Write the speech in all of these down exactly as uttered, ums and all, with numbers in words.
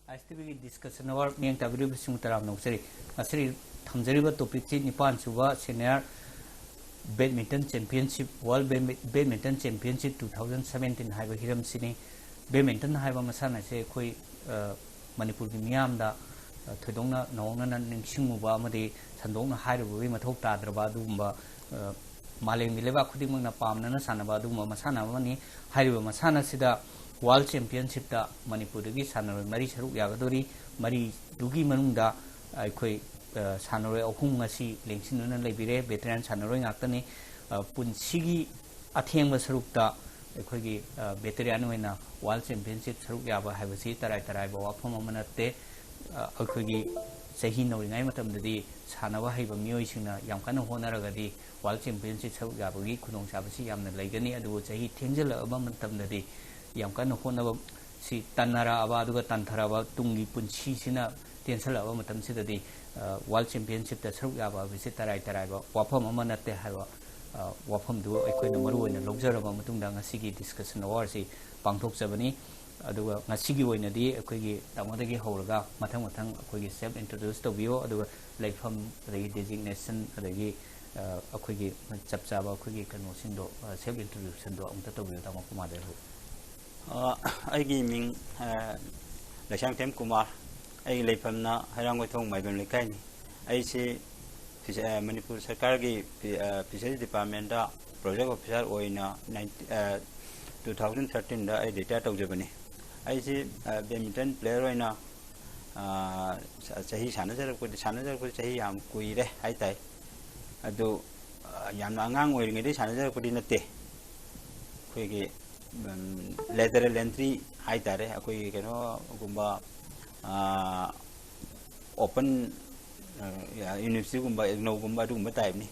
ꯑꯥꯏ ꯑꯦꯁ T ꯚꯤꯒꯤ discussion ꯑꯋꯥꯔ ꯃꯤꯠꯌꯦꯡ ꯇꯥꯕꯤꯔꯤꯕꯁꯤꯡꯕꯨ ꯇꯔꯥꯝꯅ ꯑꯣꯛꯆꯔꯤ꯫ ꯉꯁꯤ ꯊꯝꯖꯔꯤꯕ ꯇꯣꯄꯤꯛꯁꯤ ꯅꯤꯄꯥꯟ ꯁꯨꯕ senior badminton championship, world badminton-, badminton championship two thousand seventeen ꯍꯥꯏꯕ ꯍꯤꯔꯝꯁꯤꯅꯤ꯫ ꯕꯦꯗꯃꯤꯟꯇꯟ ꯍꯥꯏꯕ ꯃꯁꯥꯟꯅ ꯑꯁꯦ ꯑꯩꯈꯣꯏ, ꯑ, ꯃꯅꯤꯄꯨꯔꯒꯤ ꯃꯤꯌꯥꯝꯗ, ꯑ, ꯊꯣꯏꯗꯣꯛꯅ ꯅꯧꯍꯧꯅꯅ ꯅꯤꯡꯁꯤꯡꯉꯨꯕ ꯑꯃꯗꯤ ꯁꯟꯗꯣꯛꯅ ꯍꯥꯏꯔꯨꯕꯒꯤ ꯃꯊꯧ ꯇꯥꯗ꯭ꯔꯕ ꯑꯗꯨꯒꯨꯝꯕ, ꯑ, ꯃꯥꯂꯦꯝꯒꯤ ꯂꯩꯕꯥꯛ ꯈꯨꯗꯤꯡꯃꯛꯅ ꯄꯥꯝꯅꯅ ꯁꯥꯟꯅꯕ ꯑꯗꯨꯒꯨꯝꯕ ꯃꯁꯥꯟꯅ ꯑꯃꯅꯤ꯫ ꯍꯥꯏꯔꯤꯕ ꯃꯁꯥꯟꯅ ꯑꯁꯤꯗ ꯋꯥꯔꯜ ꯆꯦꯝꯄꯤꯌꯟꯁꯤꯞꯇ ꯃꯅꯤꯄꯨꯔꯗꯒꯤ ꯁꯥꯟꯅꯔꯣꯏ ꯃꯔꯤ ꯁꯔꯨꯛ ꯌꯥꯒꯗꯧꯔꯤ꯫ ꯃꯔꯤꯗꯨꯒꯤ ꯃꯅꯨꯡꯗ ꯑꯩꯈꯣꯏ, ꯑ, ꯁꯥꯟꯅꯔꯣꯏ ꯑꯍꯨꯝ ꯉꯁꯤ ꯂꯦꯡꯁꯤꯟꯗꯨꯅ ꯂꯩꯕꯤꯔꯦ꯫ ꯚꯦꯇꯔꯥꯟ ꯁꯥꯟꯅꯔꯣꯏ ꯉꯥꯛꯇꯅꯤ꯫ ꯑ, ꯄꯨꯟꯁꯤꯒꯤ ꯑꯊꯦꯡꯕ ꯁꯔꯨꯛꯇ ꯑꯩꯈꯣꯏꯒꯤ, ꯑ, ꯚꯦꯇꯔꯥꯟ ꯑꯣꯏꯅ ꯋꯥꯔꯜ ꯆꯦꯝꯄꯤꯌꯟꯁꯤꯞ ꯁꯔꯨꯛ ꯌꯥꯕ ꯍꯥꯏꯕꯁꯤ ꯇꯔꯥꯏ ꯇꯔꯥꯏꯕ ꯋꯥꯐꯝ ꯑꯃ ꯅꯠꯇꯦ꯫ ꯑ, ꯑꯩꯈꯣꯏꯒꯤ ꯆꯍꯤ ꯅꯧꯔꯤꯉꯩ ꯃꯇꯝꯗꯗꯤ ꯁꯥꯟꯅꯕ ꯍꯩꯕ ꯃꯤꯑꯣꯏꯁꯤꯡꯅ ꯌꯥꯝ ꯀꯟꯅ ꯍꯣꯠꯅꯔꯒꯗꯤ ꯋꯥꯔꯜ ꯆꯦꯝꯄꯤꯌꯟꯁꯤꯞ ꯁꯔꯨꯛ ꯌꯥꯕꯒꯤ ꯈꯨꯗꯣꯡꯆꯥꯕꯁꯤ ꯌꯥꯝꯅ ꯂꯩꯒꯅꯤ꯫ ꯑꯗꯨꯕꯨ ꯆꯍꯤ ꯊꯦꯡꯖꯤꯜꯂꯛꯑꯕ ꯃꯇꯝꯗꯗꯤ ꯌꯥꯝ ꯀꯟꯅ ꯍꯣꯠꯅꯕ ꯁꯤ ꯇꯟꯅꯔꯛꯑꯕ, ꯑꯗꯨꯒ ꯇꯟꯊꯔꯛꯑꯕ ꯇꯨꯡꯒꯤ ꯄꯨꯟꯁꯤꯁꯤꯅ ꯇꯦꯟꯁꯤꯜꯂꯛꯑꯕ ꯃꯇꯝꯁꯤꯗꯗꯤ, ꯑ, ꯋꯥꯔꯜ ꯆꯦꯝꯄꯤꯌꯟꯁꯤꯞꯇ ꯁꯔꯨꯛ ꯌꯥꯕ ꯍꯥꯏꯕꯁꯤ ꯇꯔꯥꯏ ꯇꯔꯥꯏꯕ ꯋꯥꯐꯝ ꯑꯃ ꯅꯠꯇꯦ ꯍꯥꯏꯕ, ꯑ, ꯋꯥꯐꯝꯗꯨ ꯑꯩꯈꯣꯏꯅ ꯃꯔꯨ ꯑꯣꯏꯅ ꯂꯧꯖꯔꯕ ꯃꯇꯨꯡꯗ ꯉꯁꯤꯒꯤ ꯗꯤꯁꯀꯁꯟ ꯑꯋꯥꯔꯁꯤ ꯄꯥꯡꯊꯣꯛꯆꯕꯅꯤ꯫ ꯑꯗꯨꯒ ꯉꯁꯤꯒꯤ ꯑꯣꯏꯅꯗꯤ ꯑꯩꯈꯣꯏꯒꯤ ꯇꯥꯃꯣꯗꯒꯤ ꯍꯧꯔꯒ ꯃꯊꯪ ꯃꯊꯪ ꯑꯩꯈꯣꯏꯒꯤ ꯁꯦꯜꯐ ꯏꯟꯇ꯭ꯔꯣꯗ꯭ꯌꯨꯁ ꯇꯧꯕꯤꯌꯣ, ꯑꯗꯨꯒ ꯂꯩꯐꯝ, ꯑꯗꯒꯤ ꯗꯤꯖꯤꯒꯅꯦꯁꯟ, ꯑꯗꯒꯤ, ꯑ, ꯑꯩꯈꯣꯏꯒꯤ ꯆꯞ ꯆꯥꯕ ꯑꯩꯈꯣꯏꯒꯤ ꯀꯩꯅꯣꯁꯤꯡꯗꯣ, ꯑ, ꯁꯦꯜꯐ ꯏꯟꯇ꯭ꯔꯣꯗ꯭ꯌꯨꯁꯟꯗꯣ ꯑꯃꯨꯛꯇ ꯇꯧꯕꯤꯌꯨ, ꯇꯥꯃꯣ ꯀꯨꯃꯥꯔꯗꯒꯤ ꯍꯧꯔꯒ꯫ ꯑ, ꯑꯩꯒꯤ ꯃꯤꯡ, ꯑ, ꯂꯩꯁꯥꯡꯊꯦꯝ ꯀꯨꯃꯥꯔ꯫ ꯑꯩꯒꯤ ꯂꯩꯐꯝꯅ ꯍꯩꯔꯥꯡꯒꯣꯏꯊꯣꯡ ꯃꯥꯏꯕꯝ ꯂꯩꯀꯥꯏꯅꯤ꯫ ꯑꯩꯁꯤ ꯐꯤꯁ-, ꯑ, ꯃꯅꯤꯄꯨꯔ ꯁꯔꯀꯥꯔꯒꯤ ꯐꯤ-, ꯑ, ꯐꯤꯁꯔꯤꯁ ꯗꯤꯄꯥꯔꯠꯃꯦꯟꯗ ꯄ꯭ꯔꯣꯖꯦꯛ ꯑꯣꯐꯤꯁꯥꯔ ꯑꯣꯏꯅ ꯅꯥꯏꯟꯇꯤ-, ꯑ, two thousand thirteenꯗ ꯑꯩ ꯔꯤꯇꯥꯌꯔ ꯇꯧꯖꯕꯅꯤ꯫ ꯑꯩꯁꯤ, ꯑ, ꯕꯦꯗꯃꯤꯟꯇꯟ ꯄ꯭ꯂꯦꯌꯔ ꯑꯣꯏꯅ, ꯑ, ꯆ-, ꯆꯍꯤ ꯁꯥꯟꯅꯖꯔꯛꯄꯗꯤ, ꯁꯥꯟꯅꯖꯔꯛꯄꯗꯤ ꯆꯍꯤ ꯌꯥꯝ ꯀꯨꯏꯔꯦ ꯍꯥꯏ ꯇꯥꯏ꯫ ꯑꯗꯨ, ꯑ, ꯌꯥꯝꯅ ꯑꯉꯥꯡ ꯑꯣꯏꯔꯤꯉꯩꯗꯒꯤ ꯁꯥꯟꯅꯖꯔꯛꯄꯗꯤ ꯅꯠꯇꯦ꯫ ꯑꯩꯈꯣꯏꯒꯤ, ꯎꯝ, lateral entry ꯍꯥꯏ ꯇꯥꯔꯦ, ꯑꯩꯈꯣꯏꯒꯤ ꯀꯩꯅꯣꯒꯨꯝꯕ, ꯑ, ꯑꯣꯄꯟ, ꯑ, ꯌꯨꯅꯤꯚꯔꯁꯤꯇꯤꯒꯨꯝꯕ, ꯏꯒꯅꯧꯒꯨꯝꯕ ꯑꯗꯨꯒꯨꯝꯕ ꯇꯥꯏꯞꯅꯤ꯫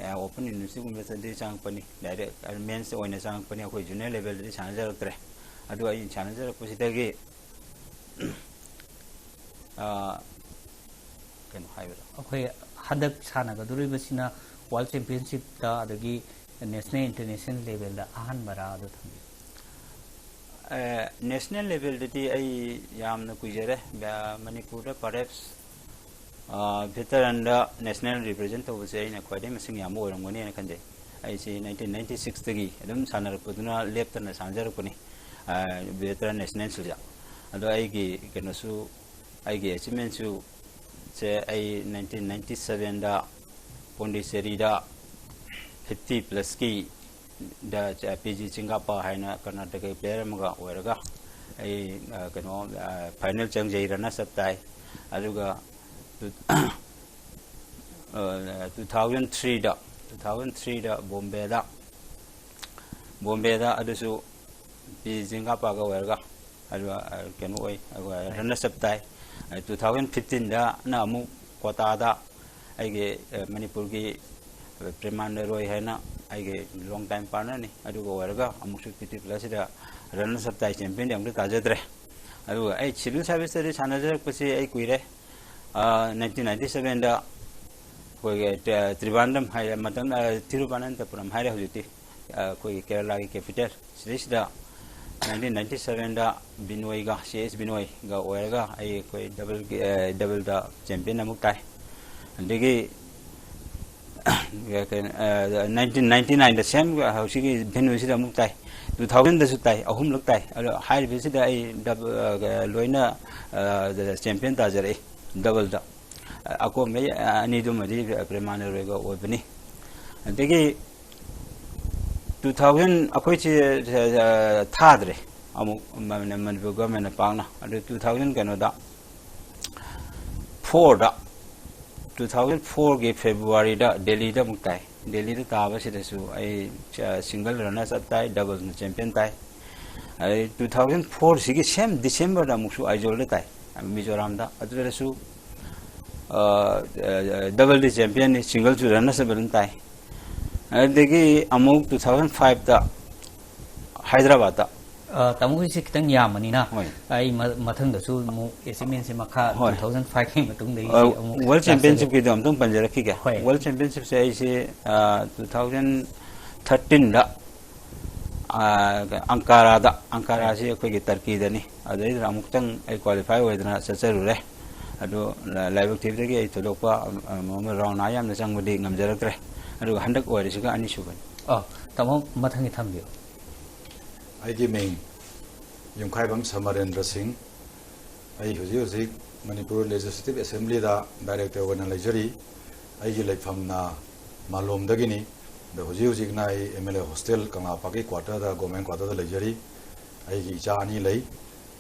ꯑ, ꯑꯣꯄꯟ ꯌꯨꯅꯤꯚꯔꯁꯤꯇꯤꯒꯨꯝꯕꯗꯗꯤ ꯆꯪꯉꯛꯄꯅꯤ, ꯗꯥꯏꯔꯦꯛ ꯃꯦꯟꯁ ꯑꯣꯏꯅ ꯆꯪꯉꯛꯄꯅꯤ꯫ ꯑꯩꯈꯣꯏ ꯖꯨꯅꯤꯌꯔ ꯂꯦꯚꯦꯜꯗꯗꯤ ꯁꯥꯟꯅꯖꯔꯛꯇ꯭ꯔꯦ꯫ ꯑꯗꯨ ꯑꯩ ꯁꯥꯟꯅꯖꯔꯛꯄꯁꯤꯗꯒꯤ, ꯑ, ꯀꯩꯅꯣ ꯍꯥꯏꯕꯗꯣ꯫ ꯑꯩꯈꯣꯏ ꯍꯟꯗꯛ ꯁꯥꯟꯅꯒꯗꯧꯔꯤꯕꯁꯤꯅ ꯋꯥꯔꯜ ꯆꯦꯝꯄꯤꯌꯟꯁꯤꯞꯇ ꯑꯗꯒꯤ ꯅꯦꯁꯅꯦꯜ ꯏꯟꯇꯔꯅꯦꯁꯅꯦꯜ ꯂꯦꯚꯦꯜꯗ ꯑꯍꯥꯟꯕꯔꯥ ꯑꯗꯨ ꯊꯝꯕꯤꯌꯨ꯫ ꯅꯦꯁꯅꯦꯜ ꯂꯦꯚꯦꯜꯗꯗꯤ ꯑꯩ ꯌꯥꯝꯅ ꯀꯨꯏꯖꯔꯦ꯫ ꯕ- ꯃꯅꯤꯄꯨꯔꯗ perhaps ꯚꯦꯇꯔꯟꯗ ꯅꯦꯁꯅꯦꯜ ꯔꯤꯄ꯭ꯔꯖꯦꯟ ꯇꯧꯕꯁꯦ ꯑꯩꯅ ꯈ꯭ꯋꯥꯏꯗꯒꯤ ꯃꯁꯤꯡ ꯌꯥꯝꯕ ꯑꯣꯏꯔꯝꯒꯅꯤꯅ ꯈꯟꯖꯩ꯫ ꯑꯩꯁꯤ ꯅꯥꯏꯟꯇꯤꯟ ꯅꯥꯏꯟꯇꯤ ꯁꯤꯛꯁꯇꯒꯤ ꯑꯗꯨꯝ ꯁꯥꯟꯅꯔꯛꯄꯗꯨꯅ ꯂꯦꯞꯇꯅ ꯁꯥꯟꯅꯖꯔꯛꯄꯅꯤ, ꯚꯦꯇꯔꯟ ꯅꯦꯁꯅꯦꯜꯁꯤꯗ꯫ ꯑꯗꯣ ꯑꯩꯒꯤ ꯀꯩꯅꯣꯁꯨ, ꯑꯩꯒꯤ ꯑꯦꯆꯤꯞꯃꯦꯟꯁꯨ ꯁꯦ ꯑꯩ ꯅꯥꯏꯟꯇꯤꯟ ꯅꯥꯏꯟꯇꯤ ꯁꯕꯦꯟꯗ ꯄꯣꯟꯗꯤꯆꯦꯔꯤꯗ ꯐꯤꯐꯇꯤ ꯄ꯭ꯂꯁꯀꯤ ꯗ ꯄꯤ ꯖꯤ ꯆꯤꯡꯒꯥꯞꯄ ꯍꯥꯏꯅ ꯀꯔꯅꯥꯇꯀꯒꯤ ꯄ꯭ꯂꯦꯌꯔ ꯑꯃꯒ ꯑꯣꯏꯔꯒ ꯑꯩ, ꯑ, ꯀꯩꯅꯣ, ꯑ, ꯐꯥꯏꯅꯦꯜ ꯆꯪꯖꯩ, ꯔꯟꯅꯔꯁ ꯑꯞ ꯇꯥꯏ꯫ ꯑꯗꯨꯒ ꯇꯨ, ꯑ, ꯇꯨ ꯊꯥꯎꯖꯟ ꯊ꯭ꯔꯤꯗ, ꯇꯨ ꯊꯥꯎꯖꯟ ꯊ꯭ꯔꯤꯗ ꯕꯣꯝꯕꯦꯗ, ꯕꯣꯝꯕꯦꯗ ꯑꯗꯨꯁꯨ ꯄꯤ ꯖꯤ ꯆꯤꯡꯒꯥꯞꯄꯒ ꯑꯣꯏꯔꯒ ꯑꯗꯨꯒ, ꯑ, ꯀꯩꯅꯣ ꯑꯣꯏ, ꯑꯗꯨꯒ ꯔꯟꯅꯔꯁ ꯑꯞ ꯇꯥꯏ꯫ ꯇꯨ ꯊꯥꯎꯖꯟ ꯐꯤꯐꯇꯤꯟꯗꯅ ꯑꯃꯨꯛ ꯀꯣꯇꯥꯗ ꯑꯩꯒꯤ, ꯑ, ꯃꯅꯤꯄꯨꯔꯒꯤ ꯄ꯭ꯔꯦꯃꯥꯅꯟꯗ ꯔꯣꯏ ꯍꯥꯏꯅ ꯑꯩꯒꯤ ꯂꯣꯡ ꯇꯥꯏꯝ ꯄꯥꯔꯠꯅꯔꯅꯤ꯫ ꯑꯗꯨꯒ ꯑꯣꯏꯔꯒ ꯑꯃꯨꯛꯁꯨ ꯄꯤ ꯇꯤ ꯄ꯭ꯂꯁꯁꯤꯗ ꯔꯟꯅꯔꯁ ꯑꯞ ꯇꯥꯏ, ꯆꯦꯝꯄꯤꯌꯟꯗꯤ ꯑꯃꯨꯛꯇ ꯇꯥꯖꯗ꯭ꯔꯦ꯫ ꯑꯗꯨꯒ ꯑꯩ ꯁꯤꯚꯤꯜ ꯁꯥꯔꯚꯤꯁꯇꯗꯤ ꯁꯥꯟꯅꯖꯔꯛꯄꯁꯤ ꯑꯩ ꯀꯨꯏꯔꯦ꯫ ꯑ, ꯅꯥꯏꯟꯇꯤꯟ ꯅꯥꯏꯟꯇꯤ ꯁꯕꯦꯟꯗ ꯑꯩꯈꯣꯏꯒꯤ ꯇ-, ꯇ꯭ꯔꯤꯕꯥꯟꯗꯝ ꯍꯥꯏ ꯃꯇꯝ, ꯑ, ꯊꯤꯔꯨꯕꯅꯟꯇꯄꯨꯔꯝ ꯍꯥꯏꯔꯦ ꯍꯧꯖꯤꯛꯇꯤ, ꯑ, ꯑꯩꯈꯣꯏꯒꯤ ꯀꯦꯔꯂꯥꯒꯤ ꯀꯦꯄꯤꯇꯦꯜ꯫ ꯁꯤꯗꯩꯁꯤꯗ ꯅꯥꯏꯟꯇꯤꯟ ꯅꯥꯏꯟꯇꯤ ꯁꯕꯦꯟꯗ ꯕꯤꯅꯣꯏꯒ, ꯁꯤ ꯑꯦꯁ ꯕꯤꯅꯣꯏꯒ ꯑꯣꯏꯔꯒ ꯑꯩ ꯑꯩꯈꯣꯏ ꯗꯕꯜꯒꯤ, ꯑ, ꯗꯕꯜꯗ ꯆꯦꯝꯄꯤꯌꯟ ꯑꯃꯨꯛ ꯇꯥꯏ꯫ ꯑꯗꯒꯤ, ꯑ, ꯀꯩꯅꯣ, ꯑ, ꯅꯥꯏꯟꯇꯤꯟ ꯅꯥꯏꯟꯇꯤ ꯅꯥꯏꯟꯗ ꯁꯦꯝ ꯍꯧꯖꯤꯛꯀꯤ ꯚꯦꯅꯨꯁꯤꯗ ꯑꯃꯨꯛ ꯇꯥꯏ꯫ ꯇꯨ ꯊꯥꯎꯖꯟꯗꯁꯨ ꯇꯥꯏ, ꯑꯍꯨꯝꯂꯛ ꯇꯥꯏ꯫ ꯑꯗꯣ ꯍꯥꯏꯔꯤꯕꯁꯤꯗ ꯑꯩ ꯗꯕ-, ꯑ, ꯂꯣꯏꯅ, ꯑ, ꯆꯦꯝꯄꯤꯌꯟ ꯇꯥꯖꯔꯛꯏ ꯗꯕꯜꯗ꯫ ꯑꯀꯣꯟꯕꯩ ꯑꯅꯤꯗꯨꯃꯗꯤ ꯄ꯭ꯔꯦꯃꯥꯅꯟꯗ ꯔꯣꯏꯒ ꯑꯣꯏꯕꯅꯤ꯫ ꯑꯗꯒꯤ ꯇꯨ ꯊꯥꯎꯖꯟ ꯑꯩꯈꯣꯏꯁꯦ, ꯑ, ꯊꯥꯗ꯭ꯔꯦ ꯑꯃꯨꯛ ꯃ-, ꯃꯅꯤꯄꯨꯔ ꯒꯚꯔꯟꯃꯦꯟꯅ ꯄꯥꯛꯅ꯫ ꯑꯗꯨ ꯇꯨ ꯊꯥꯎꯖꯟ ꯀꯩꯅꯣꯗ, ꯐꯣꯔꯗ, ꯇꯨ ꯊꯥꯎꯖꯟ ꯐꯣꯔꯒꯤ ꯐꯦꯕ꯭ꯔꯨꯋꯥꯔꯤꯗ ꯗꯦꯜꯂꯤꯗ ꯑꯃꯨꯛ ꯇꯥꯏ꯫ ꯗꯦꯜꯂꯤꯗ ꯇꯥꯕꯁꯤꯗꯁꯨ ꯑꯩ, ꯑ, ꯁꯤꯡꯒꯜ ꯔꯟꯅꯔꯁ ꯑꯞ ꯇꯥꯏ, ꯗꯕꯜꯁꯅ ꯆꯦꯝꯄꯤꯌꯟ ꯇꯥꯏ꯫ ꯑꯗꯩ ꯇꯨ ꯊꯥꯎꯖꯟ ꯐꯣꯔꯁꯤꯒꯤ ꯁꯦꯝ ꯗꯤꯁꯦꯝꯕꯔꯗ ꯑꯃꯨꯛꯁꯨ ꯑꯥꯏꯖꯣꯜꯗ ꯇꯥꯏ, ꯃꯤꯖꯣꯔꯥꯝꯗ꯫ ꯑꯗꯨꯗꯁꯨ, ꯑ, ꯑ, ꯗꯕꯜꯗꯤ ꯆꯦꯝꯄꯤꯌꯟꯅꯤ, ꯁꯤꯡꯒꯜꯁꯨ ꯔꯟꯅꯔꯁ ꯑꯞ ꯑꯗꯨꯝ ꯇꯥꯏ꯫ ꯑꯗꯒꯤ ꯑꯃꯨꯛ ꯇꯨ ꯊꯥꯎꯖꯟ ꯐꯥꯏꯚꯇ ꯍꯥꯏꯗ꯭ꯔꯕꯥꯠꯇ꯫ ꯑ, ꯇꯥꯃꯣꯒꯤꯁꯦ ꯈꯤꯇꯪ ꯌꯥꯝꯕꯅꯤꯅ, ꯍꯣꯏ꯫ ꯑꯩ ꯃ-, ꯃꯊꯪꯗꯁꯨ ꯑꯃꯨꯛ ꯑꯦꯆꯤꯞꯃꯦꯟꯁꯦ ꯃꯈꯥ ꯍꯣꯏ꯫ ꯇꯨ ꯊꯥꯎꯖꯟ ꯐꯥꯏꯚꯀꯤ ꯃꯇꯨꯡꯗꯒꯤꯁꯤ ꯑ, ꯑꯃꯨꯛ ꯋꯥꯔꯜ ꯂꯥꯛꯆꯒꯦ꯫ ꯆꯦꯝꯄꯤꯌꯟꯁꯤꯞꯀꯤꯗꯣ ꯑꯝꯇꯪ ꯄꯟꯖꯔꯛꯈꯤꯒꯦ꯫ ꯍꯣꯏ꯫ ꯋꯥꯔꯜ ꯆꯦꯝꯄꯤꯌꯟꯁꯤꯞꯁꯦ ꯑꯩꯁꯦ, ꯑ, ꯇꯨ ꯊꯥꯎꯖꯟ ꯊꯥꯔꯇꯤꯟꯗ ꯑꯪꯀꯥꯔꯥꯗ, ꯑꯪꯀꯥꯔꯥꯁꯤ ꯑꯩꯈꯣꯏꯒꯤ ꯇꯔꯀꯤꯗꯅꯤ꯫ ꯑꯗꯨꯗꯩꯗꯨꯗ ꯑꯃꯨꯛꯇꯪ ꯑꯩ ꯀ꯭ꯋꯥꯂꯤꯐꯥꯏ ꯑꯣꯏꯗꯅ ꯆꯠꯆꯔꯨꯔꯦ꯫ ꯑꯗꯨ ꯂꯥꯏꯕꯛ ꯊꯤꯕꯗꯒꯤ ꯑꯩ ꯊꯣꯏꯗꯣꯛꯄ, ꯑ, ꯑꯃ ꯔꯥꯎꯟ ꯑꯥ ꯌꯥꯝꯅ ꯆꯪꯕꯗꯤ ꯉꯝꯖꯔꯛꯇ꯭ꯔꯦ꯫ ꯑꯗꯨꯒ ꯍꯟꯗꯛ ꯑꯣꯏꯔꯤꯁꯤꯒ ꯑꯅꯤꯁꯨꯕꯅꯤ꯫ ꯑꯣ, ꯇꯥꯃꯣ, ꯃꯊꯪꯒꯤ ꯊꯝꯕꯤꯌꯨ꯫ ꯑꯩꯒꯤ ꯃꯤꯡ ꯌꯨꯝꯈꯥꯏꯕꯝ ꯁꯃꯔꯦꯟꯗ꯭ꯔ ꯁꯤꯡ꯫ ꯑꯩ ꯍꯧꯖꯤꯛ ꯍꯧꯖꯤꯛ ꯃꯅꯤꯄꯨꯔ ꯂꯦꯖꯤꯁꯂꯦꯇꯤꯚ ꯑꯦꯁꯦꯝꯕ꯭ꯂꯤꯗ ꯗꯥꯏꯔꯦꯛꯇꯔ ꯑꯣꯏꯅ ꯂꯩꯖꯔꯤ꯫ ꯑꯩꯒꯤ ꯂꯩꯐꯝꯅ ꯃꯥꯂꯣꯝꯗꯒꯤꯅꯤ꯫ ꯑꯗꯣ ꯍꯧꯖꯤꯛ ꯍꯧꯖꯤꯛꯅ ꯑꯩ ꯑꯦꯝ ꯑꯦꯜ ꯑꯦ ꯍꯣꯁꯇꯦꯜ ꯀꯪꯂꯥꯄꯥꯛꯀꯤ ꯀ꯭ꯋꯥꯇꯔꯗ, ꯒꯣꯔꯃꯦꯟ ꯀ꯭ꯋꯥꯇꯔꯗ ꯂꯩꯖꯔꯤ꯫ ꯑꯩꯒꯤ ꯏꯆꯥ ꯑꯅꯤ ꯂꯩ꯫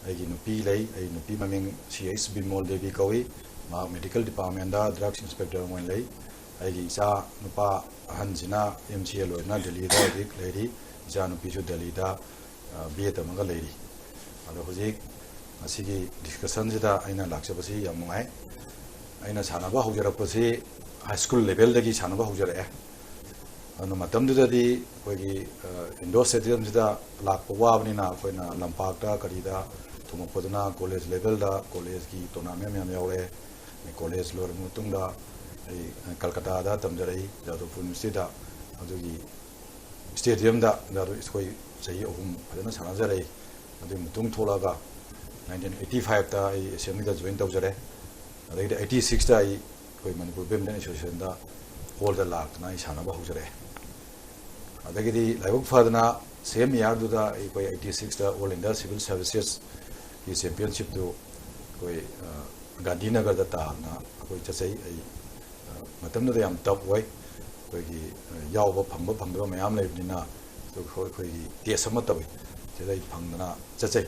ꯑꯩꯒꯤ ꯅꯨꯄꯤ ꯂꯩ꯫ ꯑꯩ ꯅꯨꯄꯤ ꯃꯃꯤꯡ ꯁꯤ ꯑꯩꯆ ꯕꯤꯃꯣꯜ ꯗꯦꯕꯤ ꯀꯧꯏ꯫ ꯃꯍꯥꯛ ꯃꯦꯗꯤꯀꯦꯜ ꯗꯤꯄꯥꯔꯠꯃꯦꯟꯗ ꯗ꯭ꯔꯒꯁ ꯏꯟꯁꯄꯦꯛꯇꯔ ꯑꯃ ꯑꯣꯏꯅ ꯂꯩ꯫ ꯑꯩꯒꯤ ꯏꯆꯥ ꯅꯨꯄꯥ ꯑꯍꯟꯁꯤꯅ ꯑꯦꯝ ꯁꯤ ꯑꯦ ꯂꯣꯏꯅ ꯗꯦꯜꯂꯤꯗ ꯍꯧꯖꯤꯛ ꯂꯩꯔꯤ꯫ ꯏꯆꯥ ꯅꯨꯄꯤꯁꯨ ꯗꯦꯜꯂꯤꯗ, ꯑ, ꯕꯤ ꯑꯦ ꯇꯝꯃꯒ ꯂꯩꯔꯤ꯫ ꯑꯗꯣ ꯍꯧꯖꯤꯛ ꯉꯁꯤꯒꯤ ꯗꯤꯁꯀꯁꯟꯁꯤꯗ ꯑꯩꯅ ꯂꯥꯛꯆꯕꯁꯤ ꯌꯥꯝ ꯅꯨꯡꯉꯥꯏ꯫ ꯑꯩꯅ ꯁꯥꯟꯅꯕ ꯍꯧꯖꯔꯛꯄꯁꯤ ꯍꯥꯏ ꯁ꯭ꯀꯨꯜ ꯂꯦꯚꯦꯜꯗꯒꯤ ꯁꯥꯟꯅꯕ ꯍꯧꯖꯔꯛꯑꯦ꯫ ꯑꯗꯨꯅ ꯃꯇꯝꯗꯨꯗꯗꯤ ꯑꯩꯈꯣꯏꯒꯤ, ꯑ, ꯏꯟꯗꯣꯔ ꯁ꯭ꯇꯦꯗꯤꯌꯝꯁꯤꯗ ꯂꯥꯛꯄ ꯋꯥꯕꯅꯤꯅ ꯑꯩꯈꯣꯏꯅ ꯂꯝꯄꯥꯛꯇ ꯀꯔꯤꯗ ꯊꯣꯝꯃꯛꯄꯗꯨꯅ ꯀꯣꯂꯦꯖ ꯂꯦꯚꯦꯜꯗ ꯀꯣꯂꯦꯖꯀꯤ ꯇꯣꯔꯅꯥꯃꯦꯟ ꯃꯌꯥꯝ ꯌꯥꯎꯔꯛꯑꯦ꯫ ꯑꯗꯩ ꯀꯣꯂꯦꯖ ꯂꯣꯏꯔꯕ ꯃꯇꯨꯡꯗ ꯑꯩ ꯀꯜꯀꯇꯥꯗ ꯇꯝꯖꯔꯛꯏ, ꯖꯥꯗꯕꯄꯨꯔ ꯌꯨꯅꯤꯚꯔꯁꯤꯇꯤꯗ꯫ ꯑꯗꯨꯒꯤ ꯁ꯭ꯇꯦꯗꯤꯌꯝꯗ ꯖꯥꯗꯕ ꯑꯩꯈꯣꯏ ꯆꯍꯤ ꯑꯍꯨꯝ ꯐꯖꯅ ꯁꯥꯟꯅꯖꯔꯛꯏ꯫ ꯑꯗꯨꯒꯤ ꯃꯇꯨꯡ ꯊꯣꯛꯂꯛꯑꯒ ꯅꯥꯏꯟꯇꯤꯟ ꯑꯩꯠꯇꯤ ꯐꯥꯏꯚꯇ ꯑꯩ ꯑꯦꯁꯦꯝꯕ꯭ꯂꯤꯗ ꯖꯣꯏꯟ ꯇꯧꯖꯔꯦ꯫ ꯑꯗꯒꯤꯗꯤ ꯑꯩꯠꯇꯤ ꯁꯤꯛꯁꯇ ꯑꯩ ꯑꯩꯈꯣꯏ ꯃꯅꯤꯄꯨꯔ ꯕꯦꯗꯃꯤꯟꯇꯟ ꯑꯦꯁꯣꯁꯤꯌꯦꯁꯟꯗ ꯍꯣꯜꯗ ꯂꯥꯛꯇꯅ ꯑꯩ ꯁꯥꯟꯅꯕ ꯍꯧꯖꯔꯛꯑꯦ꯫ ꯑꯗꯒꯤꯗꯤ ꯂꯥꯏꯕꯛ ꯐꯗꯅ ꯁꯦꯝ ꯏꯌꯥꯔꯗꯨꯗ ꯑꯩꯈꯣꯏ ꯑꯩꯠꯇꯤ ꯁꯤꯛꯁꯇ ꯑꯣꯜ ꯏꯟꯗꯤꯌꯥ ꯁꯤꯚꯤꯜ ꯁꯔꯚꯤꯁꯦꯁꯀꯤ ꯆꯦꯝꯄꯤꯌꯟꯁꯤꯞꯇꯨ ꯑꯩꯈꯣꯏ, ꯑ, ꯒꯥꯟꯙꯤꯅꯒꯔꯗ ꯇꯥꯗꯅ ꯑꯩꯈꯣꯏ ꯆꯠꯆꯩ꯫ ꯑꯩ, ꯑ, ꯃꯇꯝꯗꯨꯗ ꯌꯥꯝ ꯇꯐ ꯑꯣꯏ꯫ ꯑꯩꯈꯣꯏꯒꯤ, ꯑ, ꯌꯥꯎꯕ ꯐꯪꯕ ꯐꯪꯗꯕ ꯃꯌꯥꯝ ꯂꯩꯕꯅꯤꯅ ꯑꯩꯈꯣꯏ, ꯑꯩꯈꯣꯏꯒꯤ ꯇꯦꯁ ꯑꯃ ꯇꯧꯏ꯫ ꯁꯤꯗ ꯑꯩ ꯐꯪꯗꯅ ꯆꯠꯆꯩ꯫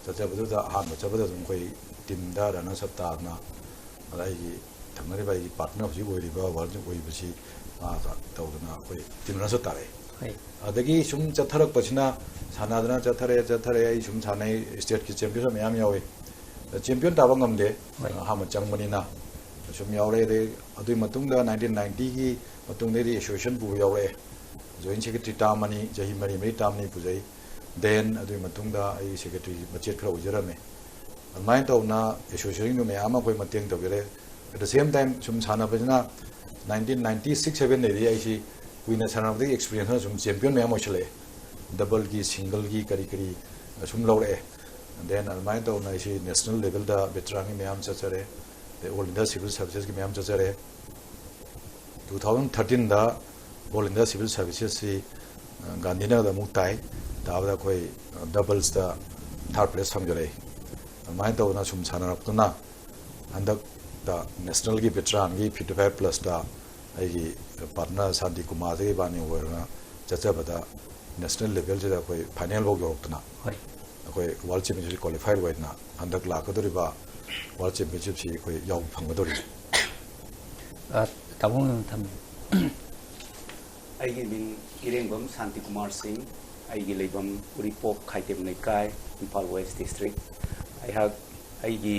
ꯆꯠꯆꯕꯗꯨꯗ ꯑꯍꯥꯟꯕ ꯆꯠꯄꯗ ꯑꯗꯨꯝ ꯑꯩꯈꯣꯏ ꯇꯤꯝꯗ ꯔꯟꯅꯔꯁ ꯑꯞ ꯇꯥꯗꯅ, ꯑꯗ ꯑꯩꯒꯤ ꯊꯪꯅꯔꯤꯕ ꯑꯩꯒꯤ ꯄꯥꯔꯠꯅꯔ ꯍꯧꯖꯤꯛ ꯑꯣꯏꯔꯤꯕ ꯋꯥꯔꯜ ꯑꯣꯏꯕꯁꯤ ꯃꯥꯒ ꯇꯧꯗꯅ ꯑꯩꯈꯣꯏ ꯇꯤꯝ ꯔꯟꯅꯔꯁ ꯑꯞ ꯇꯥꯔꯛꯑꯦ꯫ ꯍꯣꯏ꯫ ꯑꯗꯒꯤ ꯁꯨꯝ ꯆꯠꯊꯔꯛꯄꯁꯤꯅ ꯁꯥꯟꯅꯗꯅ ꯆꯠꯊꯔꯛꯑꯦ, ꯆꯠꯊꯔꯛꯑꯦ꯫ ꯑꯩ ꯁꯨꯝ ꯁꯥꯟꯅꯩ, ꯁ꯭ꯇꯦꯠꯀꯤ ꯆꯦꯝꯄꯤꯌꯟꯁꯨ ꯃꯌꯥꯝ ꯌꯥꯎꯏ꯫ ꯆꯦꯝꯄꯤꯌꯟ ꯇꯥꯕ ꯉꯝꯗꯦ, ꯍꯣꯏ꯫ ꯑꯍꯥꯟꯕ ꯆꯪꯕꯅꯤꯅ ꯁꯨꯝ ꯌꯥꯎꯔꯦ꯫ ꯑꯗꯩ ꯑꯗꯨꯒꯤ ꯃꯇꯨꯡꯗ ꯅꯥꯏꯟꯇꯤꯟ ꯅꯥꯏꯟꯇꯤꯒꯤ ꯃꯇꯨꯡꯗꯩꯗꯤ ꯑꯦꯁꯣꯁꯤꯌꯦꯁꯟ ꯄꯨꯕ ꯌꯥꯎꯔꯛꯑꯦ꯫ ꯖꯣꯏꯟ ꯁꯦꯀ꯭ꯔꯦꯇꯔꯤ ꯇꯥꯝ ꯑꯅꯤ, ꯆꯍꯤ ꯃꯔꯤ ꯃꯔꯤ ꯇꯥꯝ ꯑꯅꯤ ꯄꯨꯖꯩ꯫ ꯗꯦꯟ ꯑꯗꯨꯒꯤ ꯃꯇꯨꯡꯗ ꯑꯩ ꯁꯦꯀ꯭ꯔꯦꯇꯔꯤꯒꯤ ꯃꯆꯦꯠ ꯈꯔ ꯑꯣꯏꯖꯔꯝꯃꯦ꯫ ꯑꯗꯨꯃꯥꯏꯅ ꯇꯧꯗꯅ ꯑꯦꯁꯣꯁꯤꯌꯦꯁꯟꯒꯤ ꯃꯌꯥꯝ ꯑꯃ ꯑꯩꯈꯣꯏ ꯃꯇꯦꯡ ꯇꯧꯖꯔꯦ꯫ At the same time ꯁꯨꯝ ꯁꯥꯟꯅꯕꯁꯤꯅ ꯅꯥꯏꯟꯇꯤꯟ ꯅꯥꯏꯟꯇꯤ ꯁꯤꯛꯁ ꯁꯚꯦꯟꯗꯩꯗꯤ ꯑꯩꯁꯤ ꯀꯨꯏꯅ ꯁꯥꯟꯅꯕꯗꯒꯤ ꯑꯦꯛꯁꯄꯤꯔꯤꯌꯦꯟꯁꯅ ꯁꯨꯝ ꯆꯦꯝꯄꯤꯌꯟ ꯃꯌꯥꯝ ꯑꯣꯏꯁꯜꯂꯛꯑꯦ꯫ ꯗꯕꯜꯒꯤ, ꯁꯤꯡꯒꯜꯒꯤ ꯀꯔꯤ ꯀꯔꯤ ꯁꯨꯝ ꯂꯧꯔꯛꯑꯦ꯫ Then ꯑꯗꯨꯃꯥꯏꯅ ꯇꯧꯅ ꯑꯩꯁꯤ ꯅꯦꯁꯅꯦꯜ ꯂꯦꯚꯦꯜꯗ ꯚꯦꯇꯔꯥꯟꯒꯤ ꯃꯌꯥꯝ ꯆꯠꯆꯔꯦ, ꯑꯗꯩ ꯑꯣꯜ ꯏꯟꯗꯤꯌꯥ ꯁꯤꯚꯤꯜ ꯁꯥꯔꯚꯤꯁꯦꯁꯀꯤ ꯃꯌꯥꯝ ꯆꯠꯆꯔꯦ꯫ ꯇꯨ ꯊꯥꯎꯖꯟ ꯊꯥꯔꯇꯤꯟꯗ ꯑꯣꯜ ꯏꯟꯗꯤꯌꯥ ꯁꯤꯚꯤꯜ ꯁꯥꯔꯚꯤꯁꯦꯁꯁꯤ ꯒꯥꯟꯙꯤꯅꯒꯔꯗ ꯑꯃꯨꯛ ꯇꯥꯏ꯫ ꯇꯥꯕꯗ ꯑꯩꯈꯣꯏ ꯗꯕꯜꯁꯇ ꯊꯥꯔꯠ ꯄ꯭ꯂꯦꯁ ꯐꯪꯖꯔꯛꯏ꯫ ꯑꯗꯨꯃꯥꯏꯅ ꯇꯧꯗꯅ ꯁꯨꯝ ꯁꯥꯟꯅꯔꯛꯇꯨꯅ ꯍꯟꯗꯛꯇ ꯅꯦꯁꯅꯦꯜꯒꯤ ꯚꯦꯇꯔꯥꯟꯒꯤ ꯐꯤꯐꯇꯤ ꯐꯥꯏꯚ ꯄ꯭ꯂꯁꯇ ꯑꯩꯒꯤ ꯄꯥꯔꯠꯅꯔ ꯁꯥꯟꯇꯤ ꯀꯨꯃꯥꯔꯗꯒꯤ ꯏꯕꯥꯅꯤ ꯑꯣꯏꯔꯒ ꯆꯠꯆꯕꯗ ꯅꯦꯁꯅꯦꯜ ꯂꯦꯚꯦꯜꯁꯤꯗ ꯑꯩꯈꯣꯏ ꯐꯥꯏꯅꯦꯜ ꯐꯥꯎ ꯌꯧꯔꯛꯇꯨꯅ ꯍꯣꯏ꯫ ꯑꯩꯈꯣꯏ ꯋꯥꯔꯜ ꯆꯦꯝꯄꯤꯌꯟꯁꯤꯞ ꯀ꯭ꯋꯥꯂꯤꯐꯥꯏ ꯑꯣꯏꯗꯅ ꯍꯟꯗꯛ ꯂꯥꯛꯀꯗꯧꯔꯤꯕ ꯋꯥꯔꯜ ꯆꯦꯝꯄꯤꯌꯟꯁꯤꯞꯁꯤ ꯑꯩꯈꯣꯏ ꯌꯥꯎꯕ ꯐꯪꯒꯗꯧꯔꯤꯕ꯫ ꯑ, ꯇꯥꯃꯣ ꯊꯝꯃꯦ꯫ ꯑꯩꯒꯤ ꯃꯤꯡ ꯏꯔꯦꯡꯕꯝ ꯁꯥꯟꯇꯤꯀꯨꯃꯥꯔ ꯁꯤꯡ꯫ ꯑꯩꯒꯤ ꯂꯩꯐꯝ ꯎꯔꯤꯄꯣꯛ ꯈꯥꯏꯇꯦꯝ ꯂꯩꯀꯥꯏ, ꯏꯝꯐꯥꯜ ꯋꯦꯁ ꯗꯤꯁꯇ꯭ꯔꯤꯛ꯫ ꯑꯩꯍꯥꯛ ꯑꯩꯒꯤ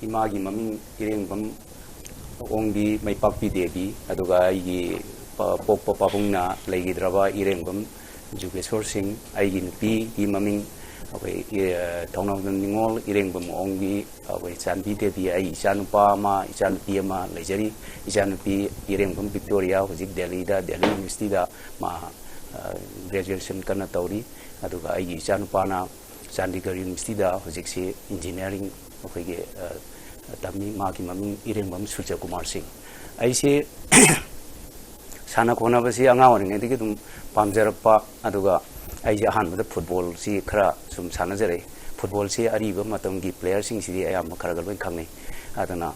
ꯏꯃꯥꯒꯤ ꯃꯃꯤꯡ ꯏꯔꯦꯡꯕꯝ ꯑꯣꯡꯕꯤ ꯃꯩꯄꯥꯛꯄꯤ ꯗꯦꯕꯤ, ꯑꯗꯨꯒ ꯑꯩꯒꯤ ꯄ- ꯄꯣꯛꯄ ꯄꯥꯕꯨꯡꯅ ꯂꯩꯈꯤꯗ꯭ꯔꯕ ꯏꯔꯦꯡꯕꯝ ꯖꯨꯒꯦꯁꯣꯔ ꯁꯤꯡ꯫ ꯑꯩꯒꯤ ꯅꯨꯄꯤꯒꯤ ꯃꯃꯤꯡ ꯑꯩꯈꯣꯏ ꯏ- ꯊꯧꯅꯥꯎꯖꯝ ꯅꯤꯉꯣꯜ ꯏꯔꯦꯡꯕꯝ ꯑꯣꯡꯕꯤ, ꯑꯩꯈꯣꯏ ꯆꯥꯟꯕꯤ ꯗꯦꯕꯤ꯫ ꯑꯩ ꯏꯆꯥꯅꯨꯄꯥ ꯑꯃ, ꯏꯆꯥꯅꯨꯄꯤ ꯑꯃ ꯂꯩꯖꯔꯤ꯫ ꯏꯆꯥꯅꯨꯄꯤ ꯏꯔꯦꯡꯕꯝ ꯕꯤꯛꯇꯣꯔꯤꯌꯥ ꯍꯧꯖꯤꯛ ꯗꯦꯜꯂꯤꯗ, ꯗꯦꯜꯂꯤ ꯌꯨꯅꯤꯚꯔꯁꯤꯇꯤꯗ ꯃꯥ ꯒ꯭ꯔꯦꯖꯨꯑꯦꯁꯟ ꯀꯟꯅ ꯇꯧꯔꯤ꯫ ꯑꯗꯨꯒ ꯑꯩꯒꯤ ꯏꯆꯥꯅꯨꯄꯥꯅ ꯆꯥꯟꯗꯤꯒꯔ ꯌꯨꯅꯤꯚꯔꯁꯤꯇꯤꯗ ꯍꯧꯖꯤꯛꯁꯤ ꯏꯟꯖꯤꯅꯤꯌꯥꯔꯤꯡ ꯑꯩꯈꯣꯏꯒꯤ ꯇꯝꯃꯤ꯫ ꯃꯥꯒꯤ ꯃꯃꯤꯡ ꯏꯔꯦꯡꯕꯝ ꯁꯨꯔꯖꯀꯨꯃꯥꯔ ꯁꯤꯡ꯫ ꯑꯩꯁꯦ ꯁꯥꯟꯅ ꯈꯣꯠꯅꯕꯁꯤ ꯑꯉꯥꯡ ꯑꯣꯏꯔꯤꯉꯩꯗꯒꯤ ꯑꯗꯨꯝ ꯄꯥꯝꯖꯔꯛꯄ, ꯑꯗꯨꯒ ꯑꯩꯁꯦ ꯑꯍꯥꯟꯕꯗ ꯐꯨꯠꯕꯣꯜꯁꯤ ꯈꯔ ꯁꯨꯝ ꯁꯥꯟꯅꯖꯔꯛꯏ꯫ ꯐꯨꯠꯕꯣꯜꯁꯤ ꯑꯔꯤꯕ ꯃꯇꯝꯒꯤ ꯄ꯭ꯂꯦꯌꯔꯁꯤꯡꯁꯤꯗꯤ ꯑꯌꯥꯝꯕ ꯈꯔ ꯈꯔ ꯂꯣꯏ ꯈꯪꯅꯩ꯫ ꯑꯗꯨꯅ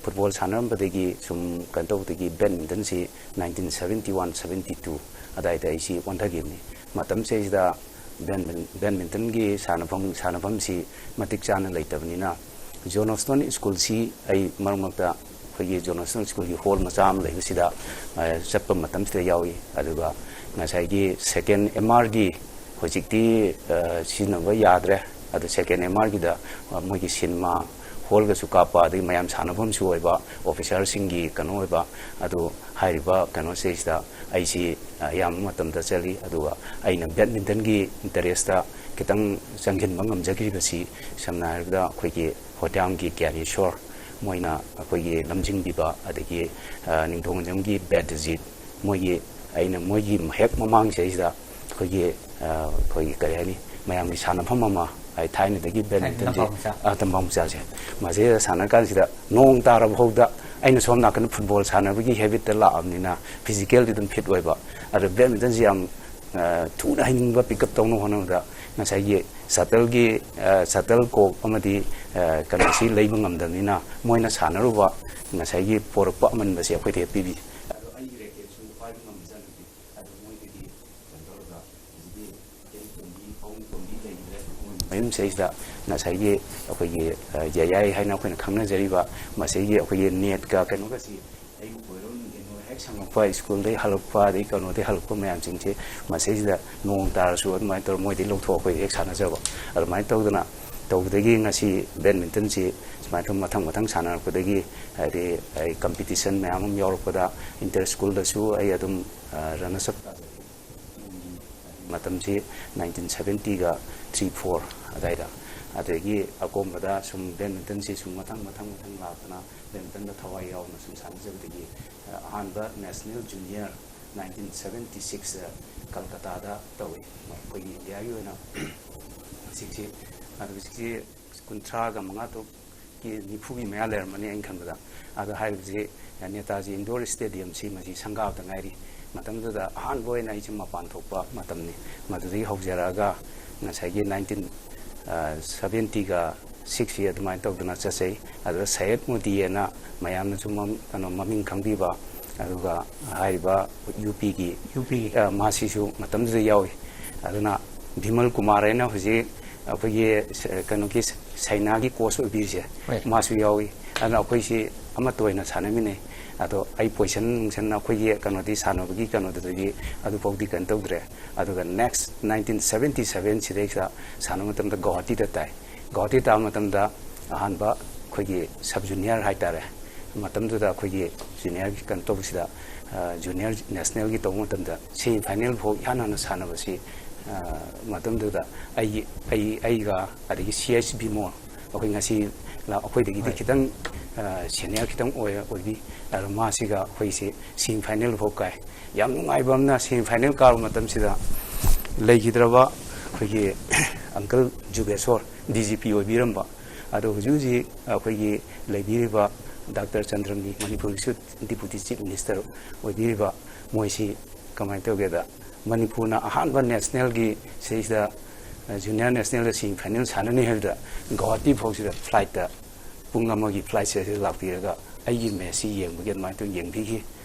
ꯐꯨꯠꯕꯣꯜ ꯁꯥꯟꯅꯔꯝꯕꯗꯒꯤ ꯁꯨꯝ ꯀꯩꯅꯣ ꯇꯧꯕꯗꯒꯤ ꯕꯦꯠꯃꯤꯟꯇꯟꯁꯤ nineteen seventy one seventy two ꯑꯗꯥꯏꯗ ꯑꯩꯁꯤ ꯑꯣꯟꯊꯈꯤꯕꯅꯤ꯫ ꯃꯇꯝꯁꯤꯗꯩꯁꯤꯗ ꯕꯦꯠꯃꯤꯟ- ꯕꯦꯠꯃꯤꯟꯇꯟꯒꯤ ꯁꯥꯟꯅꯐꯝ ꯁꯥꯟꯅꯐꯝꯁꯤ ꯃꯇꯤꯛ ꯆꯥꯅ ꯂꯩꯇꯕꯅꯤꯅ ꯖꯣꯟ ꯑꯣꯁꯇꯟ ꯁ꯭ꯀꯨꯜꯁꯤ ꯑꯩ ꯃꯔꯛ ꯃꯔꯛꯇ ꯑꯩꯈꯣꯏꯒꯤ ꯖꯣꯟ ꯑꯣꯁꯇꯟ ꯁ꯭ꯀꯨꯜꯒꯤ ꯍꯣꯜ ꯃꯆꯥ ꯑꯃ ꯂꯩꯕꯁꯤꯗ ꯆꯠꯄ ꯃꯇꯝꯁꯤꯗ ꯌꯥꯎꯏ꯫ ꯑꯗꯨꯒ ꯉꯁꯥꯏꯒꯤ ꯁꯦꯀꯦꯟ ꯑꯦꯝ ꯑꯥꯔꯒꯤ ꯍꯧꯖꯤꯛꯇꯤ ꯁꯤꯖꯤꯟꯅꯕ ꯌꯥꯗ꯭ꯔꯦ꯫ ꯑꯗꯨ ꯁꯦꯀꯦꯟ ꯑꯦꯝ ꯑꯥꯔꯒꯤꯗ ꯃꯣꯏꯒꯤ ꯁꯤꯅꯦꯃꯥ ꯍꯣꯜꯒꯁꯨ ꯀꯥꯞꯄ, ꯑꯗꯒꯤ ꯃꯌꯥꯝ ꯁꯥꯟꯅꯐꯝꯁꯨ ꯑꯣꯏꯕ, ꯑꯣꯐꯤꯁꯥꯔꯁꯤꯡꯒꯤ ꯀꯩꯅꯣ ꯑꯣꯏꯕ, ꯑꯗꯨ ꯍꯥꯏꯔꯤꯕ ꯀꯩꯅꯣꯁꯤꯗꯩꯁꯤꯗ ꯑꯩꯁꯤ ꯑꯌꯥꯝꯕ ꯃꯇꯝꯗ ꯆꯠꯂꯤ꯫ ꯑꯗꯨꯒ ꯑꯩꯅ ꯕꯦꯠꯃꯤꯟꯇꯟꯒꯤ ꯏꯟꯇꯔꯦꯁꯇ ꯈꯤꯇꯪ ꯆꯪꯁꯤꯟꯕ ꯉꯝꯖꯈꯤꯕꯁꯤ ꯁꯝꯅ ꯍꯥꯏꯔꯕꯗ ꯑꯩꯈꯣꯏꯒꯤ ꯍꯣꯇꯥꯝꯒꯤ ꯒ꯭ꯌꯥꯅꯦꯁꯣꯔ, ꯃꯣꯏꯅ ꯑꯩꯈꯣꯏꯒꯤ ꯂꯝꯖꯤꯡꯕꯤꯕ, ꯑꯗꯒꯤ ꯅꯤꯡꯊꯧꯖꯝꯒꯤ ꯕꯦꯗꯖꯤꯠ, ꯃꯣꯏꯒꯤ ꯑꯩꯅ ꯃꯣꯏꯒꯤ ꯍꯦꯛ ꯃꯃꯥꯡꯁꯤꯗꯩꯁꯤꯗ ꯑꯩꯈꯣꯏꯒꯤ ꯑ, ꯑꯩꯈꯣꯏꯒꯤ ꯀꯔꯤ ꯍꯥꯏꯅꯤ, ꯃꯌꯥꯝꯒꯤ ꯁꯥꯟꯅꯐꯝ ꯑꯃ, ꯑꯩ ꯊꯥꯏꯅꯗꯒꯤ ꯕꯦꯗꯃꯤꯟꯇꯟꯁꯦ, ꯇꯝꯄꯥꯛ ꯃꯆꯥ꯫ ꯑ, ꯇꯝꯄꯥꯛ ꯃꯆꯥꯁꯦ, ꯃꯁꯤꯗ ꯁꯥꯟꯅꯔ ꯀꯥꯟꯁꯤꯗ ꯅꯣꯡ ꯇꯥꯔꯕ ꯐꯥꯎꯗ ꯑꯩꯅ ꯁꯣꯝ ꯅꯥꯀꯟꯗ ꯐꯨꯠꯕꯣꯜ ꯁꯥꯟꯅꯕꯒꯤ ꯍꯦꯕꯤꯠꯇ ꯂꯥꯛꯑꯕꯅꯤꯅ ꯐꯤꯖꯤꯀꯦꯜꯗꯤ ꯑꯗꯨꯝ ꯐꯤꯠ ꯑꯣꯏꯕ꯫ ꯑꯗꯣ ꯕꯦꯗꯃꯤꯟꯇꯟꯁꯤ ꯌꯥꯝ ꯑ, ꯊꯨꯅ ꯍꯩꯅꯤꯡꯕ, ꯄꯤꯛ ꯑꯞ ꯇꯧꯅꯕ ꯍꯣꯠꯅꯕꯗ ꯉꯁꯥꯏꯒꯤ ꯁꯇꯜꯒꯤ, ꯑ, ꯁꯇꯜ ꯀꯣꯛ ꯑꯃꯗꯤ, ꯑ, ꯀꯩꯅꯣꯁꯤ ꯂꯩꯕ ꯉꯝꯗꯕꯅꯤꯅ ꯃꯣꯏꯅ ꯁꯥꯟꯅꯔꯨꯕ ꯉꯁꯥꯏꯒꯤ ꯄꯣꯔꯛꯄ ꯑꯃꯟꯕꯁꯦ ꯑꯩꯈꯣꯏꯗ ꯍꯦꯛ ꯄꯤꯕꯤ꯫ ꯑꯗꯣ ꯑꯩꯒꯤ ꯔꯦꯀꯦꯠꯁꯨ ꯄꯥꯏꯕ ꯉꯝꯕꯖꯥꯠ ꯅꯠꯇꯦ꯫ ꯑꯗꯣ ꯃꯣꯏꯗꯒꯤ ꯀꯩꯅꯣ ꯇꯧꯔꯒ ꯍꯧꯖꯤꯛꯀꯤ ꯀꯦꯟ ꯇꯣꯝꯕꯤ, ꯄꯥꯎ ꯇꯣꯝꯕꯤ ꯂꯩꯈꯤꯗ꯭ꯔꯦ꯫ ꯃꯌꯨꯝꯁꯤꯗꯩꯁꯤꯗ ꯉꯁꯥꯏꯒꯤ ꯑꯩꯈꯣꯏꯒꯤ, ꯑ, ꯌꯥꯌꯥꯏ ꯍꯥꯏꯅ ꯑꯩꯈꯣꯏꯅ ꯈꯪꯅꯖꯔꯤꯕ ꯃꯁꯤꯒꯤ ꯑꯩꯈꯣꯏꯒꯤ ꯅꯦꯠꯀ ꯀꯩꯅꯣꯒꯁꯤ ꯑꯌꯨꯛ ꯑꯣꯏꯔꯣ ꯅꯨꯡꯊꯤꯟ ꯑꯣꯏꯔꯣ ꯍꯦꯛ ꯁꯪꯉꯛꯄ, ꯁ꯭ꯀꯨꯜꯗꯩ ꯍꯜꯂꯛꯄ, ꯑꯗꯩ ꯀꯩꯅꯣꯗꯩ ꯍꯜꯂꯛꯄ ꯃꯌꯥꯝꯁꯤꯡꯁꯦ ꯃꯁꯤꯗꯩꯁꯤꯗ ꯅꯣꯡ ꯇꯥꯔꯁꯨ ꯑꯗꯨꯃꯥꯏꯅ ꯇꯧꯔꯒ ꯃꯣꯏꯗꯩ ꯂꯧꯊꯣꯛꯑ ꯑꯩꯈꯣꯏꯗ ꯍꯦꯛ ꯁꯥꯟꯅꯖꯕ꯫ ꯑꯗꯨꯃꯥꯏꯅ ꯇꯧꯗꯅ ꯇꯧꯕꯗꯒꯤ ꯉꯁꯤ ꯕꯦꯗꯃꯤꯟꯇꯟꯁꯤ ꯁꯨꯃꯥꯏꯅ ꯇꯧ ꯃꯊꯪ ꯃꯊꯪ ꯁꯥꯟꯅꯔꯛꯄꯗꯒꯤ ꯍꯥꯏꯗꯤ ꯑꯩ ꯀꯝꯄꯤꯇꯤꯁꯟ ꯃꯌꯥꯝ ꯑꯃ ꯌꯥꯎꯔꯛꯄꯗ ꯏꯟꯇꯔ ꯁ꯭ꯀꯨꯜꯗꯁꯨ ꯑꯩ ꯑꯗꯨꯝ, ꯑ, ꯔꯅꯔꯁ ꯑꯞ ꯇꯥꯖꯔꯛꯏ꯫ ꯃꯇꯝꯁꯤ ꯅꯥꯏꯟꯇꯤꯟ ꯁꯕꯦꯟꯇꯤꯒ ꯊ꯭ꯔꯤ ꯐꯣꯔ ꯑꯗꯨꯋꯥꯏꯗ꯫ ꯑꯗꯒꯤ ꯑꯀꯣꯝꯕꯗ ꯁꯨꯝ ꯕꯦꯗꯃꯤꯟꯇꯟꯁꯤ ꯁꯨꯝ ꯃꯊꯪ ꯃꯊꯪ ꯃꯊꯪ ꯂꯥꯛꯇꯅ ꯕꯦꯗꯃꯤꯟꯇꯟꯗ ꯊꯋꯥꯏ ꯌꯥꯎꯅ ꯁꯨꯝ ꯁꯥꯟꯅꯖꯕꯗꯒꯤ, ꯑ, ꯑꯍꯥꯟꯕ ꯅꯦꯁꯅꯦꯜ ꯖꯨꯅꯤꯌꯔ ꯅꯥꯏꯟꯇꯤꯟ ꯁꯕꯦꯟꯇꯤ ꯁꯤꯛꯁꯇ ꯀꯜꯀꯇꯥꯗ ꯇꯧꯏ꯫ ꯑꯩꯈꯣꯏꯒꯤ ꯏꯟꯗꯤꯌꯥꯒꯤ ꯑꯣꯏꯅ ꯍꯧꯖꯤꯛꯁꯤ, ꯑꯗꯨ ꯍꯧꯖꯤꯛꯁꯤ ꯀꯨꯟꯊ꯭ꯔꯥꯒ ꯃꯉꯥ ꯇꯔꯨꯛꯀꯤ ꯅꯤꯐꯨꯒꯤ ꯃꯌꯥ ꯂꯩꯔꯝꯃꯅꯤ ꯑꯩꯅ ꯈꯟꯕꯗ꯫ ꯑꯗꯣ ꯍꯥꯏꯔꯤꯕꯁꯤ ꯅꯦꯇꯥꯖꯤ ꯏꯟꯗꯣꯔ ꯁ꯭ꯇꯦꯗꯤꯌꯝꯁꯤ ꯃꯁꯤ ꯁꯪꯒꯥꯕꯗ ꯉꯥꯏꯔꯤ꯫ ꯃꯇꯝꯗꯨꯗ ꯑꯍꯥꯟꯕ ꯑꯣꯏꯅ ꯑꯩꯁꯦ ꯃꯄꯥꯟ ꯊꯣꯛꯄ ꯃꯇꯝꯅꯤ꯫ ꯃꯗꯨꯗꯒꯤ ꯍꯧꯖꯔꯛꯑꯒ ꯉꯁꯥꯏꯒꯤ ꯅꯥꯏꯟꯇꯤꯟ ꯁꯕꯦꯟꯇꯤꯒ ꯁꯤꯛꯁꯁꯤ ꯑꯗꯨꯃꯥꯏꯅ ꯇꯧꯗꯅ ꯆꯠꯆꯩ꯫ ꯑꯗꯨꯗ ꯁꯌꯦꯗ ꯃꯣꯗꯤ ꯍꯥꯏꯅ ꯃꯌꯥꯝꯅꯁꯨ ꯃꯝ-, ꯀꯩꯅꯣ, ꯃꯃꯤꯡ ꯈꯪꯕꯤꯕ, ꯑꯗꯨꯒ ꯍꯥꯏꯔꯤꯕ ꯌꯨ ꯄꯤꯒꯤ, ꯌꯨ ꯄꯤꯒꯤ꯫ ꯑ, ꯃꯥꯁꯤꯁꯨ ꯃꯇꯝꯗꯨꯗ ꯌꯥꯎꯏ꯫ ꯑꯗꯨꯅ ꯚꯤꯃꯜ ꯀꯨꯃꯥꯔ ꯍꯥꯏꯅ ꯍꯧꯖꯤꯛ ꯑꯩꯈꯣꯏꯒꯤ ꯁ-, ꯀꯩꯅꯣꯒꯤ ꯁ-, ꯁꯥꯏꯅꯥꯒꯤ ꯀꯣꯆ ꯑꯣꯏꯕꯤꯔꯤꯁꯦ, ꯍꯣꯏ꯫ ꯃꯥꯁꯨ ꯌꯥꯎꯏ꯫ ꯑꯗꯨꯅ ꯑꯩꯈꯣꯏꯁꯤ ꯑꯃꯠꯇ ꯑꯣꯏꯅ ꯁꯥꯟꯅꯃꯤꯟꯅꯩ꯫ ꯑꯗꯣ ꯑꯩ ꯄꯣꯖꯤꯁꯟ ꯅꯨꯡꯁꯟ ꯑꯩꯈꯣꯏꯒꯤ ꯀꯩꯅꯣꯗꯤ ꯁꯥꯟꯅꯕꯒꯤ ꯀꯩꯅꯣꯗꯨꯗꯗꯤ ꯑꯗꯨꯐꯥꯎꯗꯤ ꯀꯩꯅꯣ ꯇꯧꯗ꯭ꯔꯦ꯫ ꯑꯗꯨꯒ ꯅꯦꯛꯁ ꯅꯥꯏꯟꯇꯤꯟ ꯁꯕꯦꯟꯇꯤ ꯁꯕꯦꯟ ꯁꯤꯗꯩꯁꯤꯗ ꯁꯥꯟꯅꯕ ꯃꯇꯝꯗ ꯒꯧꯍꯥꯇꯤꯗ ꯇꯥꯏ꯫ ꯒꯧꯍꯥꯇꯤ ꯇꯥꯕ ꯃꯇꯝꯗ ꯑꯍꯥꯟꯕ ꯑꯩꯈꯣꯏꯒꯤ ꯁꯕ ꯖꯨꯅꯤꯌꯔ ꯍꯥꯏꯇꯥꯔꯦ, ꯃꯇꯝꯗꯨꯗ ꯑꯩꯈꯣꯏꯒꯤ ꯖꯨꯅꯤꯌꯔꯒꯤ ꯀꯩꯅꯣ ꯇꯧꯕꯁꯤꯗ, ꯑ, ꯖꯨꯅꯤꯌꯔ ꯅꯦꯁꯅꯦꯜꯒꯤ ꯇꯧꯕ ꯃꯇꯝꯗ ꯁꯦꯃꯤ ꯐꯥꯏꯅꯦꯜ ꯐꯥꯎ ꯏꯍꯥꯟ ꯍꯥꯟꯅ ꯁꯥꯟꯅꯕꯁꯤ, ꯑ, ꯃꯇꯝꯗꯨꯗ ꯑꯩꯒꯤ, ꯑꯩ, ꯑꯩꯒ ꯑꯗꯒꯤ ꯁꯤ ꯑꯩꯆ ꯕꯤꯃꯣꯜ, ꯑꯩꯈꯣꯏ ꯉꯁꯤ ꯂ-, ꯑꯩꯈꯣꯏꯗꯒꯤꯗꯤ ꯍꯣꯏ꯫ ꯈꯤꯇꯪ, ꯁꯦꯅꯤꯌꯔ ꯈꯤꯇꯪ ꯑꯣꯏ ꯑꯣꯏꯕꯤ꯫ ꯑꯗꯣ ꯃꯥꯁꯤꯒ ꯑꯩꯈꯣꯏꯁꯤ ꯁꯦꯃꯤ ꯐꯥꯏꯅꯦꯜ ꯐꯥꯎ ꯀꯥꯏ꯫ ꯌꯥꯝ ꯅꯨꯡꯉꯥꯏꯕ ꯑꯃꯅ, ꯁꯦꯃꯤ ꯐꯥꯏꯅꯦꯜ ꯀꯥꯕ ꯃꯇꯝꯁꯤꯗ ꯂꯩꯈꯤꯗ꯭ꯔꯕ ꯑꯩꯈꯣꯏꯒꯤ ꯑꯪꯀꯜ ꯖꯨꯒꯦꯁꯣꯔ, ꯗꯤ ꯖꯤ ꯄꯤ ꯑꯣꯏꯕꯤꯔꯝꯕ, ꯑꯗꯣ ꯍꯧꯖꯤꯛ ꯍꯧꯖꯤꯛ ꯑꯩꯈꯣꯏꯒꯤ ꯂꯩꯕꯤꯔꯤꯕ ꯗꯥꯛꯇꯔ ꯆꯟꯗ꯭ꯔꯃꯅꯤ, ꯃꯅꯤꯄꯨꯔꯒꯤꯁꯨ ꯗꯤꯄꯨꯇꯤ ꯆꯤꯐ ꯃꯤꯅꯤꯁꯇꯔ ꯑꯣꯏꯕꯤꯔꯤꯕ, ꯃꯣꯏꯁꯤ ꯀꯃꯥꯏꯅ ꯇꯧꯒꯦꯗ, ꯃꯅꯤꯄꯨꯔꯅ ꯑꯍꯥꯟꯕ ꯅꯦꯁꯅꯦꯜꯒꯤ ꯁꯤꯗꯩꯁꯤꯗ, ꯖꯨꯅꯤꯌꯔ ꯅꯦꯁꯅꯦꯜꯗ ꯁꯦꯃꯤ ꯐꯥꯏꯅꯦꯜ ꯁꯥꯟꯅꯅꯤ ꯍꯥꯏꯕꯗ ꯒꯧꯍꯥꯇꯤ ꯐꯥꯎꯁꯤꯗ ꯐ꯭ꯂꯥꯏꯠꯇ ꯄꯨꯡ ꯑꯃꯒꯤ ꯐ꯭ꯂꯥꯏꯠꯁꯦ ꯁꯤꯗ ꯂꯥꯛꯄꯤꯔꯒ ꯑꯩꯒꯤ ꯃꯦꯠꯁꯁꯤ ꯌꯦꯡꯕꯒꯤ ꯑꯗꯨꯃꯥꯏꯅ ꯇꯧ ꯌꯦꯡꯕꯤꯈꯤ꯫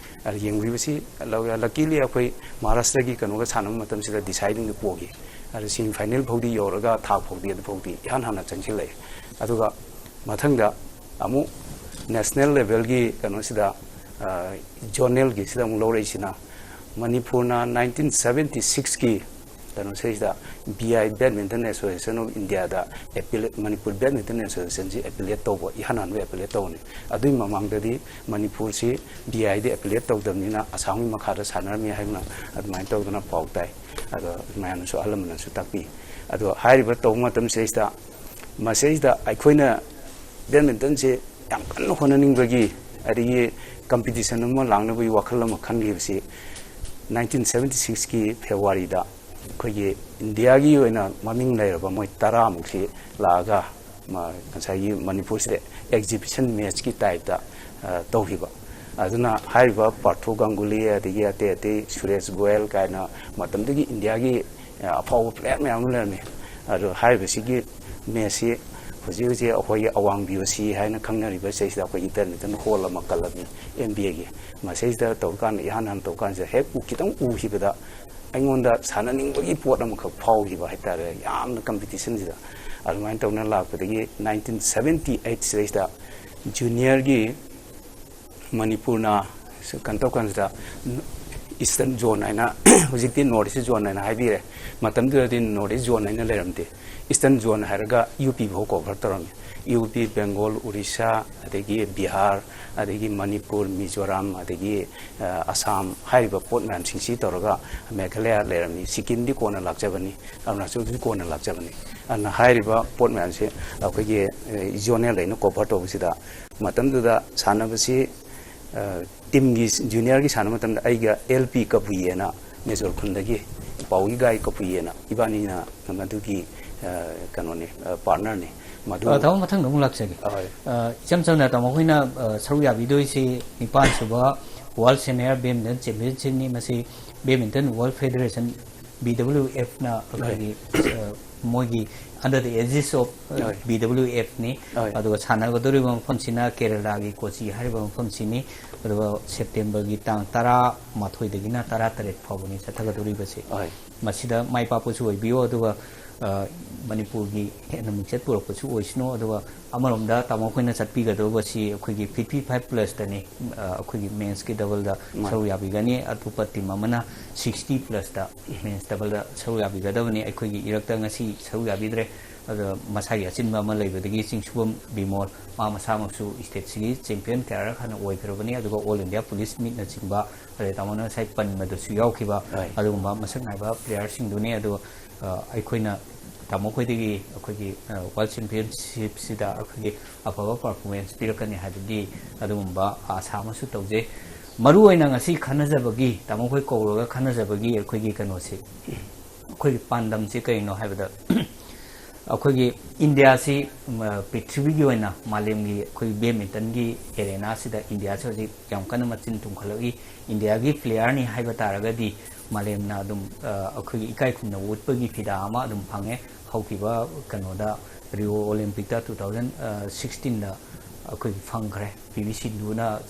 ꯑꯗ ꯌꯦꯡꯕꯤꯕꯁꯤ ꯂꯛꯀꯤꯂꯤ ꯑꯩꯈꯣꯏ ꯃꯍꯥꯔꯥꯁꯇ꯭ꯔꯒꯤ ꯀꯩꯅꯣꯒ ꯁꯥꯟꯅꯕ ꯃꯇꯝꯁꯤꯗ ꯗꯤꯁꯥꯏꯗꯤꯡꯗ ꯄꯣꯈꯤ꯫ ꯑꯗ ꯁꯦꯃꯤ ꯐꯥꯏꯅꯦꯜ ꯐꯥꯎꯗꯤ ꯌꯧꯔꯒ ꯊꯥꯛ ꯐꯥꯎꯗꯤ ꯑꯗꯨ ꯐꯥꯎꯗꯤ ꯏꯍꯥꯟ ꯍꯥꯟꯅ ꯆꯪꯁꯤꯜꯂꯛꯑꯦ꯫ ꯑꯗꯨꯒ ꯃꯊꯪꯗ ꯑꯃꯨꯛ ꯅꯦꯁꯅꯦꯜ ꯂꯦꯚꯦꯜꯒꯤ ꯀꯩꯅꯣꯁꯤꯗ, ꯖꯣꯅꯦꯜꯒꯤꯁꯤꯗ ꯑꯃꯨꯛ ꯂꯧꯔꯛꯏꯁꯤꯅ ꯃꯅꯤꯄꯨꯔꯅ ꯅꯥꯏꯟꯇꯤꯟ ꯁꯕꯦꯟꯇꯤ ꯁꯤꯛꯁꯀꯤ ꯀꯩꯅꯣꯁꯤꯗꯩꯁꯤꯗ B I, Badminton Association of Indiaꯗ ꯑꯦꯄꯤꯂꯦꯠ, ꯃꯅꯤꯄꯨꯔ ꯕꯦꯗꯃꯤꯟꯇꯟ ꯑꯦꯁꯣꯁꯤꯌꯦꯁꯟꯁꯤ ꯑꯦꯄꯤꯂꯦꯠ ꯇꯧꯕ, ꯏꯍꯥꯟ ꯍꯥꯟꯕ ꯑꯦꯄꯤꯂꯦꯠ ꯇꯧꯕꯅꯤ꯫ ꯑꯗꯨꯒꯤ ꯃꯃꯥꯡꯗꯗꯤ ꯃꯅꯤꯄꯨꯔꯁꯤ ꯕꯤ ꯑꯥꯏꯗ ꯑꯦꯄꯤꯂꯦꯠ ꯇꯧꯗꯕꯅꯤꯅ ꯑꯁꯥꯝꯒꯤ ꯃꯈꯥꯗ ꯁꯥꯟꯅꯔꯝꯃꯤ ꯍꯥꯏꯅ ꯑꯗꯨꯃꯥꯏꯅ ꯇꯧꯗꯅ ꯄꯥꯎ ꯇꯥꯏ꯫ ꯑꯗꯣ ꯃꯌꯥꯝꯅꯁꯨ, ꯑꯍꯜ ꯂꯃꯟꯅꯁꯨ ꯇꯥꯛꯄꯤ꯫ ꯑꯗꯣ ꯍꯥꯏꯔꯤꯕ ꯇꯧꯕ ꯃꯇꯝꯁꯤꯗꯩꯁꯤꯗ, ꯃꯁꯤꯗꯩꯁꯤꯗ ꯑꯩꯈꯣꯏꯅ ꯕꯦꯗꯃꯤꯟꯇꯟꯁꯦ ꯌꯥꯝ ꯀꯟꯅ ꯍꯣꯠꯅꯅꯤꯡꯕꯒꯤ, ꯑꯗꯒꯤ ꯀꯝꯄꯤꯇꯤꯁꯟ ꯑꯃ ꯂꯥꯡꯅꯕꯒꯤ ꯋꯥꯈꯜ ꯑꯃ ꯈꯟꯈꯤꯕꯁꯤ ꯅꯥꯏꯟꯇꯤꯟ ꯁꯕꯦꯟꯇꯤ ꯁꯤꯛꯁꯀꯤ ꯐꯦꯕꯋꯥꯔꯤꯗ ꯑꯩꯈꯣꯏꯒꯤ ꯏꯟꯗꯤꯌꯥꯒꯤ ꯑꯣꯏꯅ ꯃꯃꯤꯡ ꯂꯩꯔꯕ ꯃꯣꯏ ꯇꯔꯥꯃꯨꯛꯁꯤ ꯂꯥꯛꯑꯒ ꯃ-, ꯉꯁꯥꯏꯒꯤ ꯃꯅꯤꯄꯨꯔꯁꯤꯗ ꯑꯦꯛꯖꯤꯕꯤꯁꯟ ꯃꯦꯠꯆꯀꯤ ꯇꯥꯏꯞꯇ, ꯑ, ꯇꯧꯈꯤꯕ꯫ ꯑꯗꯨꯅ ꯍꯥꯏꯔꯤꯕ ꯄꯥꯔꯊꯣ ꯒꯪꯒꯨꯂꯤ, ꯑꯗꯒꯤ ꯑꯇꯩ ꯑꯇꯩ ꯁꯨꯔꯦꯁ ꯒꯣꯌꯦꯜ ꯀꯥꯏꯅ ꯃꯇꯝꯗꯨꯒꯤ ꯏꯟꯗꯤꯌꯥꯒꯤ, ꯑ, ꯑꯐꯥꯎꯕ ꯄ꯭ꯂꯦꯌꯔ ꯃꯌꯥꯝ ꯑꯃ ꯂꯩꯔꯝꯃꯤ꯫ ꯑꯗꯣ ꯍꯥꯏꯔꯤꯕꯁꯤꯒꯤ ꯃꯦꯠꯁꯁꯤ ꯍꯧꯖꯤꯛ ꯍꯧꯖꯤꯛ ꯑꯩꯈꯣꯏꯒꯤ ꯑꯋꯥꯡ ꯕꯤ ꯑꯣ ꯁꯤ ꯍꯥꯏꯅ ꯈꯪꯅꯔꯤꯕ ꯁꯤꯗꯩꯁꯤꯗ ꯑꯩꯈꯣꯏ ꯏꯟꯇꯔꯅꯦꯁꯅꯦꯜ ꯍꯣꯜ ꯑꯃ ꯀꯜꯂꯝꯃꯤ, ꯑꯦꯟ ꯕꯤ ꯑꯦꯒꯤ꯫ ꯃꯁꯤꯗꯩꯁꯤꯗ ꯇꯧꯔꯀꯥꯟꯗ, ꯏꯍꯥꯟ ꯍꯥꯟꯅ ꯇꯧꯔꯀꯥꯟꯁꯤꯗ ꯍꯦꯛ ꯎ-, ꯈꯤꯇꯪ ꯎꯈꯤꯕꯗ ꯑꯩꯉꯣꯟꯗ ꯁꯥꯟꯅꯅꯤꯡꯕꯒꯤ ꯄꯣꯠ ꯑꯃꯈꯛ ꯐꯥꯎꯈꯤꯕ ꯍꯥꯏꯇꯥꯔꯦ, ꯌꯥꯝꯅ ꯀꯝꯄꯤꯇꯤꯁꯟꯁꯤꯗ꯫ ꯑꯗꯨꯃꯥꯏꯅ ꯇꯧꯅ ꯂꯥꯛꯄꯗꯒꯤ ꯅꯥꯏꯟꯇꯤꯟ ꯁꯕꯦꯟꯇꯤ ꯑꯩꯠ ꯁꯤꯗꯩꯁꯤꯗ ꯖꯨꯅꯤꯌꯔꯒꯤ ꯃꯅꯤꯄꯨꯔꯅ ꯀꯩꯅꯣ ꯇꯧꯀꯥꯟꯁꯤꯗ ꯏꯁꯇꯔꯟ ꯖꯣꯟ ꯍꯥꯏꯅ, ꯍꯧꯖꯤꯛꯇꯤ ꯅꯣꯔꯠ ꯏꯁ ꯖꯣꯟ ꯍꯥꯏꯅ ꯍꯥꯏꯕꯤꯔꯦ, ꯃꯇꯝꯗꯨꯗꯗꯤ ꯅꯣꯔꯠ ꯏꯁ ꯖꯣꯟ ꯍꯥꯏꯅ ꯂꯩꯔꯝꯗꯦ, ꯏꯁꯇꯔꯟ ꯖꯣꯟ ꯍꯥꯏꯔꯒ ꯌꯨ ꯄꯤ ꯐꯥꯎ ꯀꯣꯚꯔ ꯇꯧꯔꯝꯃꯤ꯫ ꯌꯨ ꯄꯤ, ꯕꯦꯡꯒꯣꯜ, ꯎꯔꯤꯁꯥ, ꯑꯗꯒꯤ ꯕꯤꯍꯥꯔ, ꯑꯗꯒꯤ ꯃꯅꯤꯄꯨꯔ, ꯃꯤꯖꯣꯔꯥꯝ, ꯑꯗꯒꯤ ꯑ, ꯑꯁꯥꯝ ꯍꯥꯏꯔꯤꯕ ꯄꯣꯠ ꯃꯌꯥꯝꯁꯤꯡꯁꯤ ꯇꯧꯔꯒ ꯃꯦꯘꯥꯂꯌꯥ ꯂꯩꯔꯝꯃꯤ, ꯁꯤꯛꯀꯤꯝꯗꯤ ꯀꯣꯟꯅ ꯂꯥꯛꯆꯕꯅꯤ, ꯑꯔꯨꯅꯥꯆꯜꯗꯤ ꯀꯣꯟꯅ ꯂꯥꯛꯆꯕꯅꯤ꯫ ꯑꯗꯨꯅ ꯍꯥꯏꯔꯤꯕ ꯄꯣꯠ ꯃꯌꯥꯝꯁꯤ ꯑꯩꯈꯣꯏꯒꯤ, ꯑ, ꯖꯣꯅꯦꯜ ꯑꯩꯅ ꯀꯣꯚꯔ ꯇꯧꯕꯁꯤꯗ ꯃꯇꯝꯗꯨꯗ ꯁꯥꯟꯅꯕꯁꯤ, ꯑ, ꯇꯤꯝꯒꯤ ꯖꯨꯅꯤꯌꯔꯒꯤ ꯁꯥꯟꯅꯕ ꯃꯇꯝꯗ ꯑꯩꯒ ꯑꯦꯜ ꯄꯤ ꯀꯕꯨꯏ ꯍꯥꯏꯅ ꯃꯦꯖꯣꯔ ꯈꯨꯟꯗꯒꯤ ꯄꯥꯎꯒꯤ ꯒꯥꯏ ꯀꯕꯨꯏ ꯍꯥꯏꯅ ꯏꯕꯥꯅꯤꯅ ꯃꯗꯨꯒꯤ, ꯑ, ꯀꯩꯅꯣꯅꯤ, ꯑ, ꯄꯥꯔꯠꯅꯔꯅꯤ꯫ ꯃꯗꯨ ꯑ, ꯇꯥꯃꯣ, ꯃꯊꯪꯗ ꯑꯃꯨꯛ ꯂꯥꯛꯆꯒꯦ꯫ ꯍꯣꯏ꯫ ꯑ, ꯏꯆꯝ ꯆꯝꯅ ꯇꯥꯃꯣ ꯑꯩꯈꯣꯏꯅ, ꯑ, ꯁꯔꯨꯛ ꯌꯥꯕꯤꯗꯣꯏꯁꯤ ꯅꯤꯄꯥꯟ ꯁꯨꯕ World Senior Badminton Championshipꯅꯤ꯫ ꯃꯁꯤ Badminton World Federation, B W Fꯅ ꯑꯩꯈꯣꯏꯒꯤ, ꯍꯣꯏ꯫ ꯑ, ꯃꯣꯏꯒꯤ under the aegis of, ꯑ, ꯍꯣꯏ꯫ B W Fꯅꯤ꯫ ꯍꯣꯏ꯫ ꯑꯗꯨꯒ ꯁꯥꯟꯅꯒꯗꯧꯔꯤꯕ ꯃꯐꯝꯁꯤꯅ ꯀꯦꯔꯂꯥꯒꯤ ꯀꯣꯆꯤ ꯍꯥꯏꯔꯤꯕ ꯃꯐꯝꯁꯤꯅꯤ꯫ ꯑꯗꯨꯒ ꯁꯦꯞꯇꯦꯝꯕꯔꯒꯤ ꯇꯥꯡ ꯇꯔꯥꯃꯥꯊꯣꯏꯗꯒꯤꯅ ꯇꯔꯥꯇꯔꯦꯠ ꯐꯥꯎꯕꯅꯤ ꯆꯠꯊꯒꯗꯧꯔꯤꯕꯁꯤ꯫ ꯍꯣꯏ꯫ ꯃꯁꯤꯗ ꯃꯥꯏ ꯄꯥꯛꯄꯁꯨ ꯑꯣꯏꯕꯤꯌꯨ, ꯑꯗꯨꯒ, ꯑ, ꯃꯅꯤꯄꯨꯔꯒꯤ ꯍꯦꯟꯅ ꯃꯤꯡꯆꯠ ꯄꯨꯔꯛꯄꯁꯨ ꯑꯣꯏꯁꯅꯨ꯫ ꯑꯗꯨꯒ ꯑꯃꯔꯣꯝꯗ ꯇꯥꯃꯣ ꯑꯩꯈꯣꯏꯅ ꯆꯠꯄꯤꯒꯗꯧꯕꯁꯤ ꯑꯩꯈꯣꯏꯒꯤ fifty five plusꯇꯅꯤ, ꯑ, ꯑꯩꯈꯣꯏꯒꯤ mensꯀꯤ doubleꯗ ꯃꯥꯅꯤ꯫ ꯁꯔꯨꯛ ꯌꯥꯕꯤꯒꯅꯤ꯫ ꯑꯇꯣꯞꯄ ꯇꯤꯝ ꯑꯃꯅ sixty plusꯇ men's doubleꯗ ꯁꯔꯨꯛ ꯌꯥꯕꯤꯒꯗꯕꯅꯤ꯫ ꯑꯩꯈꯣꯏꯒꯤ ꯏꯔꯛꯇ ꯉꯁꯤ ꯁꯔꯨꯛ ꯌꯥꯕꯤꯗ꯭ꯔꯦ꯫ ꯑꯗꯣ ꯃꯁꯥꯒꯤ ꯑꯆꯤꯟꯕ ꯑꯃ ꯂꯩꯕꯗꯒꯤ ꯆꯤꯡꯁꯨꯕꯝ ꯕꯤꯃꯣꯜ, ꯃꯥ ꯃꯁꯥꯃꯛꯁꯨ stateꯁꯤꯒꯤ champion ꯀꯌꯥꯔꯛ ꯍꯥꯟꯅ ꯑꯣꯏꯈ꯭ꯔꯕꯅꯤ, ꯑꯗꯨꯒ All India Police Meetꯅꯆꯤꯡꯕ, ꯑꯗꯩ ꯇꯥꯃꯣꯅ ꯉꯁꯥꯏ ꯄꯟꯕꯗꯁꯨ ꯌꯥꯎꯈꯤꯕ, ꯍꯣꯏ꯫ ꯑꯗꯨꯒꯨꯝꯕ ꯃꯁꯛ ꯅꯥꯏꯕ playerꯁꯤꯡꯗꯨꯅꯤ꯫ ꯑꯗꯨꯒ, ꯑ, ꯑꯩꯈꯣꯏꯅ ꯇꯥꯃꯣ ꯈꯣꯏꯗꯒꯤ ꯑꯩꯈꯣꯏꯒꯤ, ꯑ, World Championshipꯁꯤꯗ ꯑꯩꯈꯣꯏꯒꯤ ꯑꯐꯕ performance ꯄꯤꯔꯛꯀꯅꯤ ꯍꯥꯏꯕꯒꯤ ꯑꯗꯨꯒꯨꯝꯕ ꯑꯥꯁꯥ ꯑꯃꯁꯨ ꯇꯧꯖꯩ꯫ ꯃꯔꯨ ꯑꯣꯏꯅ ꯉꯁꯤ ꯈꯟꯅꯖꯕꯒꯤ, ꯇꯥꯃꯣ ꯈꯣꯏ ꯀꯧꯔꯒ ꯈꯟꯅꯖꯕꯒꯤ ꯑꯩꯈꯣꯏꯒꯤ ꯀꯩꯅꯣꯁꯤ, ꯑꯩꯈꯣꯏꯒꯤ ꯄꯥꯟꯗꯝꯁꯤ ꯀꯔꯤꯅꯣ ꯍꯥꯏꯕꯗ, ꯑꯩꯈꯣꯏꯒꯤ ꯏꯟꯗꯤꯌꯥꯁꯤ, ꯎꯝ, ꯄ꯭ꯔꯤꯊꯤꯕꯤꯒꯤ ꯑꯣꯏꯅ ꯃꯥꯂꯦꯝꯒꯤ ꯑꯩꯈꯣꯏꯒꯤ badmintonꯒꯤ arenaꯁꯤꯗ ꯏꯟꯗꯤꯌꯥꯁꯤ ꯍꯧꯖꯤꯛ ꯌꯥꯝ ꯀꯟꯅ ꯃꯆꯤꯟ ꯇꯨꯝꯈꯠꯂꯛꯏ꯫ ꯏꯟꯗꯤꯌꯥꯒꯤ playerꯅꯤ ꯍꯥꯏꯕ ꯇꯥꯔꯒꯗꯤ ꯃꯥꯂꯦꯝꯅ ꯑꯗꯨꯝ, ꯑ, ꯑꯩꯈꯣꯏꯒꯤ ꯏꯀꯥꯏ ꯈꯨꯝꯅꯕ ꯎꯠꯄꯒꯤ ꯐꯤꯗꯥ ꯑꯃ ꯑꯗꯨꯝ ꯐꯪꯉꯦ꯫ ꯍꯧꯈꯤꯕ ꯀꯩꯅꯣꯗ, Rio Olympicꯇ two thousand sixteenꯗ ꯑꯩꯈꯣꯏꯒꯤ ꯐꯪꯈ꯭ꯔꯦ꯫ ꯄꯤ ꯚꯤ ꯁꯤꯟꯙꯨꯅ, ꯑ,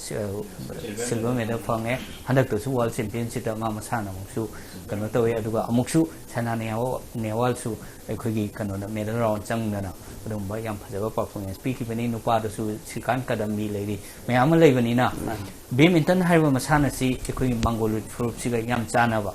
silver medal ꯐꯪꯉꯦ꯫ ꯍꯟꯗꯛꯇꯁꯨ World Championshipꯇ ꯃꯥ ꯃꯁꯥꯅ ꯑꯃꯨꯛꯁꯨ ꯀꯩꯅꯣ ꯇꯧꯋꯦ꯫ ꯑꯗꯨꯒ ꯑꯃꯨꯛꯁꯨ ꯁꯥꯏꯅꯥ ꯅꯦꯍꯋꯥ-, ꯅꯦꯍꯋꯥꯜꯁꯨ ꯑꯩꯈꯣꯏꯒꯤ ꯀꯩꯅꯣꯗ medal round ꯆꯪꯗꯅ ꯑꯗꯨꯒꯨꯝꯕ ꯌꯥꯝ ꯐꯖꯕ performance ꯄꯤꯈꯤꯕꯅꯤ꯫ ꯅꯨꯄꯥꯗꯁꯨ ꯁ꯭ꯔꯤꯀꯥꯟ ꯀꯗꯝꯕꯤ ꯂꯩꯔꯤ, ꯃꯌꯥꯝ ꯑꯃ ꯂꯩꯕꯅꯤꯅ꯫ ꯃꯥꯅꯤ꯫ Badminton ꯍꯥꯏꯔꯤꯕ ꯃꯁꯥꯟꯅꯁꯤ ꯑꯩꯈꯣꯏꯒꯤ Mongoloid ꯐꯨꯔꯨꯞꯁꯤꯒ ꯌꯥꯝ ꯆꯥꯟꯅꯕ,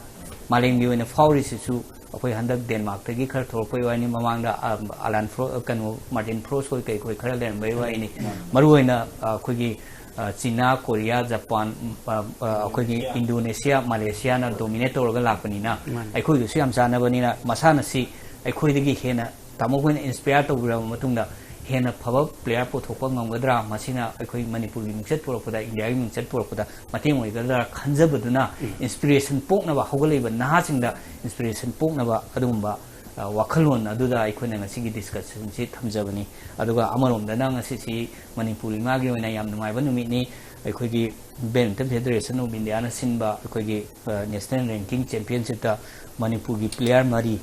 ꯃꯥꯂꯦꯝꯒꯤ ꯑꯣꯏꯅ ꯐꯥꯎꯔꯤꯁꯤꯁꯨ ꯑꯩꯈꯣꯏ ꯍꯟꯗꯛ ꯗꯦꯟꯃꯥꯔꯛꯇꯒꯤ ꯈꯔ ꯊꯣꯛꯂꯛꯄꯩ ꯋꯥꯅꯤ, ꯃꯃꯥꯡꯗ, ꯑ, ꯑꯂꯥꯟ ꯐ꯭ꯔꯣ-, ꯀꯩꯅꯣ, ꯃꯥꯔꯇꯤꯟ ꯐ꯭ꯔꯣꯁ ꯍꯣꯏ ꯀꯩ ꯍꯣꯏ ꯈꯔ ꯂꯩꯔꯝꯕꯩ ꯋꯥꯔꯤꯅꯤ꯫ ꯃꯔꯨꯑꯣꯏꯅ, ꯑ, ꯑꯩꯈꯣꯏꯒꯤ, ꯑ, ꯆꯤꯅꯥ, ꯀꯣꯔꯤꯌꯥ, ꯖꯄꯥꯟ, ꯎꯝ, ꯑ, ꯑ, ꯑꯩꯈꯣꯏꯒꯤ ꯏꯟꯗꯣꯅꯦꯁꯤꯌꯥ, ꯃꯥꯂꯦꯁꯤꯌꯥꯅ ꯗꯣꯃꯤꯅꯦꯠ ꯇꯧꯔꯒ ꯂꯥꯛꯄꯅꯤꯅ, ꯃꯥꯅꯤ꯫ ꯑꯩꯈꯣꯏꯒꯁꯨ ꯌꯥꯝ ꯆꯥꯟꯅꯕꯅꯤꯅ, ꯃꯁꯥꯟꯅꯁꯤ ꯑꯩꯈꯣꯏꯗꯒꯤ ꯍꯦꯟꯅ ꯇꯥꯃꯣ ꯑꯩꯈꯣꯏꯅ ꯏꯟꯁꯄꯤꯌꯔ ꯇꯧꯕꯤꯔꯕ ꯃꯇꯨꯡꯗ, ꯍꯦꯟꯅ ꯐꯕ ꯄ꯭ꯂꯦꯌꯔ ꯄꯨꯊꯣꯛꯄ ꯉꯝꯒꯗ꯭ꯔꯥ, ꯃꯁꯤꯅ ꯑꯩꯈꯣꯏ ꯃꯅꯤꯄꯨꯔꯒꯤ ꯃꯤꯡꯆꯠ ꯄꯨꯔꯛꯄꯗ, ꯏꯟꯗꯤꯌꯥꯒꯤ ꯃꯤꯡꯆꯠ ꯄꯨꯔꯛꯄꯗ ꯃꯇꯦꯡ ꯑꯣꯏꯒꯗ꯭ꯔꯥ ꯈꯟꯖꯕꯗꯨꯅ, ꯎꯝ꯫ ꯏꯟꯁꯄꯤꯔꯦꯁꯟ ꯄꯣꯛꯅꯕ, ꯍꯧꯒꯠꯂꯛꯏꯕ ꯅꯍꯥꯁꯤꯡꯗ ꯏꯟꯁꯄꯤꯔꯦꯁꯟ ꯄꯣꯛꯅꯕ ꯑꯗꯨꯒꯨꯝꯕ, ꯑ, ꯋꯥꯈꯜꯂꯣꯟ ꯑꯗꯨꯗ ꯑꯩꯈꯣꯏꯅ ꯉꯁꯤꯒꯤ ꯗꯤꯁꯀꯁꯟꯁꯤ ꯊꯝꯖꯕꯅꯤ꯫ ꯑꯗꯨꯒ ꯑꯃꯔꯣꯝꯗꯅ ꯉꯁꯤꯁꯤ ꯃꯅꯤꯄꯨꯔ ꯏꯃꯥꯒꯤ ꯑꯣꯏꯅ ꯌꯥꯝ ꯅꯨꯡꯉꯥꯏꯕ ꯅꯨꯃꯤꯠꯅꯤ꯫ ꯑꯩꯈꯣꯏꯒꯤ Badminton Federation of India ꯅ ꯁꯤꯟꯕ ꯑꯩꯈꯣꯏꯒꯤ, ꯑ, ꯅꯦꯁꯅꯦꯜ ꯔꯦꯡꯀꯤꯡ ꯆꯦꯝꯄꯤꯌꯟꯁꯤꯞꯇ ꯃꯅꯤꯄꯨꯔꯒꯤ ꯄ꯭ꯂꯦꯌꯔ ꯃꯔꯤ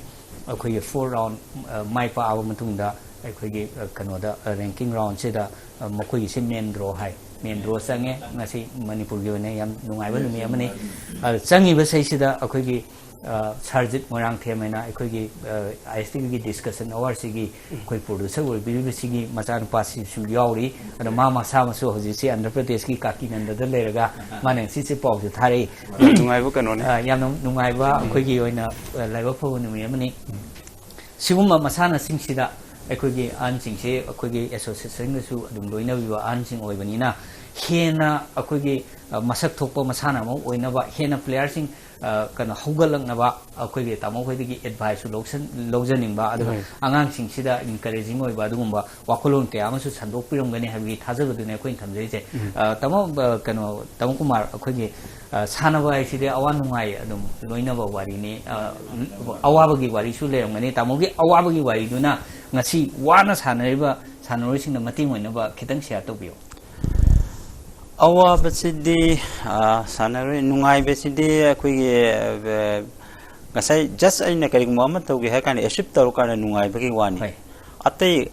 ꯑꯩꯈꯣꯏꯒꯤ ꯐꯣꯔ ꯔꯥꯎꯟ, ꯑ, ꯃꯥꯏ ꯄꯥꯛꯑꯕ ꯃꯇꯨꯡꯗ ꯑꯩꯈꯣꯏꯒꯤ, ꯑ, ꯀꯩꯅꯣꯗ, ꯑ, ꯔꯦꯡꯀꯤꯡ ꯔꯥꯎꯟꯁꯤꯗ, ꯑ, ꯃꯈꯣꯏꯒꯤꯁꯦ ꯃꯦꯟ ꯗ꯭ꯔꯣ ꯍꯥꯏ, ꯃꯦꯟ ꯗ꯭ꯔꯣ ꯆꯪꯉꯦ꯫ ꯉꯁꯤ ꯃꯅꯤꯄꯨꯔꯒꯤ ꯑꯣꯏꯅ ꯌꯥꯝ ꯅꯨꯡꯉꯥꯏꯕ ꯅꯨꯃꯤꯠ ꯑꯃꯅꯤ꯫ ꯑ, ꯆꯪꯉꯤꯕ ꯁꯩꯁꯤꯗ ꯑꯩꯈꯣꯏꯒꯤ, ꯑ, ꯁꯥꯔꯖꯤꯠ ꯃꯣꯏꯔꯥꯡꯊꯦꯝ ꯍꯥꯏꯅ ꯑꯩꯈꯣꯏꯒꯤ, ꯑ, ISTV ꯒꯤ ꯗꯤꯁꯀꯁꯟ ꯑꯋꯥꯔꯁꯤꯒꯤ ꯑꯩꯈꯣꯏ ꯄ꯭ꯔꯣꯗ꯭ꯌꯨꯁꯔ ꯑꯣꯏꯕꯤꯔꯤꯕꯁꯤꯒꯤ ꯃꯆꯥꯅꯨꯄꯥꯁꯤꯁꯨ ꯌꯥꯎꯔꯤ꯫ ꯑꯗꯣ ꯃꯥ ꯃꯁꯥꯃꯛꯁꯨ ꯍꯧꯖꯤꯛꯁꯤ ꯑꯟꯙ꯭ꯔ ꯄ꯭ꯔꯗꯦꯁꯀꯤ ꯀꯥꯀꯤꯅꯟꯗꯗ ꯂꯩꯔꯒ ꯃꯥꯅ ꯉꯁꯤꯁꯦ ꯄꯥꯎꯁꯨ ꯊꯥꯔꯛꯏ꯫ ꯌꯥꯝ ꯅꯨꯡꯉꯥꯏꯕ ꯀꯩꯅꯣꯅꯤ꯫ ꯑ, ꯌꯥꯝꯅ ꯅꯨꯡꯉꯥꯏꯕ, ꯑꯩꯈꯣꯏꯒꯤ ꯑꯣꯏꯅ, ꯑ, ꯂꯥꯏꯕꯛ ꯐꯕ ꯅꯨꯃꯤꯠ ꯑꯃꯅꯤ꯫ ꯁꯤꯒꯨꯝꯕ ꯃꯁꯥꯟꯅꯁꯤꯡꯁꯤꯗ ꯑꯩꯈꯣꯏꯒꯤ ꯑꯍꯟꯁꯤꯡꯁꯦ ꯑꯩꯈꯣꯏꯒꯤ ꯑꯦꯁꯣꯁꯤꯌꯦꯁꯟꯒꯁꯨ ꯑꯗꯨꯝ ꯂꯣꯏꯅꯕꯤꯕ ꯑꯍꯟꯁꯤꯡ ꯑꯣꯏꯕꯅꯤꯅ, ꯍꯦꯟꯅ ꯑꯩꯈꯣꯏꯒꯤ, ꯑ, ꯃꯁꯛ ꯊꯣꯛꯄ ꯃꯁꯥꯟꯅ ꯑꯃ ꯑꯣꯏꯅꯕ, ꯍꯦꯟꯅ ꯄ꯭ꯂꯦꯌꯔꯁꯤꯡ, ꯑ, ꯀꯩꯅꯣ, ꯍꯧꯒꯠꯂꯛꯅꯕ ꯑꯩꯈꯣꯏꯒꯤ ꯇꯥꯃꯣ ꯈꯣꯏꯗꯒꯤ ꯑꯦꯗꯚꯥꯏꯁꯁꯨ ꯂꯧꯁꯟ-, ꯂꯧꯖꯅꯤꯡꯕ, ꯑꯗꯨꯒ ꯎꯝ꯫ ꯑꯉꯥꯡꯁꯤꯡꯁꯤꯗ ꯏꯟꯀꯔꯦꯖꯤꯡ ꯑꯣꯏꯕ ꯑꯗꯨꯒꯨꯝꯕ ꯋꯥꯈꯜꯂꯣꯟ ꯀꯌꯥ ꯑꯃꯁꯨ ꯁꯟꯗꯣꯛꯄꯤꯔꯝꯒꯅꯤ ꯍꯥꯏꯕꯒꯤ ꯊꯥꯖꯕꯗꯨꯅꯤ ꯑꯩꯈꯣꯏꯅ ꯊꯝꯖꯔꯤꯁꯦ꯫ ꯎꯝ꯫ ꯑ, ꯇꯥꯃꯣ, ꯑ, ꯀꯩꯅꯣ, ꯇꯥꯃꯣ ꯀꯨꯃꯥꯔ, ꯑꯩꯈꯣꯏꯒꯤ, ꯑ, ꯁꯥꯟꯅꯕ ꯍꯥꯏꯁꯤꯗꯤ ꯑꯋꯥ ꯅꯨꯡꯉꯥꯏ ꯑꯗꯨꯝ ꯂꯣꯏꯅꯕ ꯋꯥꯔꯤꯅꯤ꯫ ꯑ, ꯑꯋꯥꯕꯒꯤ ꯋꯥꯔꯤꯁꯨ ꯂꯩꯔꯝꯒꯅꯤ꯫ ꯇꯥꯃꯣꯒꯤ ꯑꯋꯥꯕꯒꯤ ꯋꯥꯔꯤꯗꯨꯅ ꯉꯁꯤ ꯋꯥꯅ ꯁꯥꯟꯅꯔꯤꯕ ꯁꯥꯟꯅꯔꯣꯏꯁꯤꯡꯗ ꯃꯇꯦꯡ ꯑꯣꯏꯅꯕ ꯈꯤꯇꯪ ꯁꯤꯌꯥꯔ ꯇꯧꯕꯤꯌꯨ꯫ ꯑꯋꯥꯕꯁꯤꯗꯤ, ꯑ, ꯁꯥꯟꯅꯔꯣꯏ, ꯅꯨꯡꯉꯥꯏꯕꯁꯤꯗꯤ ꯑꯩꯈꯣꯏꯒꯤ, ꯑ, ꯉꯁꯥꯏ ꯖꯁ ꯑꯩꯅ ꯀꯔꯤꯒꯨꯝꯕ ꯑꯃ ꯇꯧꯒꯦ ꯍꯥꯏ ꯀꯥꯟꯗ, ꯑꯦꯆꯤꯞ ꯇꯧꯔꯀꯥꯟꯗ ꯅꯨꯡꯉꯥꯏꯕꯒꯤ ꯋꯥꯅꯤ꯫ ꯍꯣꯏ꯫ ꯑꯇꯩ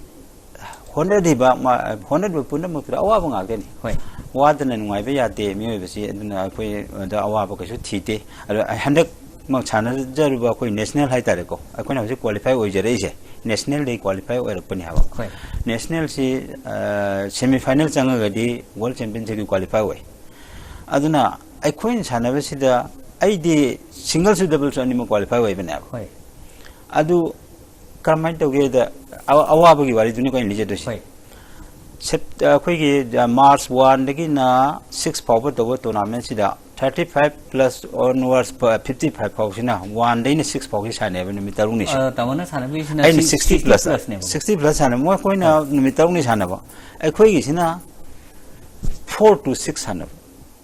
ꯍꯣꯠꯅꯔꯤꯕ, ꯃꯥ-, ꯍꯣꯠꯅꯔꯤꯕ ꯄꯨꯝꯅꯃꯛꯇꯨꯗ ꯑꯋꯥꯕ ꯉꯥꯛꯇꯅꯤ꯫ ꯍꯣꯏ꯫ ꯋꯥꯗꯅ ꯅꯨꯡꯉꯥꯏꯕ ꯌꯥꯗꯦ ꯃꯤꯑꯣꯏꯕꯁꯤ, ꯑꯗꯨꯅ ꯑꯩꯈꯣꯏ ꯑꯗ ꯑꯋꯥꯕ ꯀꯩꯁꯨ ꯊꯤꯗꯦ꯫ ꯑꯗꯣ ꯑꯩ ꯍꯟꯗꯛꯃꯛ ꯁꯥꯟꯅꯖꯔꯤꯕ ꯑꯩꯈꯣꯏ ꯅꯦꯁꯅꯦꯜ ꯍꯥꯏꯇꯥꯔꯦꯀꯣ, ꯑꯩꯈꯣꯏꯅ ꯍꯧꯖꯤꯛ ꯀ꯭ꯋꯥꯂꯤꯐꯥꯏ ꯑꯣꯏꯖꯔꯛꯏꯁꯦ, ꯅꯦꯁꯅꯦꯜꯗꯒꯤ ꯀ꯭ꯋꯥꯂꯤꯐꯥꯏ ꯑꯣꯏꯔꯛꯄꯅꯤ ꯍꯥꯏꯕ꯫ ꯍꯣꯏ꯫ ꯅꯦꯁꯅꯦꯜꯁꯤ, ꯑ, ꯁꯦꯃꯤ ꯐꯥꯏꯅꯦꯜ ꯆꯪꯉꯒꯗꯤ ꯋꯥꯔꯜ ꯆꯦꯝꯄꯤꯌꯟꯁꯤꯞꯀꯤ ꯀ꯭ꯋꯥꯂꯤꯐꯥꯏ ꯑꯣꯏ꯫ ꯑꯗꯨꯅ ꯑꯩꯈꯣꯏꯅ ꯁꯥꯟꯅꯕꯁꯤꯗ ꯑꯩꯗꯤ ꯁꯤꯡꯒꯜꯁꯨ ꯗꯕꯜꯁꯨ ꯑꯅꯤꯃꯛ ꯀ꯭ꯋꯥꯂꯤꯐꯥꯏ ꯑꯣꯏꯕꯅꯦꯕ꯫ ꯍꯣꯏ꯫ ꯑꯗꯨ ꯀꯔꯝꯍꯥꯏꯅ ꯇꯧꯒꯦꯗ, ꯑꯋꯥꯕꯒꯤ ꯋꯥꯔꯤꯗꯨꯅꯤꯀꯣ ꯑꯩꯅ ꯂꯤꯖꯗꯣꯏꯁꯦ꯫ ꯁꯦꯞ-, ꯑꯩꯈꯣꯏꯒꯤ ꯃꯥꯔꯆ ꯋꯥꯟꯗꯒꯤꯅ ꯁꯤꯛꯁ ꯐꯥꯎꯕ ꯇꯧꯕ ꯇꯣꯔꯅꯥꯃꯦꯟꯁꯤꯗ thirty five plus onwards fifty five ꯐꯥꯎꯁꯤꯅ ꯋꯥꯟꯗꯩꯅ ꯁꯤꯛꯁ ꯐꯥꯎꯒꯤ ꯁꯥꯟꯅꯩꯕ ꯅꯨꯃꯤꯠ ꯇꯔꯨꯛꯅꯤꯁꯦ꯫ ꯑ, ꯇꯥꯃꯣꯅ ꯁꯥꯟꯅꯕꯤꯁꯤꯅ ꯑꯩꯅ ꯁꯤ-, ꯁꯤꯛꯁꯇꯤ ꯁꯤꯛꯁꯇꯤ ꯄ꯭ꯂꯁ, ꯄ꯭ꯂꯁꯅꯦꯕ꯫ ꯁꯤꯛꯁꯇꯤ ꯄ꯭ꯂꯁ ꯁꯥꯟꯅꯕ꯫ ꯃꯣꯏ ꯑꯩꯈꯣꯏꯅ ꯍꯣꯏ꯫ ꯅꯨꯃꯤꯠ ꯇꯔꯨꯛꯅꯤ ꯁꯥꯟꯅꯕ꯫ ꯑꯩꯈꯣꯏꯒꯤꯁꯤꯅ ꯐꯣꯔ ꯇꯨ ꯁꯤꯛꯁ ꯁꯥꯟꯅꯕ꯫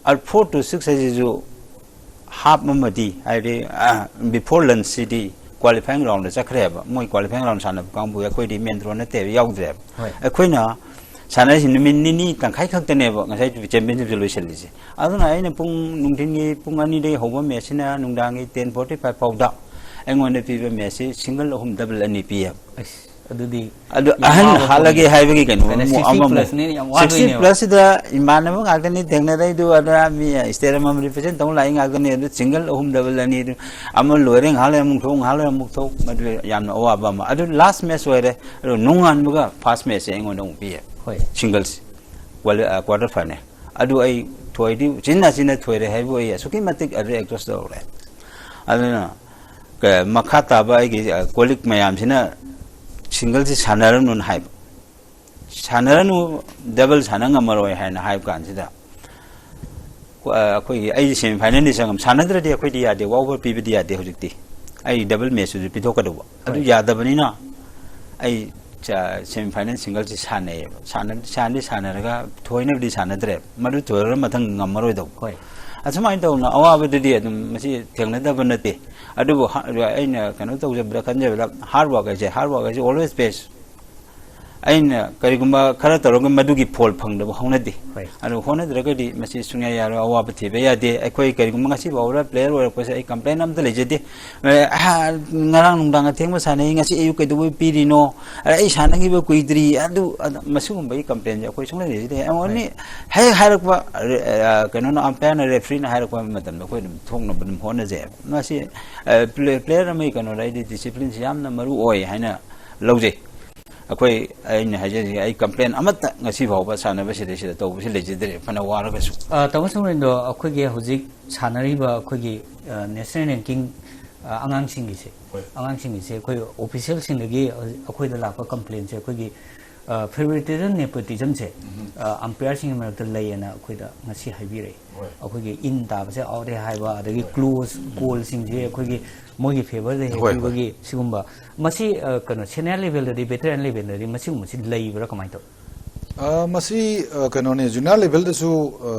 ꯑꯗꯨ ꯐꯣꯔ ꯇꯨ ꯁꯤꯛꯁ ꯍꯥꯏꯁꯤꯁꯨ ꯍꯥꯞ ꯑꯃꯗꯤ, ꯍꯥꯏꯗꯤ, ꯑ, ꯕꯤꯐꯣꯔ ꯂꯟꯁꯁꯤꯗꯤ ꯀ꯭ꯋꯥꯂꯤꯐꯥꯏꯡ ꯔꯥꯎꯟꯗ ꯆꯠꯈ꯭ꯔꯦꯕ꯫ ꯃꯣꯏ ꯀ꯭ꯋꯥꯂꯤꯐꯥꯏꯡ ꯔꯥꯎꯟ ꯁꯥꯟꯅꯕ ꯀꯥꯡꯕꯨ ꯑꯩꯈꯣꯏꯗꯤ ꯃꯦꯟ ꯗ꯭ꯔꯣ ꯅꯠꯇꯦꯕ, ꯌꯥꯎꯗ꯭ꯔꯦꯕ꯫ ꯍꯣꯏ꯫ ꯑꯩꯈꯣꯏꯅ ꯁꯥꯟꯅꯔꯤꯁꯤ ꯅꯨꯃꯤꯠ ꯅꯤꯅꯤ ꯇꯪꯈꯥꯏ ꯈꯛꯇꯅꯦꯕ ꯉꯁꯥꯏ ꯆꯦꯝꯄꯤꯌꯟꯁꯤꯞꯁꯦ ꯂꯣꯏꯁꯤꯜꯂꯤꯁꯦ꯫ ꯑꯗꯨꯅ ꯑꯩꯅ ꯄꯨꯡ, ꯅꯨꯡꯊꯤꯟꯒꯤ ꯄꯨꯡ ꯑꯅꯤꯗꯒꯤ ꯍꯧꯕ ꯃꯦꯠꯁꯁꯤꯅ ꯅꯨꯡꯗꯥꯡꯒꯤ ꯇꯦꯟ ꯐꯣꯔꯇꯤ ꯐꯥꯏꯚ ꯐꯥꯎꯗ ꯑꯩꯉꯣꯟꯗ ꯄꯤꯕ ꯃꯦꯠꯁꯁꯤ ꯁꯤꯡꯒꯜ ꯑꯍꯨꯝ, ꯗꯕꯜ ꯑꯅꯤ ꯄꯤꯌꯦꯕ꯫ ꯑꯁ, ꯑꯗꯨꯗꯤ ꯑꯗꯨ ꯌꯥꯝ ꯑꯍꯟ ꯋꯥꯕ ꯍꯥꯠꯂꯒꯦ ꯊꯕꯛꯅꯤ꯫ ꯍꯥꯏꯕꯒꯤ ꯀꯩꯅꯣ ꯀꯩꯅꯣ ꯑꯃꯨꯛ ꯁꯤꯛꯁꯇꯤ ꯑꯃꯃꯨꯛ꯫ ꯄ꯭ꯂꯁꯅꯦ, ꯌꯥꯝ ꯁꯤꯛꯁꯇꯤ ꯋꯥꯗꯣꯏꯅꯦꯕ꯫ ꯄ꯭ꯂꯁꯁꯤꯗ ꯏꯃꯥꯟꯅꯕ ꯉꯥꯛꯇꯅꯤ ꯊꯦꯡꯅꯔꯛꯏꯗꯨ, ꯑꯗ ꯃꯤ ꯁ꯭ꯇꯦꯠ ꯑꯃꯃꯝ ꯔꯤꯄ꯭ꯔꯖꯦꯟ ꯇꯧ ꯂꯥꯛꯏ ꯉꯥꯛꯇꯅꯤ꯫ ꯑꯗꯨ ꯁꯤꯡꯒꯜ ꯑꯍꯨꯝ, ꯗꯕꯜ ꯑꯅꯤ, ꯑꯗꯨ ꯑꯃ ꯂꯣꯏꯔꯦ, ꯉꯥꯏꯍꯥꯛ ꯂꯩꯔ ꯑꯃꯨꯛ ꯊꯣꯛ, ꯉꯥꯏꯍꯥꯛ ꯂꯩꯔ ꯑꯃꯨꯛ ꯊꯣꯛ, ꯃꯗꯨ ꯌꯥꯝꯅ ꯑꯋꯥꯕ ꯑꯃ꯫ ꯑꯗꯨ ꯂꯥꯁ ꯃꯦꯠꯆ ꯑꯣꯏꯔꯦ, ꯑꯗꯨ ꯅꯣꯡꯉꯥꯟꯕꯒ ꯐꯥꯔꯁ ꯃꯦꯠꯆꯁꯦ ꯑꯩꯉꯣꯟꯗ ꯑꯃꯨꯛ ꯄꯤꯌꯦ꯫ ꯍꯣꯏ꯫ ꯁꯤꯡꯒꯜꯁ꯫ ꯀ꯭ꯋꯥꯂꯤ-, ꯑ, ꯀ꯭ꯋꯥꯇꯔ ꯐꯥꯏꯅꯦꯜ꯫ ꯑꯗꯨ ꯑꯩ ꯊꯣꯏꯗꯤ ꯎꯆꯤꯟ ꯅꯥꯆꯤꯟꯅ ꯊꯣꯏꯔꯦ ꯍꯥꯏꯕꯨ ꯑꯩ ꯑꯁꯨꯛꯀꯤ ꯃꯇꯤꯛ ꯑꯗꯨ ꯑꯦꯛꯖꯣꯁ ꯇꯧꯔꯦ꯫ ꯑꯗꯨꯅ ꯀ-, ꯃꯈꯥ ꯇꯥꯕ ꯑꯩꯒꯤ, ꯑ, ꯀꯣꯂꯤꯛ ꯃꯌꯥꯝꯁꯤꯅ ꯁꯤꯡꯒꯜꯁꯤ ꯁꯥꯟꯅꯔꯅꯨꯅ ꯍꯥꯏꯕ꯫ ꯁꯥꯟꯅꯔꯅꯨ, ꯗꯕꯜ ꯁꯥꯟꯅ ꯉꯝꯃꯔꯣꯏ ꯍꯥꯏꯅ ꯍꯥꯏꯕ ꯀꯥꯟꯁꯤꯗ, ꯑ, ꯑꯩꯈꯣꯏꯒꯤ, ꯑꯩ ꯁꯦꯃꯤ ꯐꯥꯏꯅꯦꯜꯗꯤ ꯆꯪꯉꯝ-, ꯁꯥꯟꯅꯗ꯭ꯔꯗꯤ ꯑꯩꯈꯣꯏꯗꯤ ꯌꯥꯗꯦ, ꯋꯥꯎꯕ ꯄꯤꯕꯗꯤ ꯌꯥꯗꯦ ꯍꯧꯖꯤꯛꯇꯤ꯫ ꯑꯩ ꯗꯕꯜ ꯃꯦꯠꯆꯇꯨꯁꯨ ꯄꯤꯊꯣꯛꯀꯗꯧꯕ꯫ ꯑꯗꯨ ꯍꯣꯏ꯫ ꯌꯥꯗꯕꯅꯤꯅ ꯑꯩ ꯆ-, ꯁꯦꯃꯤ ꯐꯥꯏꯅꯦꯜ ꯁꯤꯡꯒꯜꯁꯤ ꯁꯥꯟꯅꯩꯌꯦꯕ꯫ ꯁꯥꯟꯅ-, ꯁꯥꯟꯅꯗꯤ ꯁꯥꯟꯅꯔꯒ ꯊꯣꯏꯅꯕꯗꯤ ꯁꯥꯟꯅꯗ꯭ꯔꯦ꯫ ꯃꯗꯨ ꯊꯣꯏꯔꯒ ꯃꯊꯪ ꯉꯝꯃꯔꯣꯏꯗꯧꯕ꯫ ꯍꯣꯏ꯫ ꯑꯁꯨꯃꯥꯏꯅ ꯇꯧꯅ ꯑꯋꯥꯕꯗꯨꯗꯤ ꯑꯗꯨꯝ ꯃꯁꯤ ꯊꯦꯡꯅꯗꯕ ꯅꯠꯇꯦ꯫ ꯑꯗꯨꯕꯨ ꯍ-, ꯑꯩꯅ ꯀꯩꯅꯣ ꯇꯧꯖꯕꯗ, ꯈꯟꯖꯕꯗ, ꯍꯥꯔꯗ ꯋꯥꯔꯛ ꯍꯥꯏꯁꯦ, ꯍꯥꯔꯗ ꯋꯥꯔꯛ ꯍꯥꯏꯁꯦ always pays꯫ ꯑꯩꯅ ꯀꯔꯤꯒꯨꯝꯕ ꯈꯔ ꯇꯧꯔꯒ ꯃꯗꯨꯒꯤ ꯐꯣꯜ ꯐꯪꯗꯕ ꯍꯧꯅꯗꯦ꯫ ꯍꯣꯏ꯫ ꯑꯗꯨ ꯍꯣꯠꯅꯗ꯭ꯔꯒꯗꯤ ꯃꯁꯤ ꯁꯨꯡꯌꯥ ꯌꯥꯔꯣꯏ, ꯑꯋꯥꯕ ꯊꯤꯕ ꯌꯥꯗꯦ꯫ ꯑꯩꯈꯣꯏ ꯀꯔꯤꯒꯨꯝꯕ ꯉꯁꯤ ꯐꯥꯎꯕꯗ ꯄ꯭ꯂꯦꯌꯔ ꯑꯣꯏꯔꯛꯄꯁꯦ ꯑꯩ ꯀꯝꯄ꯭ꯂꯦꯟ ꯑꯝꯇ ꯂꯩꯖꯗꯦ꯫ ꯑꯦ, ꯑꯍ, ꯉꯔꯥꯡ ꯅꯨꯡꯗꯥꯡ ꯑꯊꯦꯡꯕ ꯁꯥꯟꯅꯩ, ꯉꯁꯤ ꯑꯌꯨꯛ ꯀꯩꯗꯧꯕꯩ ꯄꯤꯔꯤꯅꯣ? ꯑꯗ ꯑꯩ ꯁꯥꯟꯅꯈꯤꯕ ꯀꯨꯏꯗ꯭ꯔꯤ꯫ ꯑꯗꯨ, ꯑꯗꯨ, ꯃꯁꯤꯒꯨꯝꯕꯒꯤ ꯀꯝꯄ꯭ꯂꯦꯟꯁꯦ ꯑꯩꯈꯣꯏ ꯁꯨꯡꯂꯩ ꯂꯩꯖꯗꯦ꯫ ꯑꯣꯟꯂꯤ ꯍꯣꯏ꯫ ꯍꯦꯛ ꯍꯥꯏꯔꯛꯄ, ꯑ, ꯀꯩꯅꯣꯅ, ꯑꯝꯄꯥꯌꯔꯅ, ꯔꯦꯐ꯭ꯔꯤꯅ ꯍꯥꯏꯔꯛꯄ ꯃꯇꯝꯗ ꯑꯩꯈꯣꯏ ꯑꯗꯨꯝ ꯊꯣꯛꯅꯕ ꯑꯗꯨꯝ ꯍꯣꯠꯅꯖꯩꯕ꯫ ꯃꯁꯤ, ꯑ, ꯄ꯭ꯂꯦ-, ꯄ꯭ꯂꯦꯌꯔ ꯑꯃꯒꯤ ꯀꯩꯅꯣꯗ ꯑꯩꯗꯤ ꯗꯤꯁꯤꯄ꯭ꯂꯤꯟꯁꯤ ꯌꯥꯝꯅ ꯃꯔꯨ ꯑꯣꯏ ꯍꯥꯏꯅ ꯂꯧꯖꯩ꯫ ꯑꯩꯈꯣꯏ, ꯑꯩꯅ ꯍꯥꯏꯖꯔꯤꯁꯦ, ꯑꯩ ꯀꯝꯄ꯭ꯂꯦꯟ ꯑꯃꯠꯇ ꯉꯁꯤ ꯐꯥꯎꯕ ꯁꯥꯟꯅꯕ ꯁꯤꯗꯩꯁꯤꯗ ꯇꯧꯕꯁꯤ ꯂꯩꯖꯗ꯭ꯔꯦ, ꯐꯅ ꯋꯥꯔꯒꯁꯨ꯫ ꯑ, ꯇꯥꯃꯣ ꯁꯣꯃꯦꯟꯗꯣ, ꯑꯩꯈꯣꯏꯒꯤ ꯍꯧꯖꯤꯛ ꯁꯥꯟꯅꯔꯤꯕ ꯑꯩꯈꯣꯏꯒꯤ, ꯑ, ꯅꯦꯁꯅꯦꯜ ꯔꯦꯡꯀꯤꯡ, ꯑ, ꯑꯉꯥꯡꯁꯤꯡꯒꯤꯁꯦ, ꯍꯣꯏ꯫ ꯑꯉꯥꯡꯁꯤꯡꯒꯤꯁꯦ ꯑꯩꯈꯣꯏ ꯑꯣꯐꯤꯁꯤꯌꯦꯜꯁꯤꯡꯗꯒꯤ ꯑꯩꯈꯣꯏꯗ ꯂꯥꯛꯄ ꯀꯝꯄ꯭ꯂꯦꯟꯁꯦ ꯑꯩꯈꯣꯏꯒꯤ, ꯑ, favoritism, nepotismꯁꯦ, ꯎꯝ꯫ ꯑ, ꯑꯝꯄꯤꯌꯔꯁꯤꯡꯒꯤ ꯃꯔꯛꯇ ꯂꯩꯌꯦꯅ ꯑꯩꯈꯣꯏꯗ ꯉꯁꯤ ꯍꯥꯏꯕꯤꯔꯛꯏ꯫ ꯍꯣꯏ꯫ ꯑꯩꯈꯣꯏꯒꯤ ꯏꯟ ꯇꯥꯕꯁꯦ ꯑꯥꯎꯠ ꯍꯦ ꯍꯥꯏꯕ, ꯑꯗꯒꯤ ꯍꯣꯏ꯫ ꯀ꯭ꯂꯣꯖ ꯎꯝ꯫ ꯀꯣꯜꯁꯤꯡꯁꯦ ꯑꯩꯈꯣꯏꯒꯤ ꯃꯣꯏꯒꯤ ꯐꯦꯚꯔꯗ ꯍꯦꯛ ꯍꯣꯏ, ꯍꯣꯏ꯫ ꯄꯤꯕꯒꯤ ꯁꯤꯒꯨꯝꯕ꯫ ꯃꯁꯤ, ꯑ, ꯀꯩꯅꯣ, ꯁꯦꯅꯤꯌꯔ ꯂꯦꯚꯦꯜꯗꯗꯤ, ꯚꯦꯇꯔꯟ ꯂꯦꯚꯦꯜꯗꯗꯤ ꯃꯁꯤꯒꯨꯝꯕꯁꯤ ꯂꯩꯕ꯭ꯔꯥ, ꯀꯃꯥꯏꯅ ꯇꯧꯏ? ꯑ, ꯃꯁꯤ, ꯑ, ꯀꯩꯅꯣꯅꯦ, ꯖꯨꯅꯤꯌꯔ ꯂꯦꯚꯦꯜꯗꯁꯨ, ꯑ,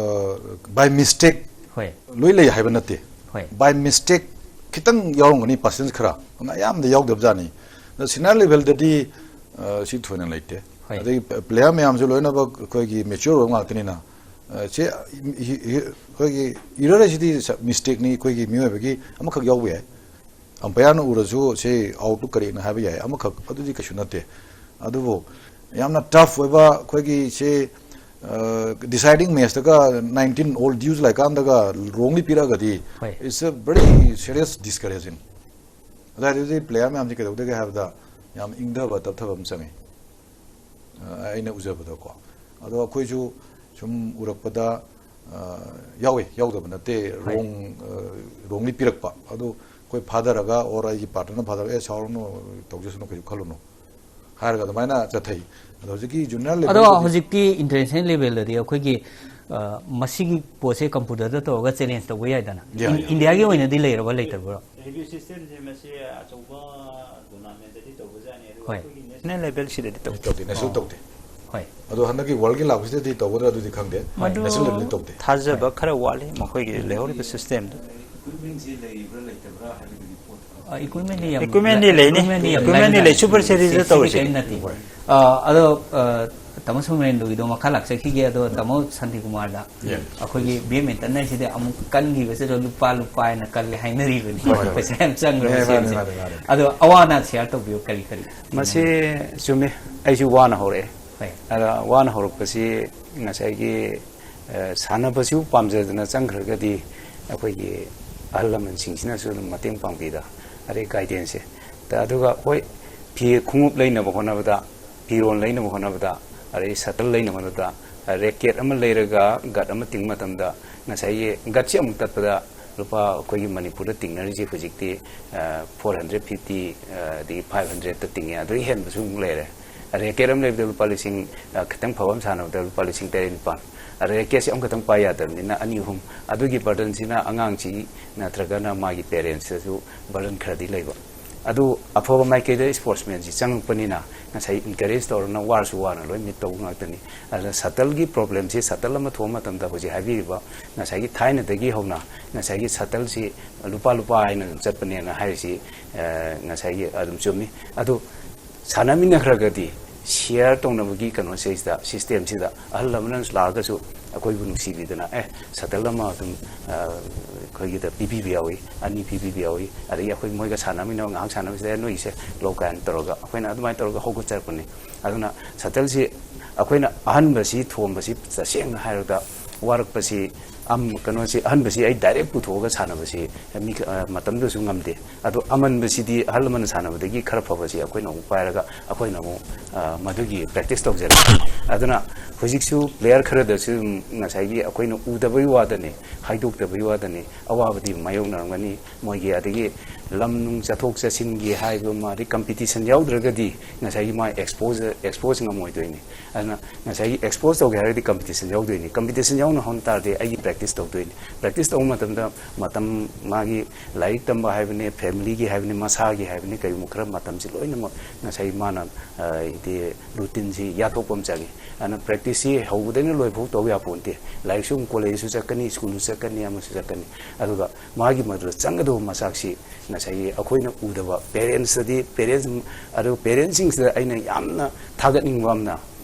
by mistake ꯍꯣꯏ꯫ ꯂꯣꯏ ꯂꯩ ꯍꯥꯏꯕ ꯅꯠꯇꯦ꯫ ꯍꯣꯏ꯫ By mistake ꯈꯤꯇꯪ ꯌꯥꯎꯔꯝꯒꯅꯤ, ꯄꯥꯔꯁꯦꯟꯁ ꯈꯔ, ꯑꯗꯨꯅ ꯑꯌꯥꯝꯕꯗ ꯌꯥꯎꯗꯕ ꯖꯥꯠꯅꯤ꯫ ꯑꯗꯣ ꯁꯦꯅꯤꯌꯔ ꯂꯦꯚꯦꯜꯗꯗꯤ, ꯑ, ꯁꯤ ꯊꯣꯏꯅ ꯂꯩꯇꯦ꯫ ꯍꯣꯏ꯫ ꯑꯗꯒꯤ ꯄ꯭ꯂꯦꯌꯔ ꯃꯌꯥꯝꯁꯨ ꯂꯣꯏꯅꯃꯛ ꯑꯩꯈꯣꯏꯒꯤ ꯃꯦꯆ꯭ꯌꯣꯔ ꯑꯣꯏꯕ ꯉꯥꯛꯇꯅꯤꯅ, ꯑ, ꯁꯤ, ꯍꯤ-, ꯍꯤ-, ꯑꯩꯈꯣꯏꯒꯤ ꯏꯔꯔ ꯍꯥꯏꯁꯤꯗꯤ ꯃꯤꯁꯇꯦꯛꯅꯤ, ꯑꯩꯈꯣꯏꯒꯤ ꯃꯤꯑꯣꯏꯕꯒꯤ ꯑꯃꯈꯛ ꯌꯥꯎꯕ ꯌꯥꯏ꯫ ꯑꯝꯄꯌꯥꯔꯅ ꯎꯔꯁꯨ ꯁꯤ ꯑꯥꯎꯠꯇꯨ ꯀꯔꯦꯛꯅ ꯍꯥꯏꯕ ꯌꯥꯏ, ꯑꯃꯈꯛ ꯑꯗꯨꯗꯤ ꯀꯩꯁꯨ ꯅꯠꯇꯦ꯫ ꯑꯗꯨꯕꯨ ꯌꯥꯝꯅ ꯇꯐ ꯑꯣꯏꯕ ꯑꯩꯈꯣꯏꯒꯤ ꯁꯤ, ꯑ, ꯗꯤꯁꯥꯏꯗꯤꯡ ꯃꯦꯠꯁꯇꯒ ꯅꯥꯏꯟꯇꯤꯟ ꯑꯣꯜ ꯗ꯭ꯌꯨꯁ ꯂꯩꯀꯥꯟꯗꯒ ꯔꯣꯡꯂꯤ ꯄꯤꯔꯛꯑꯒꯗꯤ, ꯍꯣꯏ꯫ It's a very serious discouraging꯫ ꯑꯗꯨꯋꯥꯏꯗꯨꯗꯤ ꯄ꯭ꯂꯦꯌꯔ ꯃꯌꯥꯝꯁꯤ ꯀꯩꯗꯧꯗꯒꯦ ꯍꯥꯏꯕꯗ ꯌꯥꯝ ꯏꯪꯊꯕ ꯇꯞꯊꯕ ꯑꯃ ꯆꯪꯉꯤ, ꯑ, ꯑꯩꯅ ꯎꯖꯕꯗꯀꯣ꯫ ꯑꯗꯣ ꯑꯩꯈꯣꯏꯁꯨ ꯁꯨꯝ ꯎꯔꯛꯄꯗ, ꯑ, ꯌꯥꯎꯋꯤ, ꯌꯥꯎꯗꯕ ꯅꯠꯇꯦ, ꯍꯣꯏ꯫ ꯔꯣꯡ, ꯑ, ꯔꯣꯡꯂꯤ ꯄꯤꯔꯛꯄ꯫ ꯑꯗꯨ ꯑꯩꯈꯣꯏ ꯐꯥꯗꯔꯒ, ꯑꯣꯔ ꯑꯩꯒꯤ ꯄꯥꯔꯠꯅꯔꯅ ꯐꯥꯗꯔꯒ, "ꯑꯦ, ꯁꯥꯎꯔꯅꯨ, ꯇꯧꯖꯁꯅꯨ, ꯀꯩꯁꯨ ꯈꯜꯂꯨꯅꯨ" ꯍꯥꯏꯔꯒ ꯑꯗꯨꯃꯥꯏꯅ ꯆꯠꯊꯩ꯫ ꯑꯗꯣ ꯍꯧꯖꯤꯛꯀꯤ ꯖꯨꯅꯤꯌꯔ ꯑꯗꯣ ꯂꯦꯚꯦꯜꯗꯗꯤ ꯍꯧꯖꯤꯛꯇꯤ ꯏꯟꯇꯔꯅꯦꯁꯅꯦꯜ ꯂꯦꯚꯦꯜꯗꯗꯤ ꯑꯩꯈꯣꯏꯒꯤ, ꯑ, ꯃꯁꯤꯒꯤ ꯄꯣꯠꯁꯦ ꯀꯝꯄ꯭ꯌꯨꯇꯔꯗ ꯇꯧꯔꯒ ꯆꯦꯂꯦꯟꯖ ꯇꯧꯕ ꯌꯥꯏꯗꯅ꯫ ꯌꯥꯏ, ꯏꯟ-, ꯌꯥꯏ꯫ ꯏꯟꯗꯤꯌꯥꯒꯤ ꯑꯣꯏꯅꯗꯤ ꯂꯩꯔꯕ ꯂꯩꯇꯕ꯭ꯔꯣ? ꯔꯤꯚꯤꯌꯨ ꯁꯤꯁꯇꯦꯝꯁꯦ ꯃꯁꯤ ꯑꯆꯧꯕ ꯇꯣꯔꯅꯥꯃꯦꯟꯗꯗꯤ ꯇꯧꯕꯖꯥꯠꯅꯤ, ꯑꯗꯨꯒ ꯍꯣꯏ꯫ ꯑꯩꯈꯣꯏꯒꯤ ꯅꯦꯁꯅꯦꯜ ꯂꯦꯚꯦꯜꯁꯤꯗꯗꯤ ꯇꯧꯗꯦ꯫ ꯇꯧꯗꯦ, ꯅꯦꯁꯅꯦꯜ ꯑꯣ꯫ ꯇꯧꯗꯦ꯫ ꯍꯣꯏ꯫ ꯑꯗꯣ ꯍꯟꯗꯛꯀꯤ ꯋꯥꯔꯜꯒꯤ ꯂꯥꯛꯄꯁꯤꯗꯗꯤ ꯇꯧꯒꯗ꯭ꯔꯥ ꯑꯗꯨꯗꯤ ꯈꯪꯗꯦ꯫ ꯃꯗꯨ ꯅꯦꯁꯅꯦꯜ ꯂꯦꯚꯦꯜꯗꯤ ꯇꯧꯗꯦ꯫ ꯊꯥꯖꯕ ꯍꯣꯏ꯫ ꯈꯔ ꯋꯥꯠꯂꯤ ꯃꯈꯣꯏꯒꯤ ꯂꯩꯍꯧꯔꯤꯕ ꯁꯤꯁꯇꯦꯝꯗꯣ꯫ ꯏꯀ꯭ꯋꯤꯞꯃꯦꯟꯁꯤ ꯂꯩꯕ꯭ꯔꯥ ꯂꯩꯇꯕ꯭ꯔꯥ ꯍꯥꯏꯕꯗꯨꯒꯤ ꯄꯣꯠꯇꯣ꯫ ꯑ, ꯏꯀ꯭ꯋꯤꯞꯃꯦꯟꯗꯤ ꯌꯥꯝ ꯏꯀ꯭ꯋꯤꯞꯃꯦꯟꯗꯤ ꯂꯩꯅꯤ꯫ ꯏꯀ꯭ꯋꯤꯞꯃꯦꯟꯗꯤ ꯌꯥꯝ ꯏꯀ꯭ꯋꯤꯞꯃꯦꯟꯗꯤ ꯂꯩ꯫ ꯂꯩ꯫ ꯁꯨꯄꯔ ꯁꯦꯔꯤꯁꯇ ꯁꯦꯔꯤꯁꯇꯤ ꯇꯧꯔꯤꯁꯦ꯫ ꯀꯔꯤꯝ ꯅꯠꯇꯦ꯫ ꯍꯣꯏ꯫ ꯑ, ꯑꯗꯣ, ꯑ, ꯇꯥꯃꯣ ꯁꯣꯃꯦꯟꯗꯨꯒꯤꯗꯣ ꯃꯈꯥ ꯂꯥꯛꯆꯈꯤꯒꯦ꯫ ꯑꯗꯣ ꯇꯥꯃꯣ ꯁꯥꯟꯇꯤꯀꯨꯃꯥꯔꯗ, ꯌꯦ꯫ ꯑꯩꯈꯣꯏꯒꯤ ꯕꯦꯗꯃꯤꯟꯇꯟ ꯍꯥꯏꯁꯤꯗꯤ ꯑꯃꯨꯛ ꯀꯟꯈꯤꯕꯁꯤꯗ ꯂꯨꯄꯥ ꯂꯨꯄꯥ ꯍꯥꯏꯅ ꯀꯜꯂꯦ ꯍꯥꯏꯅꯔꯤꯕꯅꯤ꯫ ꯍꯣꯏ, ꯍꯣꯏ꯫ ꯄꯩꯁꯥ ꯌꯥꯝ ꯆꯪꯈ꯭ꯔꯕ ꯌꯦ, ꯃꯥꯅꯦ, ꯁꯦꯟꯁꯦ꯫ ꯃꯥꯅꯦ, ꯃꯥꯅꯦ꯫ ꯑꯗꯣ ꯑꯋꯥ ꯑꯅꯥ ꯁꯤꯌꯥꯔ ꯇꯧꯕꯤꯌꯨ, ꯀꯔꯤ ꯀꯔꯤ? ꯃꯁꯤ ꯆꯨꯝꯃꯤ꯫ ꯑꯩꯁꯨ ꯋꯥꯅ ꯍꯧꯔꯛꯑꯦ꯫ ꯍꯣꯏ꯫ ꯑꯗ ꯋꯥꯅ ꯍꯧꯔꯛꯄꯁꯤ ꯉꯁꯥꯏꯒꯤ, ꯑ, ꯁꯥꯟꯅꯕꯁꯤꯕꯨ ꯄꯥꯝꯖꯗꯅ ꯆꯪꯈ꯭ꯔꯒꯗꯤ ꯑꯩꯈꯣꯏꯒꯤ ꯑꯍꯜ ꯂꯃꯟꯁꯤꯡꯁꯤꯅꯁꯨ ꯑꯗꯨꯝ ꯃꯇꯦꯡ ꯄꯥꯡꯕꯤꯗ, ꯑꯗꯩ ꯒꯥꯏꯗꯦꯟꯁꯁꯦ꯫ ꯇ-, ꯑꯗꯨꯒ ꯍꯣꯏ, ꯐꯤ ꯈꯣꯡꯎꯞ ꯂꯩꯅꯕ ꯍꯣꯠꯅꯕꯗ, ꯐꯤꯔꯣꯜ ꯂꯩꯅꯕ ꯍꯣꯠꯅꯕꯗ, ꯑꯗꯩ ꯁꯇꯜ ꯂꯩꯅꯕ ꯍꯣꯠꯅꯕꯗ, ꯔꯦꯀꯦꯠ ꯑꯃ ꯂꯩꯔꯒ ꯒꯠ ꯑꯃ ꯇꯤꯡꯕ ꯃꯇꯝꯗ ꯉꯁꯥꯏꯒꯤ ꯒꯠꯁꯤ ꯑꯃꯨꯛ ꯇꯠꯄꯗ ꯂꯨꯄꯥ ꯑꯩꯈꯣꯏꯒꯤ ꯃꯅꯤꯄꯨꯔꯗ ꯇꯤꯡꯅꯔꯤꯁꯦ ꯍꯧꯖꯤꯛꯇꯤ ꯐꯣꯔ ꯍꯟꯗ꯭ꯔꯦꯠ ꯐꯤꯐꯇꯤ, ꯑꯗꯒꯤ ꯐꯥꯏꯚ ꯍꯟꯗ꯭ꯔꯦꯠꯇ ꯇꯤꯡꯉꯦ꯫ ꯑꯗꯨꯗꯒꯤ ꯍꯦꯟꯕꯁꯨ ꯑꯃꯨꯛ ꯂꯩꯔꯦ꯫ ꯔꯦꯀꯦꯠ ꯑꯃ ꯂꯩꯕꯗ ꯂꯨꯄꯥ ꯂꯤꯁꯤꯡ, ꯈꯤꯇꯪ ꯐꯕ ꯑꯃ ꯁꯥꯟꯅꯕꯗ ꯂꯨꯄꯥ ꯂꯤꯁꯤꯡ ꯇꯔꯦꯠ ꯅꯤꯄꯥꯜ꯫ ꯑꯗ ꯔꯦꯀꯦꯠꯁꯦ ꯑꯃꯈꯛꯇꯪ ꯄꯥꯏ ꯌꯥꯗꯕꯅꯤꯅ ꯑꯅꯤ ꯑꯍꯨꯝ, ꯑꯗꯨꯒꯤ ꯕꯔꯗꯟꯁꯤꯅ ꯑꯉꯥꯡꯁꯤ ꯅꯠꯇ꯭ꯔꯒꯅ ꯃꯥꯒꯤ ꯄꯦꯔꯦꯟꯁꯇꯁꯨ ꯕꯔꯗꯟ ꯈꯔꯗꯤ ꯂꯩꯕ꯫ ꯑꯗꯨ ꯑꯐꯕ ꯃꯥꯏꯀꯩꯗ ꯏꯁꯄꯣꯔꯠꯁꯃꯦꯟꯁꯤ ꯆꯪꯉꯛꯄꯅꯤꯅ ꯉꯁꯥꯏ ꯏꯟꯀꯔꯦꯖ ꯇꯧꯔꯒ ꯋꯥꯔꯁꯨ ꯋꯥꯅ ꯂꯣꯏ ꯃꯤꯠ ꯇꯧꯕ ꯉꯥꯛꯇꯅꯤ꯫ ꯑꯗꯨꯅ ꯁꯇꯜꯒꯤ ꯄ꯭ꯔꯣꯕ꯭ꯂꯦꯝꯁꯤ ꯁꯇꯜ ꯑꯃ ꯊꯣꯛꯄ ꯃꯇꯝꯗ ꯍꯧꯖꯤꯛ ꯍꯥꯏꯕꯤꯔꯤꯕ ꯉꯁꯥꯏꯒꯤ ꯊꯥꯏꯅꯗꯒꯤ ꯍꯧꯅ ꯉꯁꯥꯏꯒꯤ ꯁꯇꯜꯁꯤ ꯂꯨꯄꯥ ꯂꯨꯄꯥ ꯍꯥꯏꯅ ꯑꯗꯨꯝ ꯆꯠꯄꯅꯦꯅ ꯍꯥꯏꯔꯤꯁꯤ ꯉꯁꯥꯏꯒꯤ ꯑꯗꯨꯝ ꯆꯨꯝꯃꯤ꯫ ꯑꯗꯨ ꯁꯥꯟꯅꯃꯤꯟꯅꯈ꯭ꯔꯒꯗꯤ ꯁꯤꯌꯔ ꯇꯧꯅꯕꯒꯤ ꯀꯩꯅꯣꯁꯤꯗ, ꯁꯤꯁꯇꯦꯝꯁꯤꯗ ꯑꯍꯜ ꯂꯃꯟꯅꯁꯨ ꯂꯥꯛꯑꯒꯁꯨ ꯑꯩꯈꯣꯏꯕꯨ ꯅꯨꯡꯁꯤꯕꯤꯗꯅ ꯑꯦ ꯁꯇꯜ ꯑꯃ ꯑꯗꯨꯝ ꯑꯩꯈꯣꯏꯒꯤꯗ ꯄꯤꯕꯤꯕ ꯌꯥꯎꯏ, ꯑꯅꯤ ꯄꯤꯕꯤꯕ ꯌꯥꯎꯏ꯫ ꯑꯗꯒꯤ ꯑꯩꯈꯣꯏ ꯃꯣꯏꯒ ꯁꯥꯟꯅꯃꯤꯟꯅꯕ, ꯉꯥꯏꯍꯥꯛ ꯁꯥꯟꯅꯕꯁꯤꯗ "ꯑꯦ ꯅꯣꯏꯒꯤꯁꯦ ꯂꯧ" ꯀꯥꯏꯅ ꯇꯧꯔꯒ ꯑꯩꯈꯣꯏꯅ ꯑꯗꯨꯃꯥꯏꯅ ꯇꯧꯔꯒ ꯍꯧꯒꯠꯆꯔꯛꯄꯅꯤ꯫ ꯑꯗꯨꯅ ꯁꯇꯜꯁꯤ ꯑꯩꯈꯣꯏꯅ ꯑꯍꯟꯕꯁꯤ ꯊꯣꯝꯕꯁꯤ ꯇꯁꯦꯡꯅ ꯍꯥꯏꯔꯕꯗ ꯋꯥꯔꯛꯄꯁꯤ, ꯀꯩꯅꯣꯁꯤ ꯑꯍꯟꯕꯁꯤ ꯑꯩ ꯗꯥꯏꯔꯦꯛ ꯄꯨꯊꯣꯛꯑꯒ ꯁꯥꯟꯅꯕꯁꯤ ꯃꯤ ꯃꯇꯝꯗꯨꯁꯨ ꯉꯝꯗꯦ꯫ ꯑꯗꯣ ꯑꯃꯟꯕꯁꯤꯗꯤ ꯑꯍꯜ ꯂꯃꯟꯅ ꯁꯥꯟꯅꯕꯗꯒꯤ ꯈꯔ ꯐꯕꯁꯤ ꯑꯩꯈꯣꯏꯅ ꯑꯃꯨꯛ ꯄꯥꯏꯔꯒ ꯑꯩꯈꯣꯏꯅ ꯑꯃꯨꯛ ꯃꯗꯨꯒꯤ ꯄ꯭ꯔꯦꯛꯇꯤꯁ ꯇꯧꯖꯔꯛꯄ꯫ ꯑꯗꯨꯅ ꯍꯧꯖꯤꯛꯁꯨ ꯄ꯭ꯂꯦꯌꯔ ꯈꯔꯗꯁꯨ ꯑꯗꯨꯝ ꯉꯁꯥꯏꯒꯤ ꯑꯩꯈꯣꯏꯅ ꯎꯗꯕꯒꯤ ꯋꯥꯗꯅꯤ, ꯍꯥꯏꯗꯣꯛꯇꯕꯒꯤ ꯋꯥꯗꯅꯤ, ꯑꯋꯥꯕꯗꯤ ꯃꯥꯌꯣꯛꯅꯔꯝꯒꯅꯤ꯫ ꯃꯣꯏꯒꯤ ꯑꯗꯒꯤ ꯂꯝ ꯅꯨꯡ ꯆꯠꯊꯣꯛ ꯆꯠꯁꯤꯟꯒꯤ ꯍꯥꯏꯕ ꯑꯃ, ꯑꯗꯩ ꯀꯝꯄꯤꯇꯤꯁꯟ ꯌꯥꯎꯗ꯭ꯔꯒꯗꯤ ꯉꯁꯥꯏꯒꯤ ꯃꯥ ꯑꯦꯛꯁꯄꯣꯖ ꯑꯦꯛꯁꯄꯣꯖ ꯉꯝꯃꯣꯏꯗꯣꯏꯅꯤ꯫ ꯑꯗꯨꯅ ꯉꯁꯥꯏꯒꯤ ꯑꯦꯛꯁꯄꯣꯖ ꯇꯧꯒꯦ ꯍꯥꯏꯔꯒꯗꯤ ꯀꯝꯄꯤꯇꯤꯁꯟ ꯌꯥꯎꯗꯣꯏꯅꯤ꯫ ꯀꯝꯄꯤꯇꯤꯁꯟ ꯌꯥꯎꯅ ꯍꯣꯠꯅ ꯇꯥꯔꯗꯤ ꯑꯩꯒꯤ ꯄ꯭ꯔꯦꯛꯇꯤꯁ ꯇꯧꯗꯣꯏꯅꯤ꯫ ꯄ꯭ꯔꯦꯛꯇꯤꯁ ꯇꯧꯕ ꯃꯇꯝꯗ ꯃꯇꯝ, ꯃꯥꯒꯤ ꯂꯥꯏꯔꯤꯛ ꯇꯝꯕ ꯍꯥꯏꯕꯅꯤ, ꯐꯦꯃꯤꯂꯤꯒꯤ ꯍꯥꯏꯕꯅꯤ, ꯃꯁꯥꯒꯤ ꯍꯥꯏꯕꯅꯤ, ꯀꯔꯤꯒꯨꯝꯕ ꯈꯔ ꯃꯇꯝꯁꯤ ꯂꯣꯏꯅꯃꯛ ꯉꯁꯥꯏ ꯃꯥꯅ ꯍꯥꯏꯗꯤ ꯔꯨꯇꯤꯟꯁꯤ ꯌꯥꯊꯣꯛꯄ ꯑꯃ ꯆꯪꯉꯤ꯫ ꯑꯗꯨꯅ ꯄ꯭ꯔꯦꯛꯇꯤꯁꯁꯤ ꯍꯧꯕꯗꯩꯅ ꯂꯣꯏꯐꯥꯎ ꯇꯧ ꯌꯥꯄꯣꯟꯇꯦ꯫ ꯂꯥꯏꯔꯤꯛꯁꯨ ꯑꯃꯨꯛ ꯀꯣꯂꯦꯖꯁꯨ ꯆꯠꯀꯅꯤ, ꯁ꯭ꯀꯨꯜꯁꯨ ꯆꯠꯀꯅꯤ, ꯑꯃꯁꯨ ꯆꯠꯀꯅꯤ꯫ ꯑꯗꯨꯒ ꯃꯥꯒꯤ ꯃꯗꯨꯗ ꯆꯪꯒꯗꯧꯕ ꯃꯆꯥꯛꯁꯤ ꯉꯁꯥꯏꯒꯤ ꯑꯩꯈꯣꯏꯅ ꯎꯗꯕ ꯄꯦꯔꯦꯟꯁꯇꯗꯤ, ꯄꯦꯔꯦꯟꯁ, ꯑꯗꯨ ꯄꯦꯔꯦꯟꯁꯁꯤꯡꯁꯤꯗ ꯑꯩꯅ ꯌꯥꯝꯅ ꯊꯥꯒꯠꯅꯤꯡꯕ ꯑꯃꯅ,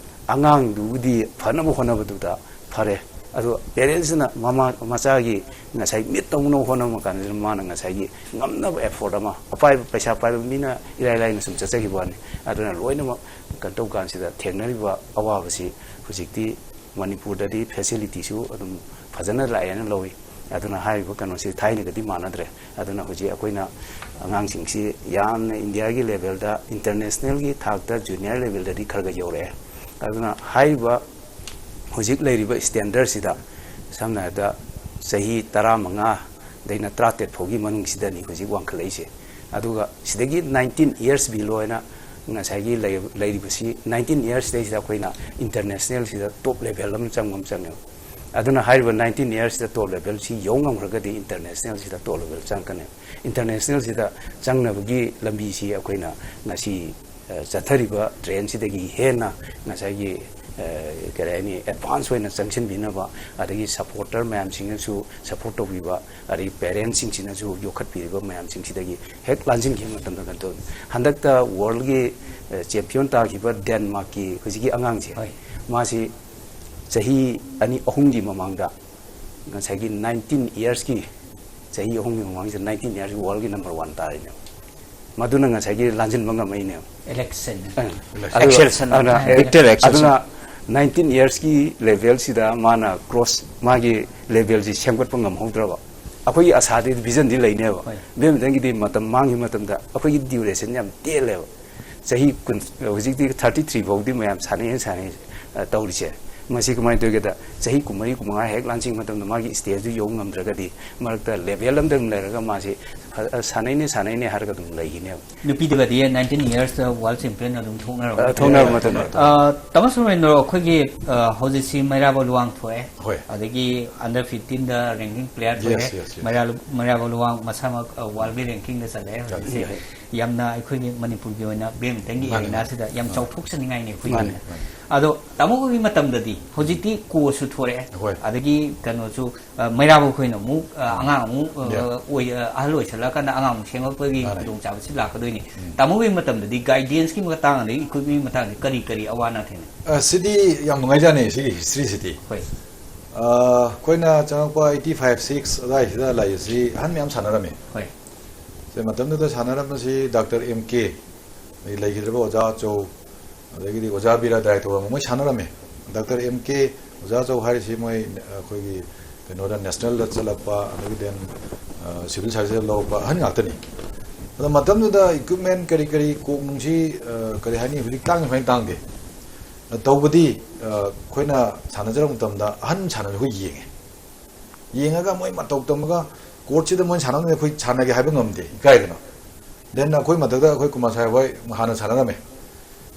ꯑꯉꯥꯡꯗꯨꯕꯨꯗꯤ ꯐꯅꯕ ꯍꯣꯠꯅꯕꯗꯨꯗ ꯐꯔꯦ, ꯑꯗꯣ ꯄꯦꯔꯦꯟꯁꯁꯤꯅ ꯃꯃꯥ ꯃꯆꯥꯒꯤ ꯉꯁꯥꯏ ꯃꯤꯠ ꯇꯧꯅꯕ ꯍꯣꯠꯅꯕ ꯀꯥꯟꯗ ꯃꯥꯅ ꯉꯁꯥꯏꯒꯤ ꯉꯝꯅꯕ ꯑꯦꯐꯣꯔꯠ ꯑꯃ, ꯑꯄꯥꯏꯕ, ꯄꯩꯁꯥ ꯄꯥꯏꯕ ꯃꯤꯅ ꯏꯔꯥꯏ ꯂꯥꯏꯅ ꯁꯨꯝ ꯆꯠꯆꯈꯤꯕ ꯋꯥꯅꯤ꯫ ꯑꯗꯨꯅ ꯂꯣꯏꯅꯃꯛ ꯀꯩꯅꯣ ꯇꯧꯕ ꯀꯥꯟꯁꯤꯗ ꯊꯦꯡꯅꯔꯤꯕ ꯑꯋꯥꯕꯁꯤ ꯍꯧꯖꯤꯛꯇꯤ ꯃꯅꯤꯄꯨꯔꯗꯗꯤ ꯐꯦꯁꯤꯂꯤꯇꯤꯁꯨ ꯑꯗꯨꯝ ꯐꯖꯅ ꯂꯥꯛꯑꯦꯅ ꯂꯧꯏ꯫ ꯑꯗꯨꯅ ꯍꯥꯏꯔꯤꯕ ꯀꯩꯅꯣꯁꯤ ꯊꯥꯏꯅꯒꯗꯤ ꯃꯥꯟꯅꯗ꯭ꯔꯦ꯫ ꯑꯗꯨꯅ ꯍꯧꯖꯤꯛ ꯑꯩꯈꯣꯏꯅ ꯑꯉꯥꯡꯁꯤꯡꯁꯤ ꯌꯥꯝꯅ ꯏꯟꯗꯤꯌꯥꯒꯤ ꯂꯦꯚꯦꯜꯗ, ꯏꯟꯇꯔꯅꯦꯁꯅꯦꯜꯒꯤ ꯊꯥꯛꯇ ꯖꯨꯅꯤꯌꯔ ꯂꯦꯚꯦꯜꯗꯗꯤ ꯈꯔ ꯈꯔ ꯌꯧꯔꯛꯑꯦ꯫ ꯑꯗꯨꯅ ꯍꯥꯏꯔꯤꯕ ꯍꯧꯖꯤꯛ ꯂꯩꯔꯤꯕ ꯁ꯭ꯇꯦꯟꯗꯔꯠꯁꯤꯗ ꯁꯝꯅ ꯍꯥꯏꯔꯕꯗ ꯆꯍꯤ ꯇꯔꯥꯃꯉꯥ, ꯗꯩꯅ ꯇꯔꯥꯇꯔꯦꯠ ꯐꯥꯎꯒꯤ ꯃꯅꯨꯡꯁꯤꯗꯅꯤ ꯍꯧꯖꯤꯛ ꯋꯥꯡꯈꯠꯂꯛꯏꯁꯦ꯫ ꯑꯗꯨꯒ ꯁꯤꯗꯒꯤ nineteen years below ꯍꯥꯏꯅ ꯉꯁꯥꯏꯒꯤ ꯂꯩ-, ꯂꯩꯔꯤꯕꯁꯤ nineteen years ꯁꯤꯗꯩꯁꯤꯗ ꯑꯩꯈꯣꯏꯅ international ꯁꯤꯗ top level ꯑꯃ ꯆꯪꯕ ꯑꯃ ꯆꯪꯉꯦꯕ꯫ ꯑꯗꯨꯅ ꯍꯥꯏꯔꯤꯕ nineteen years ꯁꯤꯗ top level ꯁꯤ ꯌꯧ ꯉꯝꯈ꯭ꯔꯒꯗꯤ international ꯁꯤꯗ top level ꯆꯪꯉꯛꯀꯅꯤ꯫ International ꯁꯤꯗ ꯆꯪꯅꯕꯒꯤ ꯂꯝꯕꯤꯁꯤ ꯑꯩꯈꯣꯏꯅ ꯉꯁꯤ, ꯑ, ꯆꯠꯊꯔꯤꯕ ꯇ꯭ꯔꯦꯟꯁꯤꯗꯒꯤ ꯍꯦꯟꯅ ꯉꯁꯥꯏꯒꯤ, ꯑ, ꯀꯔꯤ ꯍꯥꯏꯅꯤ, advance ꯑꯣꯏꯅ ꯆꯪꯁꯤꯟꯕꯤꯅꯕ, ꯑꯗꯒꯤ supporter ꯃꯌꯥꯝꯁꯤꯡꯅꯁꯨ support ꯇꯧꯕꯤꯕ, ꯑꯗꯒꯤ parents ꯁꯤꯡꯁꯤꯅꯁꯨ ꯌꯣꯛꯈꯠꯄꯤꯔꯤꯕ ꯃꯌꯥꯝꯁꯤꯡꯁꯤꯗꯒꯤ ꯍꯦꯛ ꯂꯥꯟꯁꯤꯟꯈꯤꯕ ꯃꯇꯝꯗ ꯀꯩꯅꯣ ꯇꯧꯅꯤ꯫ ꯍꯟꯗꯛꯇ world ꯒꯤ, ꯑ, champion ꯇꯥꯈꯤꯕ ꯗꯦꯟꯃꯥꯔꯛꯀꯤ ꯍꯧꯖꯤꯛꯀꯤ ꯑꯉꯥꯡꯁꯦ, ꯍꯣꯏ꯫ ꯃꯥꯁꯤ ꯆꯍꯤ ꯑꯅꯤ ꯑꯍꯨꯝꯒꯤ ꯃꯃꯥꯡꯗ ꯉꯁꯥꯏꯒꯤ nineteen years ꯀꯤ, ꯆꯍꯤ ꯑꯍꯨꯝꯒꯤ ꯃꯃꯥꯡꯁꯤꯗ nineteen years ꯀꯤ world ꯒꯤ number one ꯇꯥꯔꯤꯅꯦꯕ꯫ ꯃꯗꯨꯅ ꯉꯁꯥꯏꯒꯤ ꯂꯥꯟꯁꯤꯟꯕ ꯉꯝꯃꯛꯏꯅꯦꯕ꯫ ꯑꯦꯂꯦꯛꯁꯟ꯫ ꯑ, ꯑꯗꯨꯒ, ꯑꯦꯛꯁꯦꯜꯁꯟ꯫ ꯑꯗꯨꯅ, ꯍꯥꯏ-, ꯚꯤꯛꯇꯔ ꯑꯦꯛꯁꯦꯜꯁꯟ꯫ ꯑꯗꯨꯅ nineteen years ꯀꯤ level ꯁꯤꯗ ꯃꯥꯅ cross, ꯃꯥꯒꯤ level ꯁꯤ ꯁꯦꯝꯒꯠꯄ ꯉꯝꯍꯧꯗ꯭ꯔꯕ꯫ ꯑꯩꯈꯣꯏꯒꯤ ꯑꯁꯥꯗꯤ, vision ꯗꯤ ꯂꯩꯅꯦꯕ꯫ ꯍꯣꯏ꯫ ꯕꯦꯗꯃꯤꯟꯇꯟꯒꯤꯗꯤ ꯃꯇꯝ ꯃꯥꯡꯈꯤꯕ ꯃꯇꯝꯗ ꯑꯩꯈꯣꯏꯒꯤ duration ꯌꯥꯝ ꯇꯦꯜꯂꯦꯕ꯫ ꯆꯍꯤ ꯀꯨꯟ, ꯍꯧꯖꯤꯛꯇꯤ thirty three ꯐꯥꯎꯗꯤ ꯃꯌꯥꯝ ꯁꯥꯟꯅꯩ, ꯁꯥꯟꯅꯩ, ꯑ, ꯇꯧꯔꯤꯁꯦ꯫ ꯃꯁꯤ ꯀꯃꯥꯏꯅ ꯇꯧꯒꯦꯗ, ꯆꯍꯤ ꯀꯨꯟꯃꯔꯤ, ꯀꯨꯟꯃꯉꯥ ꯍꯦꯛ ꯂꯥꯟꯁꯤꯟꯕ ꯃꯇꯝꯗ ꯃꯥꯒꯤ stage ꯗꯨ ꯌꯧ ꯉꯝꯗ꯭ꯔꯒꯗꯤ ꯃꯔꯛꯇ level ꯑꯃꯗ ꯑꯗꯨꯝ ꯂꯩꯔꯒ ꯃꯥꯁꯤ, ꯑ, ꯑ, ꯁꯥꯟꯅꯩꯅꯦ, ꯁꯥꯟꯅꯩꯅꯦ ꯍꯥꯏꯔꯒ ꯑꯗꯨꯝ ꯂꯩꯈꯤꯅꯦꯕ꯫ ꯅꯨꯄꯤꯗꯒꯗꯤ nineteen years ꯇ world champion ꯑꯗꯨꯝ ꯊꯣꯛꯅꯔꯕ ꯑ, ꯊꯣꯛꯅꯔꯕ ꯃꯇꯝꯗ꯫ ꯃꯇꯝꯗ꯫ ꯑ, ꯇꯥꯃꯣ ꯁꯨꯔꯦꯟꯗ꯭ꯔꯣ, ꯑꯩꯈꯣꯏꯒꯤ, ꯑ, ꯍꯧꯖꯤꯛꯁꯤ ꯃꯩꯔꯥꯕ ꯂꯨꯋꯥꯡ ꯊꯣꯛꯑꯦ꯫ ꯍꯣꯏ꯫ ꯑꯗꯒꯤ under fifteen ꯗ ranking player ꯊꯣꯛꯑꯦ꯫ Yes, yes, yes꯫ ꯃꯩꯔꯥ-, ꯃꯩꯔꯥꯕ ꯂꯨꯋꯥꯡ ꯃꯁꯥꯃꯛ, ꯑ, world ꯒꯤ ranking ꯗ ꯆꯠꯂꯦ ꯆꯠꯂꯦ꯫ ꯍꯧꯖꯤꯛꯁꯦ꯫ ꯌꯥꯝꯅ ꯑꯩꯈꯣꯏꯒꯤ ꯃꯅꯤꯄꯨꯔꯒꯤ ꯑꯣꯏꯅ ꯕꯦꯗꯃꯤꯟꯇꯟꯒꯤ ꯃꯥꯅꯦ, arena ꯁꯤꯗ ꯌꯥꯝ ꯃꯥꯅꯦ꯫ ꯆꯥꯎꯊꯣꯛꯆꯅꯤꯡꯉꯥꯏꯅꯤ ꯑꯩꯈꯣꯏꯒꯤ ꯃꯥꯅꯦ, ꯑꯣꯏꯅ꯫ ꯃꯥꯅꯦ꯫ ꯑꯗꯣ ꯇꯥꯃꯣ ꯍꯣꯏꯒꯤ ꯃꯇꯝꯗꯗꯤ ꯍꯧꯖꯤꯛꯇꯤ coach ꯁꯨ ꯊꯣꯔꯛꯑꯦ꯫ ꯍꯣꯏ꯫ ꯑꯗꯒꯤ ꯀꯩꯅꯣꯁꯨ, ꯑ, ꯃꯩꯔꯥꯕ ꯑꯩꯈꯣꯏꯅ ꯑꯃꯨꯛ, ꯑ, ꯑꯉꯥꯡ ꯑꯃꯨꯛ, ꯑ, ꯌꯥ꯫ ꯑꯣꯏ-, ꯑ, ꯑꯍꯜ ꯑꯣꯏꯁꯜꯂꯛꯑꯀꯥꯟꯗ ꯑꯉꯥꯡ ꯑꯃꯨꯛ ꯁꯦꯝꯒꯠꯄꯒꯤ ꯃꯥꯅꯦ꯫ ꯈꯨꯗꯣꯡꯆꯥꯕꯁꯤ ꯂꯥꯛꯀꯗꯣꯏꯅꯤ꯫ ꯎꯝ꯫ ꯇꯥꯃꯣ ꯍꯣꯏꯒꯤ ꯃꯇꯝꯗꯗꯤ guidance ꯀꯤ ꯃꯇꯥꯡ ꯑꯗꯒꯤ equipment ꯀꯤ ꯃꯇꯥꯡꯗ ꯀꯔꯤ ꯀꯔꯤ ꯑꯋꯥ ꯑꯅꯥ ꯊꯦꯡꯅꯩ? ꯑ, ꯁꯤꯗꯤ ꯌꯥꯝ ꯅꯨꯡꯉꯥꯏꯖꯥꯠꯅꯤ, ꯁꯤꯒꯤ history ꯁꯤꯗꯤ꯫ ꯍꯣꯏ꯫ ꯑ, ꯑꯩꯈꯣꯏꯅ ꯆꯪꯉꯛꯄ eighty five six ꯑꯗꯥꯏꯁꯤꯗ ꯂꯩꯔꯤꯁꯤ ꯑꯍꯟ ꯃꯌꯥꯝ ꯁꯥꯟꯅꯔꯝꯃꯤ꯫ ꯍꯣꯏ꯫ ꯁꯤ ꯃꯇꯝꯗꯨꯗ ꯁꯥꯟꯅꯔꯝꯕꯁꯤ ꯗꯥꯛꯇꯔ ꯑꯦꯝ ꯀꯦ, ꯑꯗꯩ ꯂꯩꯈꯤꯗ꯭ꯔꯕ ꯑꯣꯖꯥ ꯑꯆꯧ, ꯑꯗꯒꯤꯗꯤ ꯑꯣꯖꯥ ꯕꯤꯔꯥ ꯗꯥꯏ ꯇꯧꯕ ꯃꯣꯏ ꯁꯥꯟꯅꯔꯝꯃꯤ꯫ ꯗꯥꯛꯇꯔ ꯑꯦꯝ ꯀꯦ, ꯑꯣꯖꯥ ꯑꯆꯧ ꯍꯥꯏꯔꯤꯁꯤ ꯃꯣꯏ ꯑꯩꯈꯣꯏꯒꯤ ꯀꯩꯅꯣꯗ national ꯗ ꯆꯠꯂꯛꯄ, ꯑꯗꯒꯤ then, ꯑ, civil service ꯇ ꯂꯧꯔꯛꯄ ꯑꯍꯟ ꯉꯥꯛꯇꯅꯤ꯫ ꯑꯗꯣ ꯃꯇꯝꯗꯨꯗ equipment ꯀꯔꯤ ꯀꯔꯤ, ꯀꯣꯛ ꯅꯨꯡꯁꯤ, ꯑ, ꯀꯔꯤ ꯍꯥꯏꯅꯤ, ꯍꯧꯖꯤꯛ ꯇꯥꯡꯉꯤ ꯐꯥꯏꯅ ꯇꯥꯡꯗꯦ꯫ ꯑ, ꯇꯧꯕꯗꯤ, ꯑ, ꯑꯩꯈꯣꯏꯅ ꯁꯥꯟꯅꯖꯔꯛꯄ ꯃꯇꯝꯗ ꯑꯍꯟ ꯁꯥꯟꯅꯕꯁꯦ ꯑꯩꯈꯣꯏ ꯌꯦꯡꯉꯦ꯫ ꯌꯦꯡꯉꯒ ꯃꯣꯏ ꯃꯇꯧ ꯇꯝꯃꯒ ꯀꯣꯔꯠꯁꯤꯗ ꯃꯣꯏꯅ ꯁꯥꯟꯅꯕꯅꯤ, ꯑꯩꯈꯣꯏ ꯁꯥꯟꯅꯒꯦ ꯍꯥꯏꯕ ꯉꯝꯗꯦ, ꯏꯀꯥꯏꯗꯅ꯫ ꯗꯦꯟ ꯑꯩꯈꯣꯏ ꯃꯊꯛꯇ ꯑꯩꯈꯣꯏ ꯀꯨꯃꯥꯔ ꯁꯥꯍꯦꯕ ꯍꯣꯏ ꯍꯥꯟꯅ ꯁꯥꯟꯅꯔꯝꯃꯦ꯫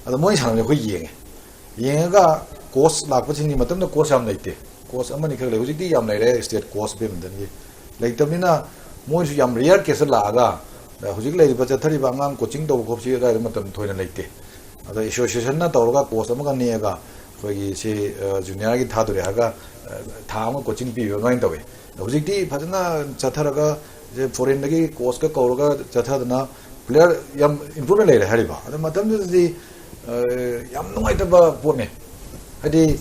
ꯑꯗꯣ ꯃꯣꯏꯅ ꯁꯥꯟꯅꯕꯁꯦ ꯑꯩꯈꯣꯏ ꯌꯦꯡꯉꯦ꯫ ꯌꯦꯡꯉꯒ ꯀꯣꯆ ꯂꯥꯛꯄꯁꯤꯡꯒꯤ ꯃꯇꯝꯗ ꯀꯣꯆ ꯌꯥꯝ ꯂꯩꯇꯦ꯫ ꯀꯣꯆ ꯑꯃꯅꯤ ꯈꯛ ꯂꯩ꯫ ꯍꯧꯖꯤꯛꯇꯤ ꯌꯥꯝ ꯂꯩꯔꯦ, ꯁ꯭ꯇꯦꯠ ꯀꯣꯆ ꯕꯦꯗꯃꯤꯟꯇꯟꯒꯤ꯫ ꯂꯩꯇꯕꯅꯤꯅ ꯃꯣꯏꯁꯨ ꯌꯥꯝ ꯔꯦꯌꯔ ꯀꯦꯁꯇ ꯂꯥꯛꯑꯒ, ꯑ, ꯍꯧꯖꯤꯛ ꯂꯩꯔꯤꯕ ꯆꯠꯊꯔꯤꯕ ꯑꯉꯥꯡ ꯀꯣꯆꯤꯡ ꯇꯧꯕ ꯈꯣꯠꯄꯁꯤ ꯑꯗꯨꯋꯥꯏꯗ ꯃꯇꯝ ꯊꯣꯏꯅ ꯂꯩꯇꯦ꯫ ꯑꯗ ꯑꯦꯁꯣꯁꯤꯌꯦꯁꯟꯅ ꯇꯧꯔꯒ ꯀꯣꯆ ꯑꯃꯒ ꯅꯦꯛꯑꯒ ꯑꯩꯈꯣꯏꯒꯤ ꯁꯤ, ꯑ, ꯖꯨꯅꯤꯌꯔꯒꯤ ꯊꯥꯗꯣꯔꯦ ꯍꯥꯏꯔꯒ, ꯑ, ꯊꯥ ꯑꯃ ꯀꯣꯆꯤꯡ ꯄꯤꯕ ꯑꯗꯨꯃꯥꯏꯅ ꯇꯧꯋꯤ꯫ ꯍꯧꯖꯤꯛꯇꯤ ꯐꯖꯅ ꯆꯠꯊꯔꯒ, ꯁꯦ ꯐꯣꯔꯦꯟꯗꯒꯤ ꯀꯣꯆꯀ ꯀꯧꯔꯒ ꯆꯠꯊꯗꯅ ꯄ꯭ꯂꯦꯌꯔ ꯌꯥꯝ ꯏꯝꯄ꯭ꯔꯨꯚꯃꯦꯟ ꯂꯩꯔꯦ ꯍꯥꯏꯔꯤꯕ꯫ ꯑꯗ ꯃꯇꯝꯗꯨꯗꯗꯤ, ꯑ, ꯌꯥꯝ ꯅꯨꯡꯉꯥꯏꯇꯕ ꯄꯣꯠꯅꯦ꯫ ꯍꯥꯏꯗꯤ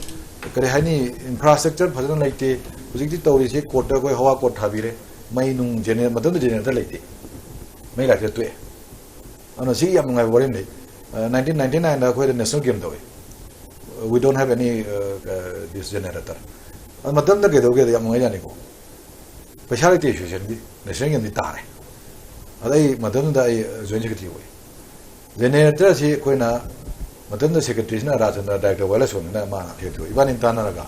ꯀꯔꯤ ꯍꯥꯏꯅꯤ, ꯏꯟꯐ꯭ꯔꯥꯁ꯭ꯇ꯭ꯔꯛꯆꯔ ꯐꯖꯅ ꯂꯩꯇꯦ꯫ ꯍꯧꯖꯤꯛꯇꯤ ꯇꯧꯔꯤꯁꯤ ꯀꯣꯔꯠꯇ ꯑꯩꯈꯣꯏ ꯍꯋꯥ ꯀꯣꯔꯠ ꯊꯥꯕꯤꯔꯦ, ꯃꯩ ꯅꯨꯡ ꯖꯦꯅꯦꯔꯦ-, ꯃꯇꯝꯗꯨꯗ ꯖꯦꯅꯦꯔꯦꯇꯔ ꯂꯩꯇꯦ, ꯃꯩ ꯂꯥꯛꯇ ꯇꯣꯛꯑꯦ꯫ ꯑꯗꯨꯅ ꯁꯤ ꯌꯥꯝ ꯅꯨꯡꯉꯥꯏꯕ ꯋꯥꯔꯤ ꯑꯃ ꯂꯩ꯫ ꯅꯥꯏꯟꯇꯤꯟ ꯅꯥꯏꯟꯇꯤ ꯅꯥꯏꯟꯗ ꯑꯩꯈꯣꯏꯗ ꯅꯦꯁꯅꯦꯜ ꯒꯦꯝ ꯇꯧꯋꯤ, "We don't have any, uh, uh, this generator." ꯑꯗꯨ ꯃꯇꯝꯗ ꯀꯩꯗꯧꯒꯦꯗ, ꯌꯥꯝ ꯅꯨꯡꯉꯥꯏꯖꯥꯠꯅꯤꯀꯣ꯫ ꯄꯩꯁꯥ ꯂꯩꯇꯦ ꯑꯦꯁꯣꯁꯤꯌꯦꯁꯟꯒꯤ, ꯅꯦꯁꯅꯦꯜ ꯒꯦꯝꯗꯤ ꯇꯥꯔꯦ꯫ ꯑꯗ ꯑꯩ ꯃꯇꯝꯗꯨꯗ ꯑꯩ ꯖꯣꯏꯟ ꯁꯦꯀ꯭ꯔꯦꯇꯔꯤ ꯑꯣꯏ꯫ ꯖꯦꯅꯦꯔꯦꯇꯔꯁꯤ ꯑꯩꯈꯣꯏꯅ ꯃꯇꯝꯗꯨꯗ ꯁꯦꯀ꯭ꯔꯦꯇꯔꯤꯁꯤꯅ ꯔꯥꯖꯦꯟꯗ꯭ꯔ, ꯗꯥꯏꯔꯦꯛꯇꯔ ꯋꯥꯏꯂꯁꯣꯟꯅ ꯃꯥꯅ ꯁꯦꯀ꯭ꯔꯦꯇꯔꯤ ꯑꯣꯏ꯫ ꯏꯕꯥꯅꯤꯅ ꯇꯥꯟꯅꯔꯒ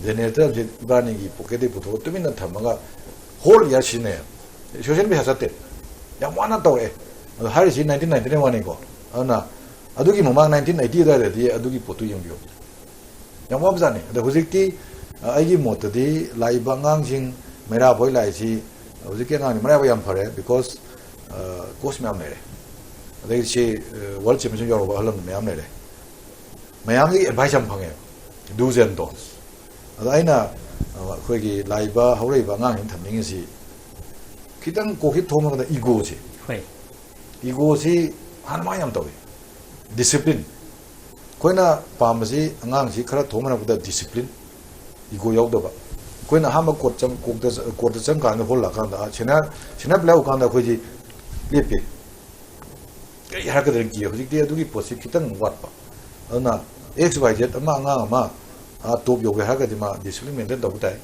ꯖꯦꯅꯦꯔꯦꯇꯔꯁꯤ ꯏꯕꯥꯅꯤꯒꯤ ꯄꯣꯀꯦꯠꯇꯒꯤ ꯄꯨꯊꯣꯛꯑ ꯇꯨꯃꯤꯟꯅ ꯊꯝꯃꯒ ꯍꯣꯜ ꯏꯌꯥꯔ ꯁꯤꯖꯤꯟꯅꯩ꯫ ꯑꯦꯁꯣꯁꯤꯌꯦꯁꯟ ꯄꯩꯁꯥ ꯆꯠꯇꯦ꯫ ꯌꯥꯝ ꯋꯥꯅ ꯇꯧꯔꯛꯑꯦ꯫ ꯑꯗꯣ ꯍꯥꯏꯔꯤꯁꯤ ꯅꯥꯏꯟꯇꯤꯟ ꯅꯥꯏꯟꯇꯤ ꯅꯥꯏꯟ ꯋꯥꯅꯤꯀꯣ꯫ ꯑꯗꯨꯅ ꯑꯗꯨꯒꯤ ꯃꯃꯥꯡ ꯅꯥꯏꯟꯇꯤꯟ ꯑꯩꯠꯇꯤ ꯑꯗꯨꯋꯥꯏꯗꯗꯤ ꯑꯗꯨꯒꯤ ꯄꯣꯠꯇꯨ ꯌꯦꯡꯕꯤꯌꯨ꯫ ꯌꯥꯝ ꯋꯥꯕꯖꯥꯠꯅꯤ꯫ ꯑꯗꯣ ꯍꯧꯖꯤꯛꯇꯤ, ꯑ, ꯑꯩꯒꯤ ꯃꯣꯠꯇꯗꯤ ꯂꯥꯛꯏꯕ ꯑꯉꯥꯡꯁꯤꯡ ꯃꯩꯔꯥ ꯐꯥꯎ ꯂꯥꯛꯏꯁꯤ ꯍꯧꯖꯤꯛꯀꯤ ꯑꯉꯥꯡꯗꯤ ꯃꯔꯥꯏꯕꯛ ꯌꯥꯝ ꯐꯔꯦ, because, ꯑ, ꯀꯣꯆ ꯃꯌꯥꯝ ꯂꯩꯔꯦ꯫ ꯑꯗꯩ ꯁꯤ, ꯑ, ꯋꯥꯔꯜ ꯆꯦꯝꯄꯤꯌꯟꯁꯤꯞ ꯌꯥꯎꯔꯕ ꯑꯍꯜ ꯂꯃꯟ ꯃꯌꯥꯝ ꯂꯩꯔꯦ꯫ ꯃꯌꯥꯝꯗꯒꯤ ꯑꯦꯗꯚꯥꯏꯁ ꯌꯥꯝ ꯐꯪꯉꯦ, do's and don'ts꯫ ꯑꯗꯣ ꯑꯩꯅ, ꯑ, ꯑꯩꯈꯣꯏꯒꯤ ꯂꯥꯛꯏꯕ ꯍꯧꯔꯛꯏꯕ ꯑꯉꯥꯡꯁꯤꯡ ꯊꯝꯅꯤꯡꯉꯤꯁꯤ ꯈꯤꯇꯪ ꯀꯣꯛꯁꯤ ꯊꯣꯡꯕꯗ ꯏꯒꯣꯁꯤ, ꯍꯣꯏ꯫ ꯏꯒꯣꯁꯤ ꯍꯥꯟꯅ ꯃꯥ ꯌꯥꯝ ꯇꯧꯏ꯫ ꯗꯤꯁꯤꯄ꯭ꯂꯤꯟ꯫ ꯑꯩꯈꯣꯏꯅ ꯄꯥꯝꯕꯁꯤ ꯑꯉꯥꯡꯁꯤ ꯈꯔ ꯊꯣꯡꯕ ꯍꯧꯔꯛꯄꯗ ꯗꯤꯁꯤꯄ꯭ꯂꯤꯟ, ꯏꯒꯣ ꯌꯥꯎꯗꯕ꯫ ꯑꯩꯈꯣꯏꯅ ꯑꯍꯥꯟꯕ ꯀꯣꯔꯠ ꯆꯪ-, ꯀꯣꯔꯠꯇ, ꯀꯣꯔꯠꯇ ꯆꯪꯀꯥꯟꯗ, ꯍꯣꯜ ꯂꯥꯛꯀꯥꯟꯗ, ꯑꯥ, ꯁꯦꯅꯤꯌꯔ, ꯁꯦꯅꯤꯌꯔ ꯄ꯭ꯂꯦꯌꯔ ꯎꯀꯥꯟꯗ ꯑꯩꯈꯣꯏꯁꯤ ꯂꯦꯞꯄꯤ꯫ ꯀꯔꯤ ꯍꯥꯏꯔꯛꯀꯗ꯭ꯔꯥ ꯀꯤ꯫ ꯍꯧꯖꯤꯛꯇꯤ ꯑꯗꯨꯒꯤ ꯄꯣꯠꯁꯤ ꯈꯤꯇꯪ ꯋꯥꯠꯄ꯫ ꯑꯗꯨꯅ X Y Z ꯑꯃ, ꯑꯉꯥꯡ ꯑꯃ, ꯑꯥ, ꯇꯣꯞ ꯌꯧꯒꯦ ꯍꯥꯏꯔꯒꯗꯤ ꯃꯥ ꯗꯤꯁꯤꯄ꯭ꯂꯤꯟ ꯃꯦꯟꯇꯦꯟ ꯇꯧꯕ ꯇꯥꯏ꯫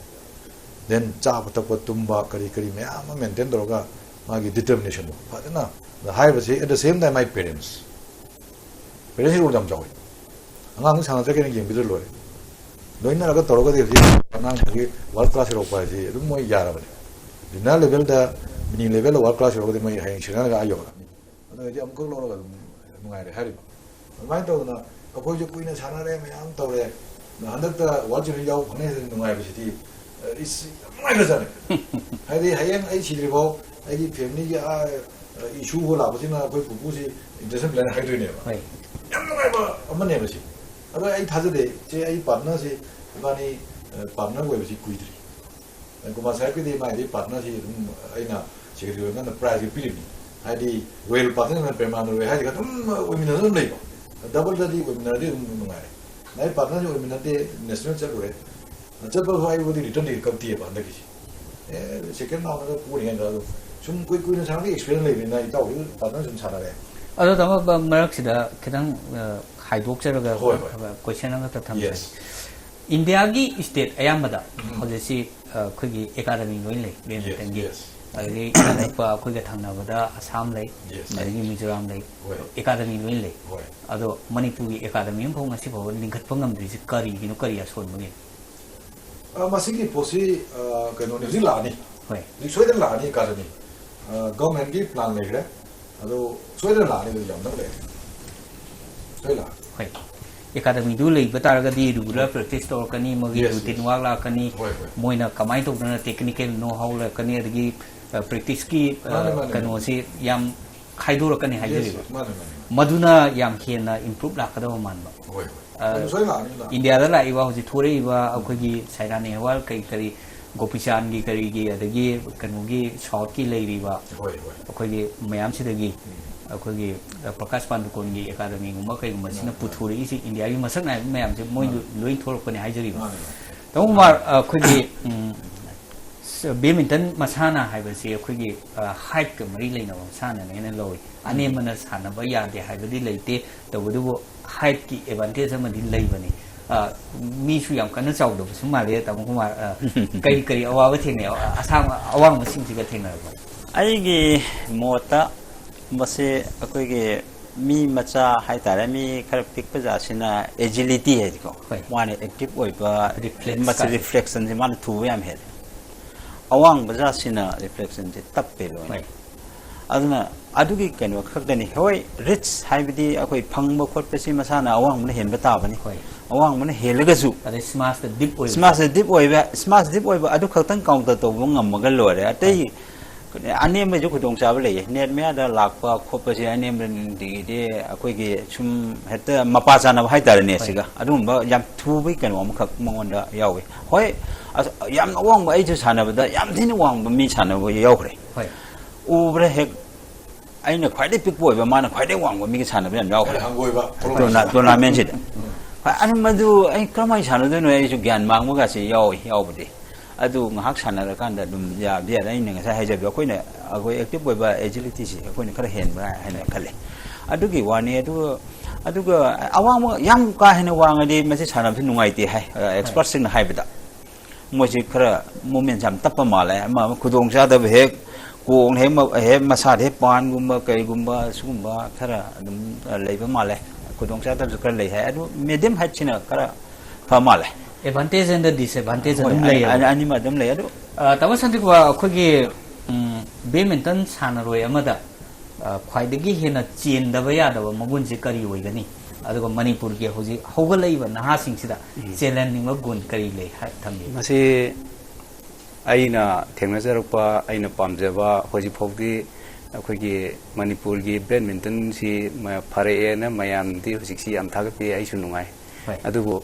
ꯗꯦꯟ ꯆꯥꯕ ꯊꯛꯄ, ꯇꯨꯝꯕ, ꯀꯔꯤ ꯀꯔꯤ ꯃꯌꯥꯝ ꯑꯃ ꯃꯦꯟꯇꯦꯟ ꯇꯧꯔꯒ ꯃꯥꯒꯤ ꯗꯤꯇꯔꯃꯤꯅꯦꯁꯟꯗꯣ ꯐꯖꯅ꯫ ꯑꯗ ꯍꯥꯏꯔꯤꯕꯁꯤ at the same time my parents, ꯄꯦꯔꯦꯟꯁꯀꯤ ꯔꯣꯜ ꯌꯥꯝ ꯆꯥꯎꯏ꯫ ꯑꯉꯥꯡꯗꯨ ꯁꯥꯟꯅ ꯆꯠꯀꯦꯅ ꯌꯦꯡꯕꯤꯗ꯭ꯔ ꯂꯣꯏꯔꯦ꯫ ꯂꯣꯏꯅꯔꯒ ꯇꯧꯔꯒꯗꯤ ꯍꯧꯖꯤꯛ ꯑꯉꯥꯡꯁꯤꯡꯒꯤ ꯋꯥꯔꯜ ꯀ꯭ꯂꯥꯁ ꯌꯧꯔꯛꯄ ꯍꯥꯏꯁꯤ ꯑꯗꯨꯝ ꯃꯣꯏ ꯌꯥꯔꯕꯅꯤ꯫ ꯖꯦꯅꯔꯦꯜ ꯂꯦꯚꯦꯜꯗ, ꯃꯤꯅꯤ ꯂꯦꯚꯦꯜꯗ ꯋꯥꯔꯜ ꯀ꯭ꯂꯥꯁ ꯌꯧꯔꯒꯗꯤ ꯃꯣꯏ ꯍꯌꯦꯡ ꯁꯦꯅꯤꯌꯔꯒ ꯑꯥ ꯌꯧꯔꯛꯑꯅꯤ꯫ ꯑꯗꯨ ꯑꯣꯏꯔꯗꯤ ꯑꯃꯨꯛꯈꯛ ꯂꯧꯔꯒ ꯑꯗꯨꯝ ꯅꯨꯡꯉꯥꯏꯔꯦ ꯍꯥꯏꯔꯤꯕ꯫ ꯑꯗꯨꯃꯥꯏꯅ ꯇꯧꯗꯅ ꯑꯩꯈꯣꯏꯁꯨ ꯀꯨꯏꯅ ꯁꯥꯟꯅꯔꯦ, ꯃꯌꯥꯝ ꯇꯧꯔꯦ꯫ ꯑꯗꯣ ꯍꯟꯗꯛꯇ ꯋꯥꯔꯜ ꯆꯦꯝꯄꯤꯌꯟ ꯌꯥꯎꯕ ꯐꯪꯉꯦ ꯍꯥꯏꯗꯅ ꯅꯨꯡꯉꯥꯏꯕꯁꯤꯗꯤ, ꯑ, ꯏꯁ, ꯌꯥꯝ ꯅꯨꯡꯉꯥꯏꯈ꯭ꯔꯖꯥꯠꯅꯤ꯫ ꯍꯥꯏꯗꯤ ꯍꯌꯦꯡ ꯑꯩ ꯁꯤꯗ꯭ꯔꯤꯐꯥꯎ ꯑꯩꯒꯤ ꯐꯦꯃꯤꯂꯤꯒꯤ, ꯑ, ꯑ, ꯏꯁꯨ ꯍꯣ ꯂꯥꯛꯄꯁꯤꯅ ꯑꯩꯈꯣꯏ ꯄꯨꯄꯨꯁꯤ ꯏꯟꯇꯔꯅꯦꯁꯅꯦꯜ ꯄ꯭ꯂꯦꯌꯔ ꯍꯥꯏꯗꯣꯏꯅꯦꯕ꯫ ꯍꯣꯏ꯫ ꯌꯥꯝ ꯅꯨꯡꯉꯥꯏꯕ ꯑꯃꯅꯦꯕ ꯁꯤ꯫ ꯑꯗꯣ ꯑꯩ ꯊꯥꯖꯗꯦ, ꯆꯦ, ꯑꯩ ꯄꯥꯔꯠꯅꯔꯁꯤ, ꯏꯕꯥꯅꯤ, ꯑ, ꯄꯥꯔꯠꯅꯔ ꯑꯣꯏꯕꯁꯤ ꯀꯨꯏꯗ꯭ꯔꯤ꯫ ꯀꯨꯃꯥꯔ ꯁꯥꯍꯦꯕꯀꯤꯗꯤ ꯃꯥꯏꯗꯤ ꯄꯥꯔꯠꯅꯔꯁꯤ ꯑꯗꯨꯝ ꯑꯩꯅ ꯁꯦꯀ꯭ꯔꯦꯇꯔꯤ ꯑꯣꯏꯔꯀꯥꯟꯗ ꯄ꯭ꯔꯥꯏꯖꯁꯨ ꯄꯤꯔꯤꯕꯅꯤ꯫ ꯍꯥꯏꯗꯤ ꯔꯣꯌꯦꯜ ꯄꯥꯔꯠꯅꯔ ꯄ꯭ꯔꯦꯃꯥꯅꯟꯗ ꯔꯣꯌ ꯍꯥꯏꯔꯒ ꯑꯗꯨꯝ ꯑꯣꯏꯃꯤꯟꯅꯗꯅ ꯑꯗꯨꯝ ꯂꯩꯕ꯫ ꯗꯕꯜꯗꯗꯤ ꯑꯣꯏꯃꯤꯟꯅꯔꯗꯤ ꯑꯗꯨꯝ ꯅꯨꯡꯉꯥꯏꯔꯦ꯫ ꯃꯥꯏ ꯄꯥꯔꯠꯅꯔꯁꯤ ꯑꯣꯏꯃꯤꯟꯅꯗꯦ, ꯅꯦꯁꯅꯦꯜ ꯆꯠꯂꯨꯔꯦ꯫ ꯆꯠꯄꯁꯨ ꯑꯩꯕꯨꯗꯤ ꯔꯤꯇꯔꯟ ꯇꯤꯀꯦꯠ ꯀꯛꯇꯦꯕ ꯍꯟꯗꯛꯀꯤꯁꯤ꯫ ꯑꯦ, ꯁꯦꯀꯦꯟ ꯔꯥꯎꯟꯗꯒ ꯄꯣꯔꯤꯉꯩꯗ ꯑꯗꯨꯝ ꯁꯨꯝ ꯀꯨꯏ-, ꯀꯨꯏꯅ ꯁꯥꯟꯅꯕꯒꯤ ꯑꯦꯛꯁꯄꯤꯔꯤꯌꯦꯟꯁ ꯂꯩꯕꯅꯤꯅ ꯏꯇꯥꯎꯁꯨ ꯄꯥꯔꯠꯅꯔ ꯁꯨꯝ ꯁꯥꯟꯅꯔꯦ꯫ ꯑꯗꯣ ꯇꯥꯃꯣ, ꯕ-, ꯃꯔꯛꯁꯤꯗ ꯈꯤꯇꯪ, ꯑ, ꯍꯥꯏꯗꯣꯛꯆꯔꯒ, ꯍꯣꯏ, ꯍꯣꯏ꯫ ꯑ, ꯀꯣꯏꯁꯟ ꯑꯃꯈꯛꯇ ꯊꯝꯖꯒꯦ꯫ ꯌꯦꯁ꯫ ꯏꯟꯗꯤꯌꯥꯒꯤ ꯁ꯭ꯇꯦꯠ ꯑꯌꯥꯝꯕꯗ ꯎꯝ꯫ ꯍꯧꯖꯤꯛꯁꯤ, ꯑ, ꯑꯩꯈꯣꯏꯒꯤ ꯑꯦꯀꯥꯗꯃꯤ ꯂꯣꯏ ꯂꯩ, ꯕꯦꯗꯃꯤꯟꯇꯟꯒꯤ꯫ Yes, yes. ꯑꯗꯒꯤ ꯑꯅꯛꯄ ꯑꯩꯈꯣꯏꯒ ꯊꯪꯅꯕꯗ ꯑꯁꯥꯝ ꯂꯩ, ꯌꯦꯁ꯫ ꯑꯗꯒꯤ ꯃꯤꯖꯣꯔꯥꯝ ꯂꯩ꯫ ꯍꯣꯏ꯫ ꯑꯦꯀꯥꯗꯃꯤ ꯂꯣꯏ ꯂꯩ꯫ ꯍꯣꯏ꯫ ꯑꯗꯣ ꯃꯅꯤꯄꯨꯔꯒꯤ ꯑꯦꯀꯥꯗꯃꯤ ꯑꯃꯐꯥꯎ ꯉꯁꯤ ꯐꯥꯎꯕ ꯂꯤꯡꯈꯠꯄ ꯉꯝꯗ꯭ꯔꯤꯁꯤ ꯀꯔꯤꯒꯤꯅꯣ? ꯀꯔꯤ ꯑꯁꯣꯟꯕꯒꯤꯅꯣ? ꯑ, ꯃꯁꯤꯒꯤ ꯄꯣꯠꯁꯤ, ꯑ, ꯀꯩꯅꯣꯅꯤ, ꯍꯧꯖꯤꯛ ꯂꯥꯛꯑꯅꯤ꯫ ꯍꯣꯏ꯫ ꯍꯧꯖꯤꯛ ꯁꯣꯏꯗꯅ ꯂꯥꯛꯑꯅꯤ ꯑꯦꯀꯥꯗꯃꯤ꯫ ꯑ, ꯒꯚꯔꯟꯃꯦꯟꯠꯀꯤ ꯄ꯭ꯂꯥꯟ ꯂꯩꯈ꯭ꯔꯦ꯫ ꯑꯗꯣ ꯁꯣꯏꯗꯅ ꯂꯥꯛꯑꯅꯤ, ꯑꯗꯨ ꯌꯥꯝ ꯅꯛ ꯂꯩꯔꯦ꯫ ꯁꯣꯏ ꯂꯥꯛꯑꯅꯤ꯫ ꯍꯣꯏ꯫ ꯑꯦꯀꯥꯗꯃꯤꯗꯨ ꯂꯩꯕ ꯇꯥꯔꯒꯗꯤ ꯔꯤꯒꯨꯂꯔ ꯄ꯭ꯔꯦꯛꯇꯤꯁ ꯇꯧꯔꯛꯀꯅꯤ, ꯃꯣꯏꯒꯤ ꯌꯦꯁ, ꯔꯨꯇꯤꯟ ꯌꯦꯁ꯫ ꯋꯥꯔꯛ ꯂꯥꯛꯀꯅꯤ, ꯍꯣꯏ, ꯍꯣꯏ꯫ ꯃꯣꯏꯅ ꯀꯃꯥꯏꯅ ꯇꯧꯗꯅ ꯇꯦꯛꯅꯤꯀꯦꯜ ꯅꯣ ꯍꯥꯎ ꯂꯥꯛꯀꯅꯤ, ꯑꯗꯒꯤ, ꯑ, ꯄ꯭ꯔꯦꯛꯇꯤꯁꯀꯤ, ꯑ, ꯃꯥꯅꯦ, ꯃꯥꯅꯦ, ꯃꯥꯅꯦ꯫ ꯀꯩꯅꯣꯁꯤ ꯌꯥꯝ ꯈꯥꯏꯗꯣꯔꯛꯀꯅꯤ ꯌꯦꯁ, ꯍꯥꯏꯖꯔꯤꯕ꯫ ꯌꯦꯁ, ꯃꯥꯅꯦ, ꯃꯥꯅꯦ, ꯃꯥꯅꯦ꯫ ꯃꯗꯨꯅ ꯌꯥꯝ ꯍꯦꯟꯅ ꯏꯝꯄ꯭ꯔꯨꯞ ꯂꯥꯛꯀꯗꯕ ꯃꯥꯟꯕ꯫ ꯍꯣꯏ, ꯍꯣꯏ꯫ ꯑ, ꯑꯗꯨ ꯁꯣꯏ ꯂꯥꯛꯑꯅꯤ, ꯂꯥꯛꯑꯅꯤ꯫ ꯏꯟꯗꯤꯌꯥꯗ ꯂꯥꯛꯏꯕ ꯍꯧꯖꯤꯛ ꯊꯣꯔꯛꯏꯕ ꯎꯝ꯫ ꯑꯩꯈꯣꯏꯒꯤ ꯁꯥꯏꯅꯥ ꯅꯦꯍꯋꯥꯜ ꯀꯔꯤ ꯀꯔꯤ, ꯒꯣꯄꯤꯆꯥꯟꯒꯤ ꯀꯔꯤꯒꯤ, ꯑꯗꯒꯤ ꯀꯩꯅꯣꯒꯤ ꯁꯥꯎꯠꯀꯤ ꯂꯩꯔꯤꯕ ꯍꯣꯏ, ꯍꯣꯏ꯫ ꯑꯩꯈꯣꯏꯒꯤ ꯃꯌꯥꯝꯁꯤꯗꯒꯤ ꯎꯝ꯫ ꯑꯩꯈꯣꯏꯒꯤ, ꯑ, ꯄ꯭ꯔꯀꯥꯁ ꯄꯥꯟꯗꯨꯀꯣꯟꯒꯤ ꯑꯦꯀꯥꯗꯃꯤꯒꯨꯝꯕ ꯀꯩꯒꯨꯝꯕꯁꯤꯅ ꯃꯥꯅꯦ, ꯃꯥꯅꯦ꯫ ꯄꯨꯊꯣꯔꯛꯏꯁꯤ ꯏꯟꯗꯤꯌꯥꯒꯤ ꯃꯁꯛ ꯅꯥꯏꯕ ꯃꯌꯥꯝꯁꯦ ꯃꯣꯏ ꯃꯥꯅꯦ꯫ ꯂꯣꯏ ꯊꯣꯛꯂꯛꯄꯅꯦ ꯍꯥꯏꯖꯔꯤꯕ꯫ ꯃꯥꯅꯦ, ꯃꯥꯅꯦ꯫ ꯇꯥꯃꯣ ꯀꯨꯃꯥꯔ, ꯑ, ꯑꯩꯈꯣꯏꯒꯤ, ꯎꯝ, ꯁ-, ꯕꯦꯗꯃꯤꯟꯇꯟ ꯃꯁꯥꯟꯅ ꯍꯥꯏꯕꯁꯤ ꯑꯩꯈꯣꯏꯒꯤ, ꯑ, ꯍꯥꯏꯠꯀ ꯃꯔꯤ ꯂꯩꯅꯕ ꯃꯁꯥꯟꯅꯅꯦꯅ ꯂꯧꯏ꯫ ꯎꯝ꯫ ꯑꯅꯦꯝꯕꯅ ꯁꯥꯟꯅꯕ ꯌꯥꯗꯦ ꯍꯥꯏꯕꯗꯤ ꯂꯩꯇꯦ, ꯇꯧꯕꯇꯕꯨ ꯍꯥꯏꯠꯀꯤ ꯑꯦꯗꯚꯥꯟꯇꯦꯖ ꯑꯃꯗꯤ ꯂꯩꯕꯅꯤ꯫ ꯑ, ꯃꯤꯁꯨ ꯌꯥꯝ ꯀꯟꯅ ꯆꯥꯎꯗꯕꯁꯨ ꯃꯥꯜꯂꯦ, ꯇꯥꯃꯣ ꯀꯨꯃꯥꯔ꯫ ꯑ, ꯀꯔꯤ ꯀꯔꯤ ꯑꯋꯥꯕ ꯊꯦꯡꯅꯩ? ꯑ, ꯑꯁꯥꯡ, ꯑꯋꯥꯡꯕꯁꯤꯡꯁꯤꯒ ꯊꯦꯡꯅꯔꯛꯄ? ꯑꯩꯒꯤ ꯃꯣꯠꯇ ꯃꯁꯤ ꯑꯩꯈꯣꯏꯒꯤ ꯃꯤ ꯃꯆꯥ ꯍꯥꯏꯇꯥꯔꯦ, ꯃꯤ ꯈꯔ ꯄꯤꯛꯄ ꯖꯥꯠꯁꯤꯅ ꯑꯦꯖꯤꯂꯤꯇꯤ ꯍꯥꯏꯗꯤꯀꯣ, ꯍꯣꯏ꯫ ꯃꯥꯅ ꯑꯦꯛꯇꯤꯚ ꯑꯣꯏꯕ, ꯔꯤꯐ꯭ꯂꯦꯛꯁ ꯃꯁꯤ ꯀꯥꯏ꯫ ꯔꯤꯐ꯭ꯂꯦꯛꯁꯟꯁꯤ ꯃꯥꯅ ꯊꯨꯕ ꯌꯥꯝ ꯍꯦꯜꯂꯦ꯫ ꯑꯋꯥꯡꯕ ꯖꯥꯠꯁꯤꯅ ꯔꯤꯐ꯭ꯂꯦꯛꯁꯟꯁꯦ ꯇꯞꯄꯦ ꯂꯣꯏꯅ꯫ ꯍꯣꯏ꯫ ꯑꯗꯨꯅ ꯑꯗꯨꯒꯤ ꯀꯩꯅꯣ ꯈꯛꯇꯅꯤ꯫ ꯍꯣꯏ, ꯔꯤꯆ ꯍꯥꯏꯕꯗꯤ ꯑꯩꯈꯣꯏ ꯐꯪꯕ ꯈꯣꯠꯄꯁꯤ ꯃꯁꯥꯅ ꯑꯋꯥꯡꯕꯅ ꯍꯦꯟꯕ ꯇꯥꯕꯅꯤ꯫ ꯍꯣꯏ꯫ ꯑꯋꯥꯡꯕꯅ ꯍꯦꯜꯂꯒꯁꯨ ꯑꯗꯩ ꯁꯃꯥꯖꯇ ꯗꯤꯞ ꯑꯣꯏꯕ꯫ ꯁꯃꯥꯖꯇ ꯗꯤꯞ ꯑꯣꯏꯕ, ꯁꯃꯥꯖ ꯗꯤꯞ ꯑꯣꯏꯕ ꯑꯗꯨ ꯈꯛꯇꯪ ꯀꯥꯎꯟꯇꯔ ꯇꯧꯕ ꯉꯝꯃꯒ ꯂꯣꯏꯔꯦ꯫ ꯑꯇꯩ ꯍꯣꯏ꯫ ꯑꯅꯦꯝꯕꯁꯨ ꯈꯨꯗꯣꯡꯆꯥꯕ ꯂꯩꯌꯦ꯫ ꯅꯦꯠ ꯃꯌꯥꯗ ꯂꯥꯛꯄ ꯈꯣꯠꯄꯁꯦ ꯑꯅꯦꯝꯕꯗꯒꯤꯗꯤ ꯑꯩꯈꯣꯏꯒꯤ ꯁꯨꯝ ꯍꯦꯛꯇ ꯃꯄꯥ ꯆꯥꯅꯕ ꯍꯥꯏꯇꯥꯔꯦꯅꯦ꯫ ꯍꯣꯏ꯫ ꯁꯤꯒ ꯑꯗꯨꯒꯨꯝꯕ ꯌꯥꯝ ꯊꯨꯕꯒꯤ ꯀꯩꯅꯣ ꯑꯃꯈꯛ ꯃꯉꯣꯟꯗ ꯌꯥꯎꯋꯤ꯫ ꯍꯣꯏ, ꯑꯁ, ꯌꯥꯝꯅ ꯑꯋꯥꯡꯕ ꯑꯩꯁꯨ ꯁꯥꯟꯅꯕꯗ ꯌꯥꯝ ꯊꯤꯅ ꯋꯥꯡꯕ ꯃꯤ ꯁꯥꯟꯅꯕ ꯌꯥꯎꯈ꯭ꯔꯦ꯫ ꯍꯣꯏ꯫ ꯎꯕꯗ ꯍꯦꯛ ꯑꯩꯅ ꯈ꯭ꯋꯥꯏꯗꯩ ꯄꯤꯛꯄ ꯑꯣꯏꯕ, ꯃꯥꯅ ꯈ꯭ꯋꯥꯏꯗꯩ ꯋꯥꯡꯕ ꯃꯤꯒ ꯁꯥꯟꯅꯕ ꯌꯥꯝ ꯌꯥꯎꯈ꯭ꯔꯦ꯫ ꯍꯪꯒꯣꯏꯕ꯫ ꯇꯣꯔꯅꯥ-, ꯇꯣꯔꯅꯥꯃꯦꯟꯁꯤꯗ꯫ ꯍꯣꯏ, ꯑꯗꯨ ꯃꯗꯨ ꯑꯩ ꯀꯔꯝꯍꯥꯏꯅ ꯁꯥꯟꯅꯗꯣꯏꯅꯣ, ꯑꯩꯁꯨ ꯒ꯭ꯌꯥꯟ ꯃꯥꯡꯕꯒꯁꯦ ꯌꯥꯎꯏ, ꯌꯥꯎꯕꯗꯤ꯫ ꯑꯗꯨ ꯉꯥꯏꯍꯥꯛ ꯁꯥꯟꯅꯔꯀꯥꯟꯗ ꯑꯗꯨꯝ ꯌꯥꯕꯗꯤ ꯌꯥꯔꯦ꯫ ꯑꯩꯅ ꯉꯁꯥꯏ ꯍꯥꯏꯖꯕꯗꯣ, ꯑꯩꯈꯣꯏꯅ, ꯑꯩꯈꯣꯏ ꯑꯦꯛꯇꯤꯚ ꯑꯣꯏꯕ ꯑꯦꯖꯤꯂꯤꯇꯤꯁꯦ ꯑꯩꯈꯣꯏꯅ ꯈꯔ ꯍꯦꯟꯕ꯭ꯔꯥ ꯍꯥꯏꯅ ꯈꯜꯂꯦ꯫ ꯑꯗꯨꯒꯤ ꯋꯥꯅꯤ꯫ ꯑꯗꯨꯒ, ꯑꯗꯨꯒ ꯑꯋꯥꯡꯕ ꯌꯥꯝ ꯀꯥ ꯍꯦꯟꯅ ꯋꯥꯡꯉꯗꯤ ꯃꯁꯤ ꯁꯥꯟꯅꯕꯁꯤ ꯅꯨꯡꯉꯥꯏꯇꯦ ꯍꯥꯏ, ꯑꯦꯛꯁꯄꯔꯠꯁꯤꯡꯅ ꯍꯥꯏꯕꯗ꯫ ꯃꯣꯏꯁꯤ ꯈꯔ ꯃꯨꯞꯃꯦꯟꯁꯦ ꯌꯥꯝ ꯇꯞꯄ ꯃꯥꯜꯂꯦ꯫ ꯑꯃ, ꯑꯃ ꯈꯨꯗꯣꯡꯆꯥꯗꯕ ꯍꯦꯛ ꯀꯣꯡꯅ ꯍꯦꯛ ꯃ-, ꯍꯦꯛ ꯃꯁꯥꯗ ꯍꯦꯛ ꯄꯥꯟꯒꯨꯝꯕ ꯀꯩꯒꯨꯝꯕ ꯁꯤꯒꯨꯝꯕ ꯈꯔ ꯑꯗꯨꯝ, ꯑ, ꯂꯩꯕ ꯃꯥꯜꯂꯦ꯫ ꯈꯨꯗꯣꯡꯆꯥꯗꯕꯁꯨ ꯈꯔ ꯂꯩ ꯍꯥꯏ꯫ ꯑꯗꯨ ꯃꯦꯗꯤꯌꯝ ꯍꯥꯏꯠꯁꯤꯅ ꯈꯔ ꯐ ꯃꯥꯜꯂꯦ꯫ ꯑꯦꯗꯚꯥꯟꯇꯦꯖ ꯑꯦꯟ ꯗ ꯗꯤꯁꯑꯦꯗꯚꯥꯟꯇꯦꯖ ꯍꯣꯏ, ꯑꯗꯨꯝ ꯑꯅꯤ-, ꯂꯩꯌꯦꯕ꯫ ꯑꯅꯤ-, ꯑꯅꯤꯃꯛ ꯑꯗꯨꯝ ꯂꯩ꯫ ꯑꯗꯨ ꯑ, ꯇꯥꯃꯣ ꯁꯥꯟꯇꯤꯀꯨꯃꯥꯔ, ꯑꯩꯈꯣꯏꯒꯤ, ꯎꯝ, ꯕꯦꯗꯃꯤꯟꯇꯟ ꯁꯥꯟꯅꯔꯣꯏ ꯑꯃꯗ, ꯑ, ꯈ꯭ꯋꯥꯏꯗꯒꯤ ꯍꯦꯟꯅ ꯆꯦꯟꯗꯕ ꯌꯥꯗꯕ ꯃꯒꯨꯟꯁꯦ ꯀꯔꯤ ꯑꯣꯏꯒꯅꯤ? ꯑꯗꯨꯒ ꯃꯅꯤꯄꯨꯔꯒꯤ ꯍꯧꯖꯤꯛ ꯍꯧꯒꯠꯂꯛꯏꯕ ꯅꯍꯥꯁꯤꯡꯁꯤꯗ ꯎꯝ꯫ ꯆꯦꯜꯍꯟꯅꯤꯡꯕ ꯒꯨꯟ ꯀꯔꯤ ꯂꯩ ꯍꯥꯏ ꯊꯝꯕꯤꯌꯨ? ꯃꯁꯤ ꯑꯩꯅ ꯊꯦꯡꯅꯖꯔꯛꯄ, ꯑꯩꯅ ꯄꯥꯝꯖꯕ, ꯍꯧꯖꯤꯛ ꯐꯥꯎꯗꯤ ꯑꯩꯈꯣꯏꯒꯤ ꯃꯅꯤꯄꯨꯔꯒꯤ ꯕꯦꯗꯃꯤꯟꯇꯟꯁꯤ ꯃ-, ꯐꯔꯛꯑꯦꯅ ꯃꯌꯥꯝꯗꯤ ꯍꯧꯖꯤꯛꯁꯤ ꯌꯥꯝ ꯊꯥꯒꯠꯄꯤ, ꯑꯩꯁꯨ ꯅꯨꯡꯉꯥꯏ꯫ ꯍꯣꯏ꯫ ꯑꯗꯨꯕꯨ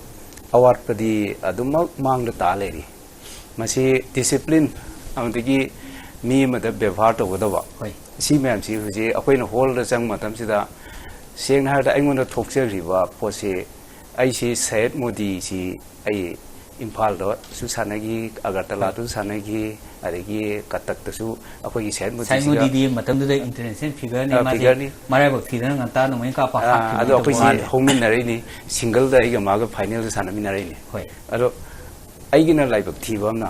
ꯑꯋꯥꯠꯄꯗꯤ ꯑꯗꯨꯃꯛ ꯃꯥꯡꯗ ꯇꯥ ꯂꯩꯔꯤ꯫ ꯃꯁꯤ ꯗꯤꯁꯤꯄ꯭ꯂꯤꯟ ꯑꯃꯗꯒꯤ ꯃꯤ ꯑꯃꯗ ꯕꯦꯕꯥꯔ ꯇꯧꯒꯗꯕ, ꯍꯣꯏ꯫ ꯁꯤ ꯃꯌꯥꯝꯁꯤ ꯍꯧꯖꯤꯛ ꯑꯩꯈꯣꯏꯅ ꯍꯣꯜꯗ ꯆꯪꯕ ꯃꯇꯝꯁꯤꯗ, ꯁꯦꯡꯅ ꯍꯥꯏꯔꯕꯗ, ꯑꯩꯉꯣꯟꯗ ꯊꯣꯛꯆꯈ꯭ꯔꯤꯕ ꯄꯣꯠꯁꯤ, ꯑꯩꯁꯤ ꯁꯌꯦꯗ ꯃꯣꯗꯤꯁꯤ ꯑꯩ ꯏꯝꯐꯥꯜꯗꯁꯨ ꯁꯥꯟꯅꯈꯤ, ꯑꯒꯔꯇꯂꯥꯗꯁꯨ ꯁꯥꯟꯅꯈꯤ, ꯑꯗꯒꯤ ꯀꯇꯛꯇꯁꯨ ꯑꯩꯈꯣꯏꯒꯤ ꯁꯌꯦꯗ ꯁꯥꯏ ꯃꯣꯗꯤꯁꯤꯒ, ꯃꯣꯗꯤꯗꯤ ꯃꯇꯝꯗꯨꯗ ꯏꯟꯇꯔꯅꯦꯁꯅꯦꯜ ꯐꯤꯒꯔꯅꯤ, ꯑ, ꯃꯥꯁꯦ ꯐꯤꯒꯔꯅꯤ꯫ ꯃꯔꯥꯏꯕꯛ ꯊꯤꯗꯅ ꯉꯟꯇꯥ ꯅꯣꯡꯃꯩ ꯀꯥꯞꯄ ꯑ, ꯍꯥꯠꯈꯤꯕ ꯑꯗꯣ ꯑꯩꯈꯣꯏꯁꯤ ꯃꯥꯜꯂꯦ꯫ ꯍꯧꯃꯤꯟꯅꯔꯛꯏꯅꯤ, ꯁꯤꯡꯒꯜꯗ ꯑꯩꯒ ꯃꯥꯒ ꯐꯥꯏꯅꯦꯜꯗ ꯁꯥꯟꯅꯃꯤꯟꯅꯔꯛꯏꯅꯤ꯫ ꯍꯣꯏ꯫ ꯑꯗꯣ ꯑꯩꯒꯤꯅ ꯂꯥꯏꯕꯛ ꯊꯤꯕ ꯑꯃꯅ,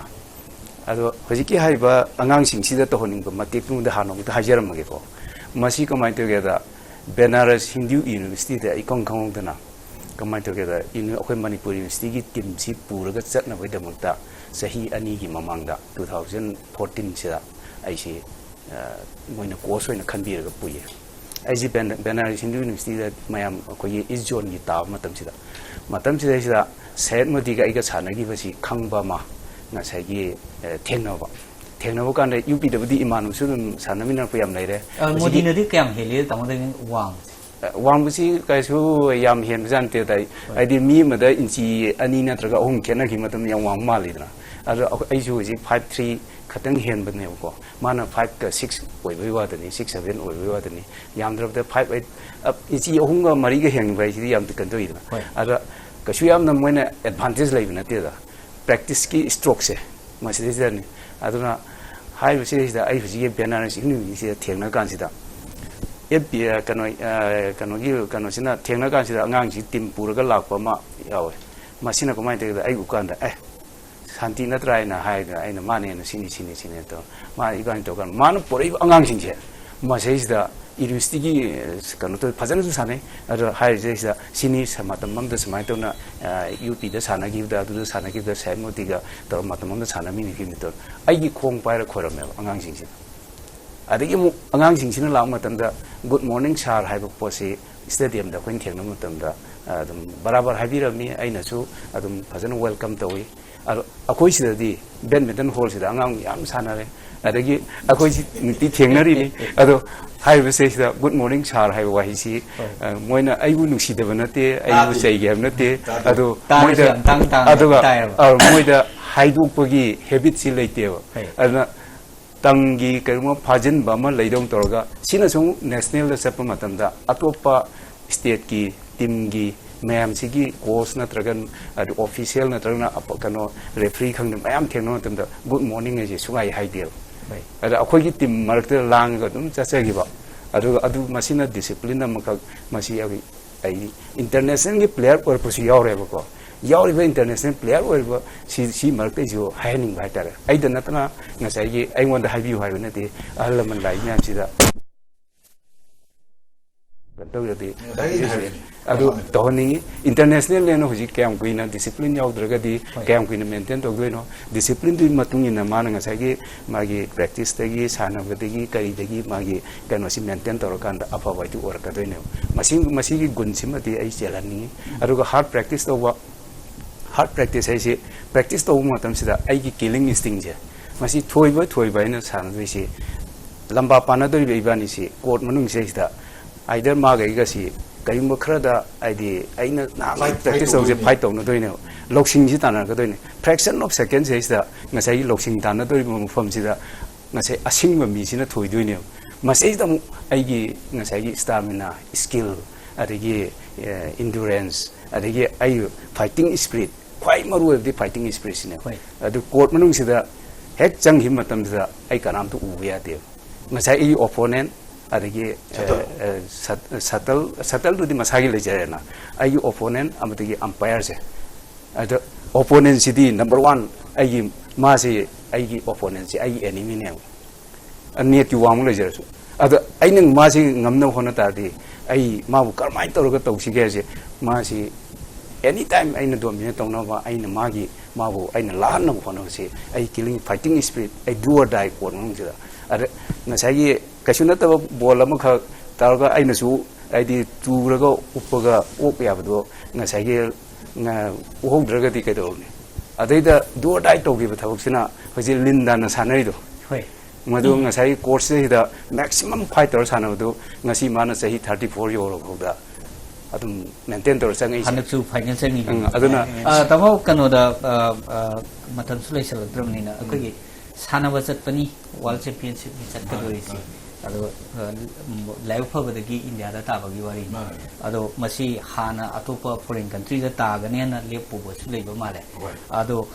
ꯑꯗꯣ ꯍꯧꯖꯤꯛꯀꯤ ꯍꯥꯏꯔꯤꯕ ꯑꯉꯥꯡꯁꯤꯡꯁꯤꯗ ꯇꯧꯍꯟꯅꯤꯡꯕ ꯃꯇꯦꯛꯇꯨꯃꯗꯤ ꯍꯥꯟꯅ ꯑꯃꯨꯛꯇ ꯍꯥꯏꯖꯔꯝꯃꯒꯦꯀꯣ꯫ ꯃꯁꯤ ꯀꯃꯥꯏꯅ ꯇꯧꯒꯦꯗ, ꯕꯦꯅꯥꯔꯁ ꯍꯤꯟꯗꯨ ꯌꯨꯅꯤꯚꯔꯁꯤꯇꯤꯗ ꯏꯈꯪ ꯈꯪꯍꯧꯗꯅ ꯀꯃꯥꯏꯅ ꯇꯧꯒꯦꯗ, ꯏꯅꯤ-, ꯑꯩꯈꯣꯏ ꯃꯅꯤꯄꯨꯔ ꯌꯨꯅꯤꯚꯔꯁꯤꯇꯤꯒꯤ ꯇꯤꯝꯁꯤ ꯄꯨꯔꯒ ꯆꯠꯅꯕꯒꯤꯗꯃꯛꯇ ꯆꯍꯤ ꯑꯅꯤꯒꯤ ꯃꯃꯥꯡꯗ, ꯇꯨ ꯊꯥꯎꯖꯟ ꯐꯣꯔꯇꯤꯟꯁꯤꯗ ꯑꯩꯁꯤ, ꯑ, ꯃꯣꯏꯅ ꯀꯣꯆ ꯑꯣꯏꯅ ꯈꯟꯕꯤꯔꯒ ꯄꯨꯏꯌꯦ꯫ ꯑꯩꯁꯤ ꯕꯦꯟ-, ꯕꯦꯅꯥꯔꯁ ꯍꯤꯟꯗꯨ ꯌꯨꯅꯤꯚꯔꯁꯤꯇꯤꯗ ꯃꯌꯥꯝ ꯑꯩꯈꯣꯏꯒꯤ ꯏꯁ ꯖꯣꯟꯒꯤ ꯇꯥꯕ ꯃꯇꯝꯁꯤꯗ, ꯃꯇꯝꯁꯤꯗꯩꯁꯤꯗ ꯁꯌꯦꯗ ꯃꯣꯗꯤꯒ ꯑꯩꯒ ꯁꯥꯟꯅꯈꯤꯕꯁꯤ ꯈꯪꯕ ꯑꯃ, ꯉꯁꯥꯏꯒꯤ, ꯑ, ꯊꯦꯡꯅꯕ꯫ ꯊꯦꯡꯅꯕ ꯀꯥꯟꯗ ꯌꯨ ꯄꯤꯗꯕꯨꯗꯤ ꯏꯃꯥꯟꯅꯕꯁꯨ ꯑꯗꯨꯝ ꯁꯥꯟꯅꯃꯤꯟꯅꯔꯛꯄ ꯌꯥꯝ ꯂꯩꯔꯦ꯫ ꯑ, ꯃꯁꯤꯒꯤ ꯃꯣꯗꯤꯅꯗꯤ ꯀꯌꯥꯝ ꯍꯦꯜꯂꯤ ꯇꯥꯃꯣꯗꯒꯤ ꯋꯥꯡꯕꯁꯦ? ꯑ, ꯋꯥꯡꯕꯁꯤ ꯀꯩꯁꯨ ꯌꯥꯝ ꯍꯦꯟꯕꯖꯥꯠ ꯅꯠꯇꯦꯗ꯫ ꯍꯣꯏ꯫ ꯍꯥꯏꯗꯤ ꯃꯤ ꯑꯃꯗ ꯏꯟꯆꯤ ꯑꯅꯤ ꯅꯠꯇ꯭ꯔꯒ ꯑꯍꯨꯝ ꯈꯦꯠꯅꯈꯤꯕ ꯃꯇꯝ ꯌꯥꯝ ꯋꯥꯡꯕ ꯃꯥꯜꯂꯤꯗꯅ꯫ ꯑꯗꯣ ꯑꯩꯈꯣꯏ, ꯑꯩꯁꯨ ꯍꯧꯖꯤꯛ ꯐꯥꯏꯚ ꯊ꯭ꯔꯤ ꯈꯇꯪ ꯍꯦꯟꯕꯅꯦꯕꯀꯣ꯫ ꯃꯥꯅ ꯐꯥꯏꯚꯀ ꯁꯤꯛꯁ ꯑꯣꯏꯕꯩ ꯋꯥꯗꯅꯤ, ꯁꯤꯛꯁ ꯁꯚꯦꯟ ꯑꯣꯏꯕꯩ ꯋꯥꯗꯅꯤ꯫ ꯌꯥꯝꯗ꯭ꯔꯕꯗ ꯐꯥꯏꯚ ꯑꯩꯠ, ꯑ, ꯏꯟꯆꯤ ꯑꯍꯨꯝꯒ ꯃꯔꯤꯒ ꯍꯦꯟꯕ ꯍꯥꯏꯁꯤꯗꯤ ꯌꯥꯝ ꯀꯩꯅꯣ ꯇꯧꯋꯤꯗꯅ꯫ ꯍꯣꯏ꯫ ꯑꯗ ꯀꯩꯁꯨ ꯌꯥꯝꯅ ꯃꯣꯏꯅ ꯑꯦꯗꯚꯥꯟꯇꯦꯖ ꯂꯩꯕ ꯅꯠꯇꯦꯗ꯫ ꯄ꯭ꯔꯦꯛꯇꯤꯁꯀꯤ ꯁ꯭ꯇ꯭ꯔꯣꯛꯁꯦ ꯃꯁꯤꯗꯩꯁꯤꯗꯅꯤ꯫ ꯑꯗꯨꯅ ꯍꯥꯏꯔꯤꯕꯁꯤꯗꯩꯁꯤꯗ ꯑꯩ ꯍꯧꯖꯤꯛꯀꯤ ꯕꯦꯅꯥꯔꯁ ꯍꯤꯟꯗꯨ ꯌꯨꯅꯤꯚꯔꯁꯤꯇꯤꯗ ꯊꯦꯡꯅ ꯀꯥꯟꯁꯤꯗ, ꯑꯦꯐ ꯕꯤ, ꯑ, ꯀꯩꯅꯣ, ꯑ, ꯀꯩꯅꯣꯒꯤ, ꯀꯩꯅꯣꯁꯤꯅ ꯊꯦꯡꯅ ꯀꯥꯟꯁꯤꯗ ꯑꯉꯥꯡꯁꯤ ꯇꯤꯝ ꯄꯨꯔꯒ ꯂꯥꯛꯄ ꯑꯃ ꯌꯥꯎꯋꯦ꯫ ꯃꯁꯤꯅ ꯀꯃꯥꯏꯅ ꯇꯧꯒꯦꯗ, ꯑꯩ ꯎꯀꯥꯟꯗ, "ꯑꯦ, ꯁꯥꯟꯇꯤ ꯅꯠꯇ꯭ꯔꯥ?" ꯍꯥꯏꯅ ꯍꯥꯏꯔꯒ ꯑꯩꯅ, "ꯃꯥꯅꯦꯅ ꯁꯤꯅꯤ, ꯁꯤꯅꯤ, ꯁꯤꯅꯤ" ꯇꯧꯔ ꯃꯥ ꯏꯕꯥꯅꯤ ꯇꯧꯔꯀꯥꯟꯗ ꯃꯥꯅ ꯄꯨꯔꯛꯏꯕ ꯑꯉꯥꯡꯁꯤꯡꯁꯦ ꯃꯁꯩꯁꯤꯗ ꯌꯨꯅꯤꯚꯔꯁꯤꯇꯤꯒꯤ, ꯑ, ꯀꯩꯅꯣ ꯇꯧ-, ꯐꯖꯅꯁꯨ ꯁꯥꯟꯅꯩ꯫ ꯑꯗꯣ ꯍꯥꯏꯔꯤꯁꯦ ꯁꯤꯗ ꯁꯤꯅꯤ ꯁ-, ꯃꯇꯝ ꯑꯃꯗ ꯁꯨꯃꯥꯏꯅ ꯇꯧꯅ, ꯑ, ꯌꯨ ꯄꯤꯗ ꯁꯥꯟꯅꯈꯤꯕꯗ, ꯑꯗꯨꯗ ꯁꯥꯟꯅꯈꯤꯕꯗ ꯁꯌꯦꯗ ꯃꯣꯗꯤꯒ ꯇꯧꯔ ꯃꯇꯝ ꯑꯃꯗ ꯁꯥꯟꯅꯃꯤꯟꯅꯈꯤꯕꯅꯤ ꯇꯧꯔ ꯑꯩꯒꯤ ꯈꯣꯡ ꯄꯥꯏꯔ ꯈꯣꯏꯔꯝꯃꯦꯕ ꯑꯉꯥꯡꯁꯤꯡꯁꯤꯅ꯫ ꯑꯗꯒꯤ ꯑꯃꯨꯛ ꯑꯉꯥꯡꯁꯤꯡꯁꯤꯅ ꯂꯥꯛꯄ ꯃꯇꯝꯗ "Good morning sir" ꯍꯥꯏꯕ ꯄꯣꯠꯁꯤ ꯁ꯭ꯇꯦꯗꯤꯌꯝꯗ ꯑꯩꯈꯣꯏꯅ ꯊꯦꯡꯅꯕ ꯃꯇꯝꯗ, ꯑ, ꯑꯗꯨꯝ ꯕꯔꯥꯕꯔ ꯍꯥꯏꯕꯤꯔꯝꯃꯤ꯫ ꯑꯩꯅꯁꯨ ꯑꯗꯨꯝ ꯐꯖꯅ ꯋꯦꯜꯀꯝ ꯇꯧꯏ꯫ ꯑꯗꯣ ꯑꯩꯈꯣꯏ ꯁꯤꯗꯗꯤ ꯕꯦꯗꯃꯤꯟꯇꯟ ꯍꯣꯜꯁꯤꯗ ꯑꯉꯥꯡ ꯌꯥꯝ ꯁꯥꯟꯅꯔꯦ꯫ ꯑꯗꯒꯤ ꯑꯩꯈꯣꯏꯁꯤ ꯅꯨꯡꯇꯤ ꯊꯦꯡꯅꯔꯤꯅꯤ꯫ ꯑꯗꯣ ꯍꯥꯏꯔꯤꯕꯁꯤꯗꯩꯁꯤꯗ "Good morning sir" ꯍꯥꯏꯕ ꯋꯥꯍꯩꯁꯤ, ꯍꯣꯏ꯫ ꯑ, ꯃꯣꯏꯅ ꯑꯩꯕꯨ ꯅꯨꯡꯁꯤꯗꯕ ꯅꯠꯇꯦ, ꯑꯩꯕꯨ ꯇꯥꯗꯦ꯫ ꯆꯩꯒꯦ ꯍꯥꯏꯕ ꯅꯠꯇꯦ꯫ ꯇꯥꯗꯦ꯫ ꯑꯗꯣ ꯇꯥꯔꯁꯨ ꯃꯣꯏꯗ, ꯌꯥꯝ ꯇꯥꯡ ꯇꯥꯡꯅ ꯑꯗꯨꯒ, ꯇꯥꯏꯌꯦꯕ꯫ ꯑ, ꯃꯣꯏꯗ ꯍꯥꯏꯗꯣꯛꯄꯒꯤ ꯍꯦꯕꯤꯠꯁꯤ ꯂꯩꯇꯦꯕ꯫ ꯍꯣꯏ꯫ ꯑꯗꯨꯅ ꯇꯪꯒꯤ ꯀꯔꯤꯒꯨꯝꯕ ꯐꯥꯖꯤꯟꯕ ꯑꯃ ꯂꯩꯗꯧ ꯇꯧꯔꯒ, ꯁꯤꯅ ꯁꯨꯝ ꯅꯦꯁꯅꯦꯜꯗ ꯆꯠꯄ ꯃꯇꯝꯗ ꯑꯇꯣꯞꯄ ꯁ꯭ꯇꯦꯠꯀꯤ ꯇꯤꯝꯒꯤ ꯃꯌꯥꯝꯁꯤꯒꯤ ꯀꯣꯆ ꯅꯠꯇ꯭ꯔꯒ ꯑꯗꯨ ꯑꯣꯐꯤꯁꯤꯌꯦꯜ ꯅꯠꯇ꯭ꯔꯒꯅ ꯑꯄ-, ꯀꯩꯅꯣ, ꯔꯦꯐ꯭ꯔꯤ ꯈꯪꯗꯦ, ꯃꯌꯥꯝ ꯊꯦꯡꯅꯕ ꯃꯇꯝꯗ "Good morning" ꯍꯥꯏꯁꯦ ꯁꯨꯡꯍꯥꯏ ꯍꯥꯏꯗꯦꯕ꯫ ꯍꯣꯏ꯫ ꯑꯗ ꯑꯩꯈꯣꯏꯒꯤ ꯇꯤꯝ ꯃꯔꯛꯇ ꯂꯥꯡꯉꯒ ꯑꯗꯨꯝ ꯆꯠꯆꯈꯤꯕ꯫ ꯑꯗꯨꯒ ꯑꯗꯨ, ꯃꯁꯤꯅ ꯗꯤꯁꯤꯄ꯭ꯂꯤꯟ ꯑꯃꯈꯛ, ꯃꯁꯤ ꯑꯩꯈꯣꯏ, ꯑꯩ ꯏꯟꯇꯔꯅꯦꯁꯅꯦꯜꯒꯤ ꯄ꯭ꯂꯦꯌꯔ ꯑꯣꯏꯔꯛꯄꯁꯨ ꯌꯥꯎꯔꯦꯕꯀꯣ꯫ ꯌꯥꯎꯔꯤꯕ ꯏꯟꯇꯔꯅꯦꯁꯅꯦꯜ ꯄ꯭ꯂꯦꯌꯔ ꯑꯣꯏꯔꯤꯕ ꯁꯤ, ꯁꯤ ꯃꯔꯛꯇ ꯑꯩꯁꯨ ꯍꯥꯏꯍꯟꯅꯤꯡꯕ ꯍꯥꯏꯇꯥꯔꯦ꯫ ꯑꯩꯗ ꯅꯠꯇꯅ ꯉꯁꯥꯏꯒꯤ ꯑꯩꯉꯣꯟꯗ ꯍꯥꯏꯕꯤꯌꯨ ꯍꯥꯏꯕ ꯅꯠꯇꯦ, ꯑꯍꯜ ꯂꯃꯟ ꯂꯥꯛꯏ ꯃꯌꯥꯝꯁꯤꯗ ꯀꯩꯅꯣ ꯇꯧꯔꯗꯤ꯫ ꯉꯁꯥꯏꯒꯤ ꯍꯥꯏꯕꯅꯤ꯫ ꯑꯗꯨ ꯇꯧꯍꯟꯅꯤꯡꯉꯤ꯫ ꯏꯟꯇꯔꯅꯦꯁꯅꯦꯜ ꯂꯦꯚꯦꯜ ꯍꯧꯖꯤꯛ ꯀꯌꯥꯝ ꯀꯨꯏꯅ ꯗꯤꯁꯤꯄ꯭ꯂꯤꯟ ꯌꯥꯎꯗ꯭ꯔꯒꯗꯤ ꯀꯌꯥꯝ ꯀꯨꯏꯅ ꯃꯦꯟꯇꯦꯟ ꯇꯧꯗꯣꯏꯅꯣ? ꯗꯤꯁꯤꯄ꯭ꯂꯤꯟꯗꯨꯒꯤ ꯃꯇꯨꯡ ꯏꯟꯅ ꯃꯥꯅ ꯉꯁꯥꯏꯒꯤ ꯃꯥꯒꯤ ꯄ꯭ꯔꯦꯛꯇꯤꯁꯇꯒꯤ, ꯁꯥꯟꯅꯕꯗꯒꯤ, ꯀꯔꯤꯗꯒꯤ ꯃꯥꯒꯤ ꯀꯩꯅꯣꯁꯤ ꯃꯦꯟꯇꯦꯟ ꯇꯧꯔꯀꯥꯟꯗ ꯑꯐꯕ ꯍꯥꯏꯗꯨ ꯑꯣꯏꯔꯛꯀꯗꯣꯏꯅꯦꯕ꯫ ꯃꯁꯤ, ꯃꯁꯤꯒꯤ ꯒꯨꯟꯁꯤꯃꯗꯤ ꯑꯩ ꯆꯦꯜꯍꯟꯅꯤꯡꯉꯤ꯫ ꯑꯗꯨꯒ ꯍꯥꯔꯠ ꯄ꯭ꯔꯦꯛꯇꯤꯁ ꯇꯧꯕ, ꯍꯥꯔꯠ ꯄ꯭ꯔꯦꯛꯇꯤꯁ ꯍꯥꯏꯁꯤ ꯄ꯭ꯔꯦꯛꯇꯤꯁ ꯇꯧꯕ ꯃꯇꯝꯁꯤꯗ ꯑꯩꯒꯤ ꯀꯤꯂꯤꯡ ꯏꯟꯁꯇꯤꯡꯁꯦ, ꯃꯁꯤ ꯊꯣꯏꯕ ꯊꯣꯏꯕ ꯍꯥꯏꯅ ꯁꯥꯟꯅꯗꯣꯏꯁꯤ, ꯂꯝꯕꯥ ꯄꯥꯅꯗꯣꯔꯤꯕ ꯏꯕꯥꯅꯤꯁꯤ ꯀꯣꯔꯠ ꯃꯅꯨꯡꯁꯤꯗꯩꯁꯤꯗ ꯑꯥꯏꯗꯔ ꯃꯥꯒ ꯑꯩꯒꯁꯤ ꯀꯔꯤꯒꯨꯝꯕ ꯈꯔꯗ, ꯍꯥꯏꯗꯤ, ꯑꯩꯅ ꯅꯍꯥꯟ ꯐꯥꯏꯠ, ꯄ꯭ꯔꯦꯛꯇꯤꯁ ꯇꯧꯕꯁꯦ ꯇꯧꯗꯣꯏꯅꯦ꯫ ꯐꯥꯏꯠ ꯇꯧꯅꯗꯣꯏꯅꯦꯕ, ꯂꯧꯁꯤꯡꯁꯤ ꯇꯥꯟꯅꯔꯛꯀꯗꯣꯏꯅꯦ꯫ ꯐ꯭ꯔꯦꯛꯁꯟ ꯑꯣꯐ ꯁꯦꯀꯦꯟꯁꯤꯗꯩꯁꯤꯗ ꯉꯁꯥꯏꯒꯤ ꯂꯧꯁꯤꯡ ꯇꯥꯟꯅꯗꯣꯔꯤꯕ ꯃꯐꯝꯁꯤꯗ ꯉꯁꯥꯏ ꯑꯁꯤꯡꯕ ꯃꯤꯁꯤꯅ ꯊꯣꯏꯗꯣꯏꯅꯦꯕ꯫ ꯃꯁꯤꯗ ꯑꯃꯨꯛ ꯑꯩꯒꯤ ꯉꯁꯥꯏꯒꯤ ꯁ꯭ꯇꯥꯃꯤꯅꯥ, ꯁ꯭ꯀꯤꯜ, ꯑꯗꯒꯤ ꯏꯟꯗꯨꯔꯦꯟꯁ, ꯑꯗꯒꯤ ꯑꯩ ꯐꯥꯏꯇꯤꯡ ꯁ꯭ꯄꯤꯔꯤꯠ, ꯈ꯭ꯋꯥꯏ ꯃꯔꯨ ꯑꯣꯏꯕꯗꯤ ꯐꯥꯏꯇꯤꯡ ꯁ꯭ꯄꯤꯔꯤꯠꯁꯤꯅꯦꯕ꯫ ꯍꯣꯏ꯫ ꯑꯗꯨ ꯀꯣꯔꯠ ꯃꯅꯨꯡꯁꯤꯗ ꯍꯦꯛ ꯆꯪꯈꯤꯕ ꯃꯇꯝꯗ ꯑꯩ ꯀꯅꯥꯝꯇ ꯎꯕ ꯌꯥꯗꯦꯕ꯫ ꯉꯁꯥꯏ ꯑꯩꯒꯤ ꯑꯣꯄꯣꯅꯦꯟ, ꯑꯗꯒꯤ ꯁꯇꯜ꯫ ꯁꯇꯜ, ꯁꯇꯜꯗꯨꯗꯤ ꯃꯁꯥꯒꯤ ꯂꯩꯖꯔꯦꯅ, ꯑꯩꯒꯤ ꯑꯣꯄꯣꯅꯦꯟ ꯑꯃꯗꯒꯤ ꯑꯝꯄꯥꯌꯔꯁꯦ, ꯑꯗ ꯑꯣꯄꯣꯅꯦꯟꯁꯤꯗꯤ ꯅꯝꯕꯔ ꯋꯥꯟ, ꯑꯩꯒꯤ, ꯃꯥꯁꯤ, ꯑꯩꯒꯤ ꯑꯣꯄꯣꯅꯦꯟꯁꯤ ꯑꯩꯒꯤ ꯑꯦꯅꯤꯃꯤꯅꯦꯕ꯫ ꯅꯦꯠꯀꯤ ꯋꯥꯡꯃ ꯂꯩꯖꯔꯁꯨ꯫ ꯑꯗ ꯑꯩꯅ ꯃꯥꯁꯤ ꯉꯝꯅꯕ ꯍꯣꯠꯅ ꯇꯥꯔꯗꯤ, ꯑꯩ ꯃꯥꯕꯨ ꯀꯔꯝꯍꯥꯏꯅ ꯇꯧꯔꯒ ꯇꯧꯁꯤꯒꯦ ꯍꯥꯏꯁꯦ, ꯃꯥꯁꯤ ꯑꯦꯅꯤ ꯇꯥꯏꯝ ꯑꯩꯅ ꯗꯣꯃꯤꯅꯦꯠ ꯇꯧꯅꯕ, ꯑꯩꯅ ꯃꯥꯒꯤ, ꯃꯥꯕꯨ ꯑꯩꯅ ꯂꯥꯛꯍꯟꯅꯕ ꯍꯣꯠꯅꯕꯁꯤ, ꯑꯩ ꯀꯤꯂꯤꯡ ꯐꯥꯏꯇꯤꯡ ꯁ꯭ꯄꯤꯔꯤꯠ, ꯑꯩ ꯗꯨ ꯑꯣꯔ ꯗꯥꯏ ꯀꯣꯔꯠ ꯃꯅꯨꯡꯁꯤꯗ꯫ ꯑꯗ ꯉꯁꯥꯏꯒꯤ ꯀꯩꯁꯨ ꯅꯠꯇꯕ ꯕꯣꯜ ꯑꯃꯈꯛ ꯇꯧꯔꯒ ꯑꯩꯅꯁꯨ, ꯍꯥꯏꯗꯤ, ꯇꯨꯔꯒ ꯎꯞꯄꯒ ꯑꯣꯛ ꯌꯥꯕꯗꯣ ꯉꯁꯥꯏꯒꯤ, ꯉ-, ꯎꯍꯧꯗ꯭ꯔꯒꯗꯤ ꯀꯩꯗꯧꯔꯨꯅꯤ? ꯑꯗꯩꯗ ꯗꯨ ꯑꯣꯔ ꯗꯥꯏ ꯇꯧꯈꯤꯕ ꯊꯕꯛꯁꯤꯅ ꯍꯧꯖꯤꯛ ꯂꯤꯟꯗꯥꯅ ꯁꯥꯟꯅꯔꯤꯗꯣ꯫ ꯍꯣꯏ꯫ ꯃꯗꯨ ꯉꯁꯥꯏꯒꯤ ꯀꯣꯔꯠꯁꯤꯗꯩꯗ ꯃꯦꯛꯁꯤꯃꯝ ꯐꯥꯏꯠ ꯇꯧꯔ ꯁꯥꯟꯅꯕꯗꯨ ꯉꯁꯤ ꯃꯥꯅ ꯆꯍꯤ ꯊꯥꯔꯇꯤ ꯐꯣꯔ ꯌꯧꯔꯐꯥꯎꯗ ꯑꯗꯨꯝ ꯃꯦꯟꯇꯦꯟ ꯇꯧꯔ ꯆꯪꯉꯛꯏꯁꯦ꯫ ꯍꯟꯗꯛꯁꯨ ꯐꯥꯏꯅꯦꯜ ꯆꯪꯉꯤ꯫ ꯎꯝ, ꯑꯗꯨꯅ ꯑ, ꯇꯥꯃꯣ, ꯀꯩꯅꯣꯗ, ꯑ, ꯑ, ꯃꯇꯝꯁꯨ ꯂꯩꯁꯜꯂꯛꯇ꯭ꯔꯕꯅꯤꯅ, ꯑꯩꯈꯣꯏꯒꯤ ꯁꯥꯟꯅꯕ ꯆꯠꯄꯅꯤ, ꯋꯥꯔꯜ ꯆꯦꯝꯄꯤꯌꯟꯁꯤꯞꯅꯤ ꯆꯠꯀꯗꯣꯔꯤꯁꯤ꯫ ꯃꯥꯅꯤ, ꯃꯥꯅꯤ꯫ ꯑꯗꯣ, ꯑ, ꯂꯥꯏꯕꯛ ꯐꯕꯗꯒꯤ ꯏꯟꯗꯤꯌꯥꯗ ꯇꯥꯕꯒꯤ ꯋꯥꯔꯤꯅꯤ꯫ ꯃꯥꯅꯤ꯫ ꯑꯗꯣ ꯃꯁꯤ ꯍꯥꯟꯅ ꯑꯇꯣꯞꯄ ꯐꯣꯔꯦꯟ ꯀꯟꯇ꯭ꯔꯤꯗ ꯇꯥꯒꯅꯦꯅ ꯂꯦꯞꯄꯨꯕꯁꯨ ꯂꯩꯕ ꯃꯥꯜꯂꯦ꯫ ꯍꯣꯏ꯫ ꯑꯗꯣ,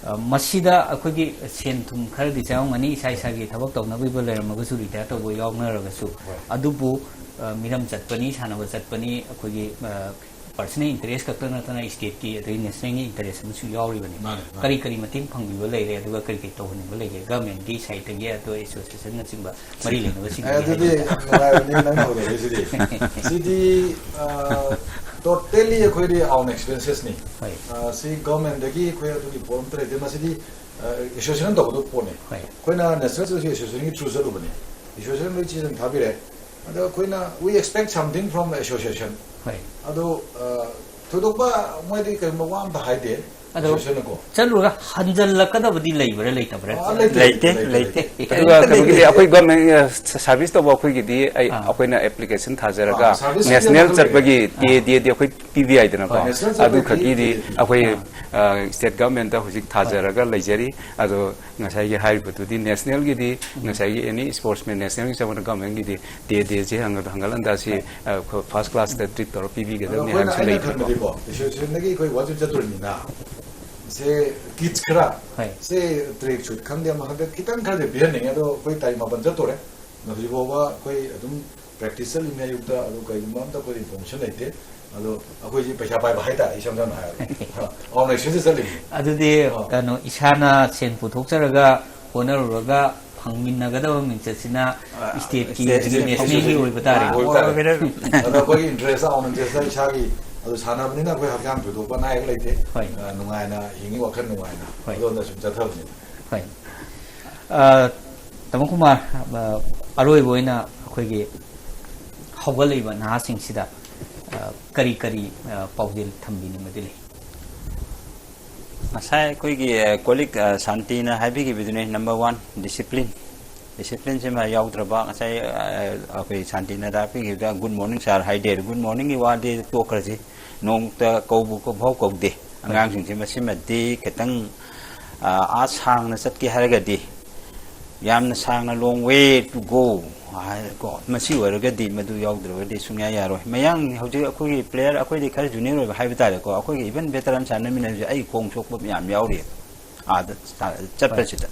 ꯑ, ꯃꯁꯤꯗ ꯑꯩꯈꯣꯏꯒꯤ ꯁꯦꯟ ꯊꯨꯝ ꯈꯔꯗꯤ ꯆꯪꯉꯝꯒꯅꯤ, ꯏꯁꯥ ꯏꯁꯥꯒꯤ ꯊꯕꯛ ꯇꯧꯅꯕ ꯂꯩꯔꯝꯃꯒꯁꯨ, ꯔꯤꯇꯥꯌꯔ ꯇꯧꯕ ꯌꯥꯎꯅꯔꯒꯁꯨ꯫ ꯍꯣꯏ꯫ ꯑꯗꯨꯕꯨ, ꯑ, ꯃꯤꯔꯝ ꯆꯠꯄꯅꯤ, ꯁꯥꯟꯅꯕ ꯆꯠꯄꯅꯤ, ꯑꯩꯈꯣꯏꯒꯤ, ꯑ, ꯄꯔꯁꯅꯦꯜ ꯏꯟꯇꯔꯦꯁ ꯈꯛꯇ ꯅꯠꯇꯅ ꯁ꯭ꯇꯦꯠꯀꯤ ꯑꯗꯩ ꯅꯦꯁꯅꯦꯜꯒꯤ ꯏꯟꯇꯔꯦꯁ ꯑꯃꯁꯨ ꯌꯥꯎꯔꯤꯕꯅꯤ꯫ ꯃꯥꯅꯦ, ꯃꯥꯅꯦ꯫ ꯀꯔꯤ ꯀꯔꯤ ꯃꯇꯦꯡ ꯐꯪꯕꯤꯕ ꯂꯩꯔꯦ, ꯑꯗꯨꯒ ꯀꯔꯤ ꯀꯔꯤ ꯇꯧꯍꯟꯅꯤꯡꯕ ꯂꯩꯒꯦ, ꯒꯚꯔꯟꯃꯦꯟꯠꯀꯤ ꯁꯥꯏꯠꯇꯒꯤ, ꯑꯗꯣ ꯑꯦꯁꯣꯁꯤꯌꯦꯁꯟꯅꯁꯤꯡ ꯃꯔꯤ ꯂꯩꯅꯕꯁꯤꯡ ꯑꯦ, ꯑꯗꯨꯗꯤ ꯌꯥꯝ ꯅꯨꯡꯉꯥꯏꯕꯅꯤ ꯅꯪ ꯍꯧꯔꯛꯏꯁꯤꯗꯤ꯫ ꯁꯤꯗꯤ, ꯑ, Totally ꯑꯩꯈꯣꯏꯗꯤ own expenses ꯅꯤ꯫ ꯍꯣꯏ꯫ ꯑ, ꯁꯤ government ꯗꯒꯤ ꯑꯩꯈꯣꯏ ꯑꯗꯨꯒꯤ ꯄꯣꯠ ꯑꯝꯇ ꯂꯩꯇꯦ꯫ ꯃꯁꯤꯗꯤ, ꯑ, association ꯇꯧꯒꯗꯕ ꯄꯣꯠꯅꯤ꯫ ꯍꯣꯏ꯫ ꯑꯩꯈꯣꯏꯅ National Chess Association ꯒꯤ through ꯆꯠꯂꯨꯕꯅꯤ꯫ Association ꯂꯣꯏ ꯆꯦ ꯆꯥꯡ ꯊꯥꯕꯤꯔꯦ꯫ ꯑꯗꯣ ꯑꯩꯈꯣꯏꯅ, we expect something from the association꯫ ꯍꯣꯏ꯫ ꯑꯗꯣ, ꯑ, ꯊꯣꯏꯗꯣꯛꯄ ꯃꯣꯏꯗꯤ ꯀꯩꯒꯨꯝꯕ ꯋꯥ ꯑꯝꯇ ꯍꯥꯏꯗꯦ꯫ ꯑꯗꯣ Association ꯅꯀꯣ꯫ ꯆꯠꯂꯨꯔꯒ ꯍꯟꯖꯜꯂꯛꯀꯗꯕꯗꯤ ꯂꯩꯕ꯭ꯔꯥ ꯂꯩꯇꯕ꯭ꯔꯥ? ꯑ, ꯂꯩꯇꯦ, ꯂꯩꯇꯦ, ꯂꯩꯇꯦ, ꯂꯩꯇꯦ꯫ ꯂꯩꯇꯦ꯫ ꯑꯗꯨꯒ ꯀꯩꯅꯣꯒꯤꯗꯤ ꯑꯩꯈꯣꯏ government service ꯇꯧꯕ ꯑꯩꯈꯣꯏꯒꯤꯗꯤ ꯑꯩ, ꯑꯥ꯫ ꯑꯩꯈꯣꯏꯅ application ꯊꯥꯖꯔꯒ ꯑꯥ, service ꯀꯤꯗꯤ national ꯑꯃꯈꯛ ꯆꯠꯄꯒꯤ ꯂꯩꯔꯦ꯫ ꯇꯦ ꯗꯦꯗꯤ ꯑꯩꯈꯣꯏ ꯄꯤꯕ ꯌꯥꯏꯗꯅꯀꯣ꯫ ꯍꯣꯏ꯫ National ꯆꯠꯄꯒꯤ ꯑꯗꯨ ꯈꯛꯀꯤꯗꯤ ꯇꯦ ꯗꯦ꯫ ꯑꯩꯈꯣꯏ, ꯑꯥ꯫ ꯑ, state government ꯇ ꯍꯧꯖꯤꯛ ꯊꯥꯖꯔꯒ ꯂꯩꯖꯔꯤ꯫ ꯑꯗꯣ ꯉꯁꯥꯏꯒꯤ ꯍꯥꯏꯔꯤꯕꯗꯨꯗꯤ national ꯒꯤꯗꯤ ꯉꯁꯥꯏꯒꯤ any sportsman national ꯒꯤ ꯆꯪꯕꯗ government ꯒꯤꯗꯤ ꯇꯦ ꯗꯦꯁꯦ ꯍꯪꯒꯠ-, ꯍꯪꯒꯠ ꯍꯟꯗꯥꯁꯤ, ꯑ, first class ꯇ treat ꯇꯧꯔ ꯄꯤꯕꯤꯒꯗꯕꯅꯤ ꯑꯩꯈꯣꯏꯅ, ꯍꯥꯏꯕꯁꯨ ꯑꯩꯅ ꯂꯩꯇꯦꯀꯣ꯫ ꯈꯟꯕꯗꯤꯀꯣ, association ꯗꯒꯤ ꯑꯩꯈꯣꯏ ꯋꯥꯆꯞ ꯆꯠꯇꯣꯔꯤꯅꯤꯅ, ꯁꯦ kids ꯈꯔ, ꯍꯣꯏ꯫ ꯁꯦ track suit ꯈꯪꯗꯦ, ꯑꯃ ꯈꯪꯗꯦ, ꯈꯤꯇꯪ ꯈꯔꯗꯤ ꯄꯤꯍꯟꯅꯤꯡꯉꯦ꯫ ꯑꯗꯣ ꯑꯩꯈꯣꯏ ꯇꯥꯔꯤꯛ ꯃꯥꯄꯟ ꯆꯠꯇꯣꯔꯦ꯫ ꯑꯗꯣ ꯍꯧꯖꯤꯛ ꯐꯥꯎꯕ ꯑꯩꯈꯣꯏ ꯑꯗꯨꯝ practice ꯆꯠꯂꯤꯉꯩ ꯑꯌꯨꯛꯇ, ꯑꯗꯣ ꯀꯩꯒꯨꯝꯕ ꯑꯝꯇ ꯑꯩꯈꯣꯏ information ꯂꯩꯇꯦ꯫ ꯑꯗꯣ ꯑꯩꯈꯣꯏꯁꯤ ꯄꯩꯁꯥ ꯄꯥꯏꯕ ꯍꯥꯏꯇꯥꯔꯦ, ꯏꯁꯝ ꯁꯝꯅ ꯍꯥꯏꯔꯕꯗ꯫ ꯑ, own expenses ꯆꯠꯂꯤꯅꯤ꯫ ꯑꯗꯨꯗꯤ ꯑꯥ꯫ ꯀꯩꯅꯣ, ꯏꯁꯥꯅ ꯁꯦꯟ ꯄꯨꯊꯣꯛꯆꯔꯒ ꯍꯣꯠꯅꯔꯨꯔꯒ ꯐꯪꯃꯤꯟꯅꯒꯗꯕ ꯃꯤꯡꯆꯠꯁꯤꯅ ꯑꯥ, state ꯀꯤ, state ꯀꯤ national ꯒꯤ ꯑꯣꯏꯕ ꯇꯥꯔꯦ꯫ ꯑꯣꯏꯕ ꯇꯥꯔꯦ꯫ ꯑꯣꯏꯕ ꯇꯥꯔꯦ꯫ ꯑꯗꯣ ꯑꯩꯈꯣꯏꯒꯤ interest, own interest ꯏꯁꯥꯒꯤ, ꯑꯗꯣ ꯁꯥꯟꯅꯕꯅꯤꯅ ꯑꯩꯈꯣꯏ ꯍꯛꯆꯥꯡ ꯊꯣꯏꯗꯣꯛꯄ ꯑꯅꯥ ꯑꯌꯦꯛ ꯂꯩꯇꯦ꯫ ꯍꯣꯏ꯫ ꯑ, ꯅꯨꯡꯉꯥꯏꯅ ꯍꯤꯡꯉꯤ, ꯋꯥꯈꯜ ꯅꯨꯡꯉꯥꯏꯅ꯫ ꯍꯣꯏ꯫ ꯑꯗꯣꯝꯗ ꯁꯨꯝ ꯆꯠꯊꯕꯅꯤꯅ꯫ ꯍꯣꯏ꯫ ꯑ, ꯇꯥꯃꯣ ꯀꯨꯃꯥꯔ, ꯑ, ꯑꯔꯣꯏꯕ ꯑꯣꯏꯅ ꯑꯩꯈꯣꯏꯒꯤ ꯍꯧꯒꯠꯂꯛꯏꯕ ꯅꯍꯥꯁꯤꯡꯁꯤꯗ, ꯑ, ꯀꯔꯤ ꯀꯔꯤ, ꯑ, ꯄꯥꯎꯖꯦꯜ ꯊꯝꯕꯤꯅꯤꯡꯕꯗꯤ ꯂꯩ? ꯉꯁꯥꯏ ꯑꯩꯈꯣꯏꯒꯤ, ꯑ, colleague, ꯑ, ꯁꯥꯟꯇꯤꯅ ꯍꯥꯏꯕꯤꯈꯤꯕꯗꯨꯅꯤ, number one, discipline꯫ Discipline ꯁꯤꯃ ꯌꯥꯎꯗ꯭ꯔꯕ, ꯉꯁꯥꯏ, ꯑ, ꯑꯩꯈꯣꯏ ꯁꯥꯟꯇꯤꯅ ꯇꯥꯛꯄꯤꯈꯤꯕꯗ "Good morning sir" ꯍꯥꯏꯗꯦ, "Good morning" ꯒꯤ ꯋꯥꯗꯤ ꯇꯣꯛꯈ꯭ꯔꯁꯤ, ꯅꯣꯡꯃꯇ ꯀꯧꯕ ꯐꯥꯎ ꯀꯧꯗꯦ ꯑꯉꯥꯡꯁꯤꯡꯁꯦ꯫ ꯃꯁꯤꯃꯗꯤ ꯈꯤꯇꯪ, ꯑ, ꯑꯥ ꯁꯥꯡꯅ ꯆꯠꯀꯦ ꯍꯥꯏꯔꯒꯗꯤ, ꯌꯥꯝꯅ ꯁꯥꯡꯅ long way to go ꯍꯥꯏꯀꯣ, ꯃꯁꯤ ꯑꯣꯏꯔꯒꯗꯤ, ꯃꯗꯨ ꯌꯥꯎꯗ꯭ꯔꯒꯗꯤ ꯁꯨꯡꯌꯥ ꯌꯥꯔꯣꯏ꯫ ꯃꯌꯥꯡ ꯍꯧꯖꯤꯛ ꯑꯩꯈꯣꯏꯒꯤ player, ꯑꯩꯈꯣꯏꯗꯤ ꯈꯔ junior ꯑꯣꯏꯕ ꯍꯥꯏꯕ ꯇꯥꯔꯦꯀꯣ, ꯑꯩꯈꯣꯏꯒꯤ even veteran ꯁꯥꯟꯅꯃꯤꯟꯅꯕꯁꯦ ꯑꯩ ꯈꯣꯡ ꯁꯣꯛꯄ ꯃꯌꯥꯝ ꯌꯥꯎꯔꯤ꯫ ꯑꯥꯗ ꯆꯠꯄꯁꯤꯗ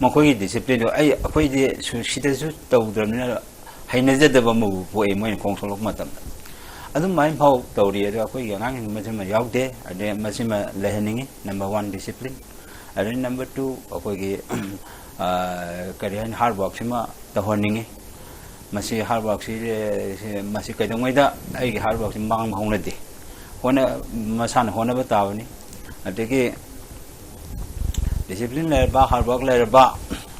ꯃꯈꯣꯏꯒꯤ discipline ꯗꯣ ꯑꯩ, ꯑꯩꯈꯣꯏꯗꯤ ꯁꯨ-, ꯁꯤꯗꯁꯨ ꯇꯧꯗ꯭ꯔꯕꯅꯤꯅ ꯍꯩꯅꯖꯗꯕ ꯑꯃꯕꯨ ꯄꯣꯛꯏ ꯃꯣꯏꯅ ꯈꯣꯡ ꯁꯣꯛꯂꯛꯄ ꯃꯇꯝꯗ꯫ ꯑꯗꯨꯃꯥꯏꯅ ꯐꯥꯎ ꯇꯧꯔꯤ꯫ ꯑꯗꯣ ꯑꯩꯈꯣꯏꯒꯤ ꯑꯉꯥꯡꯁꯤꯡ ꯃꯁꯤꯃ ꯌꯥꯎꯗꯦ꯫ ꯑꯗꯩ ꯃꯁꯤꯃ ꯂꯩꯍꯟꯅꯤꯡꯉꯤ꯫ Number one, discipline꯫ ꯑꯗꯩ number two, ꯑꯩꯈꯣꯏꯒꯤ, ꯑ, ꯀꯔꯤ ꯍꯥꯏꯅꯤ, hard work ꯁꯤꯃ ꯇꯧꯍꯟꯅꯤꯡꯉꯤ꯫ ꯃꯁꯤ ꯍꯥꯔꯗ ꯋꯥꯔꯛꯁꯤ, ꯃꯁꯤ ꯀꯩꯗꯧꯉꯩꯗ ꯑꯩꯒꯤ ꯍꯥꯔꯗ ꯋꯥꯔꯛꯁꯤ ꯃꯥꯡꯕ ꯍꯧꯅꯗꯦ꯫ ꯍꯣꯠꯅ-, ꯃꯁꯥꯅ ꯍꯣꯠꯅꯕ ꯇꯥꯕꯅꯤ꯫ ꯑꯗꯒꯤ ꯗꯤꯁꯤꯄ꯭ꯂꯤꯟ ꯂꯩꯔꯕ, ꯍꯥꯔꯗ ꯋꯥꯔꯛ ꯂꯩꯔꯕ,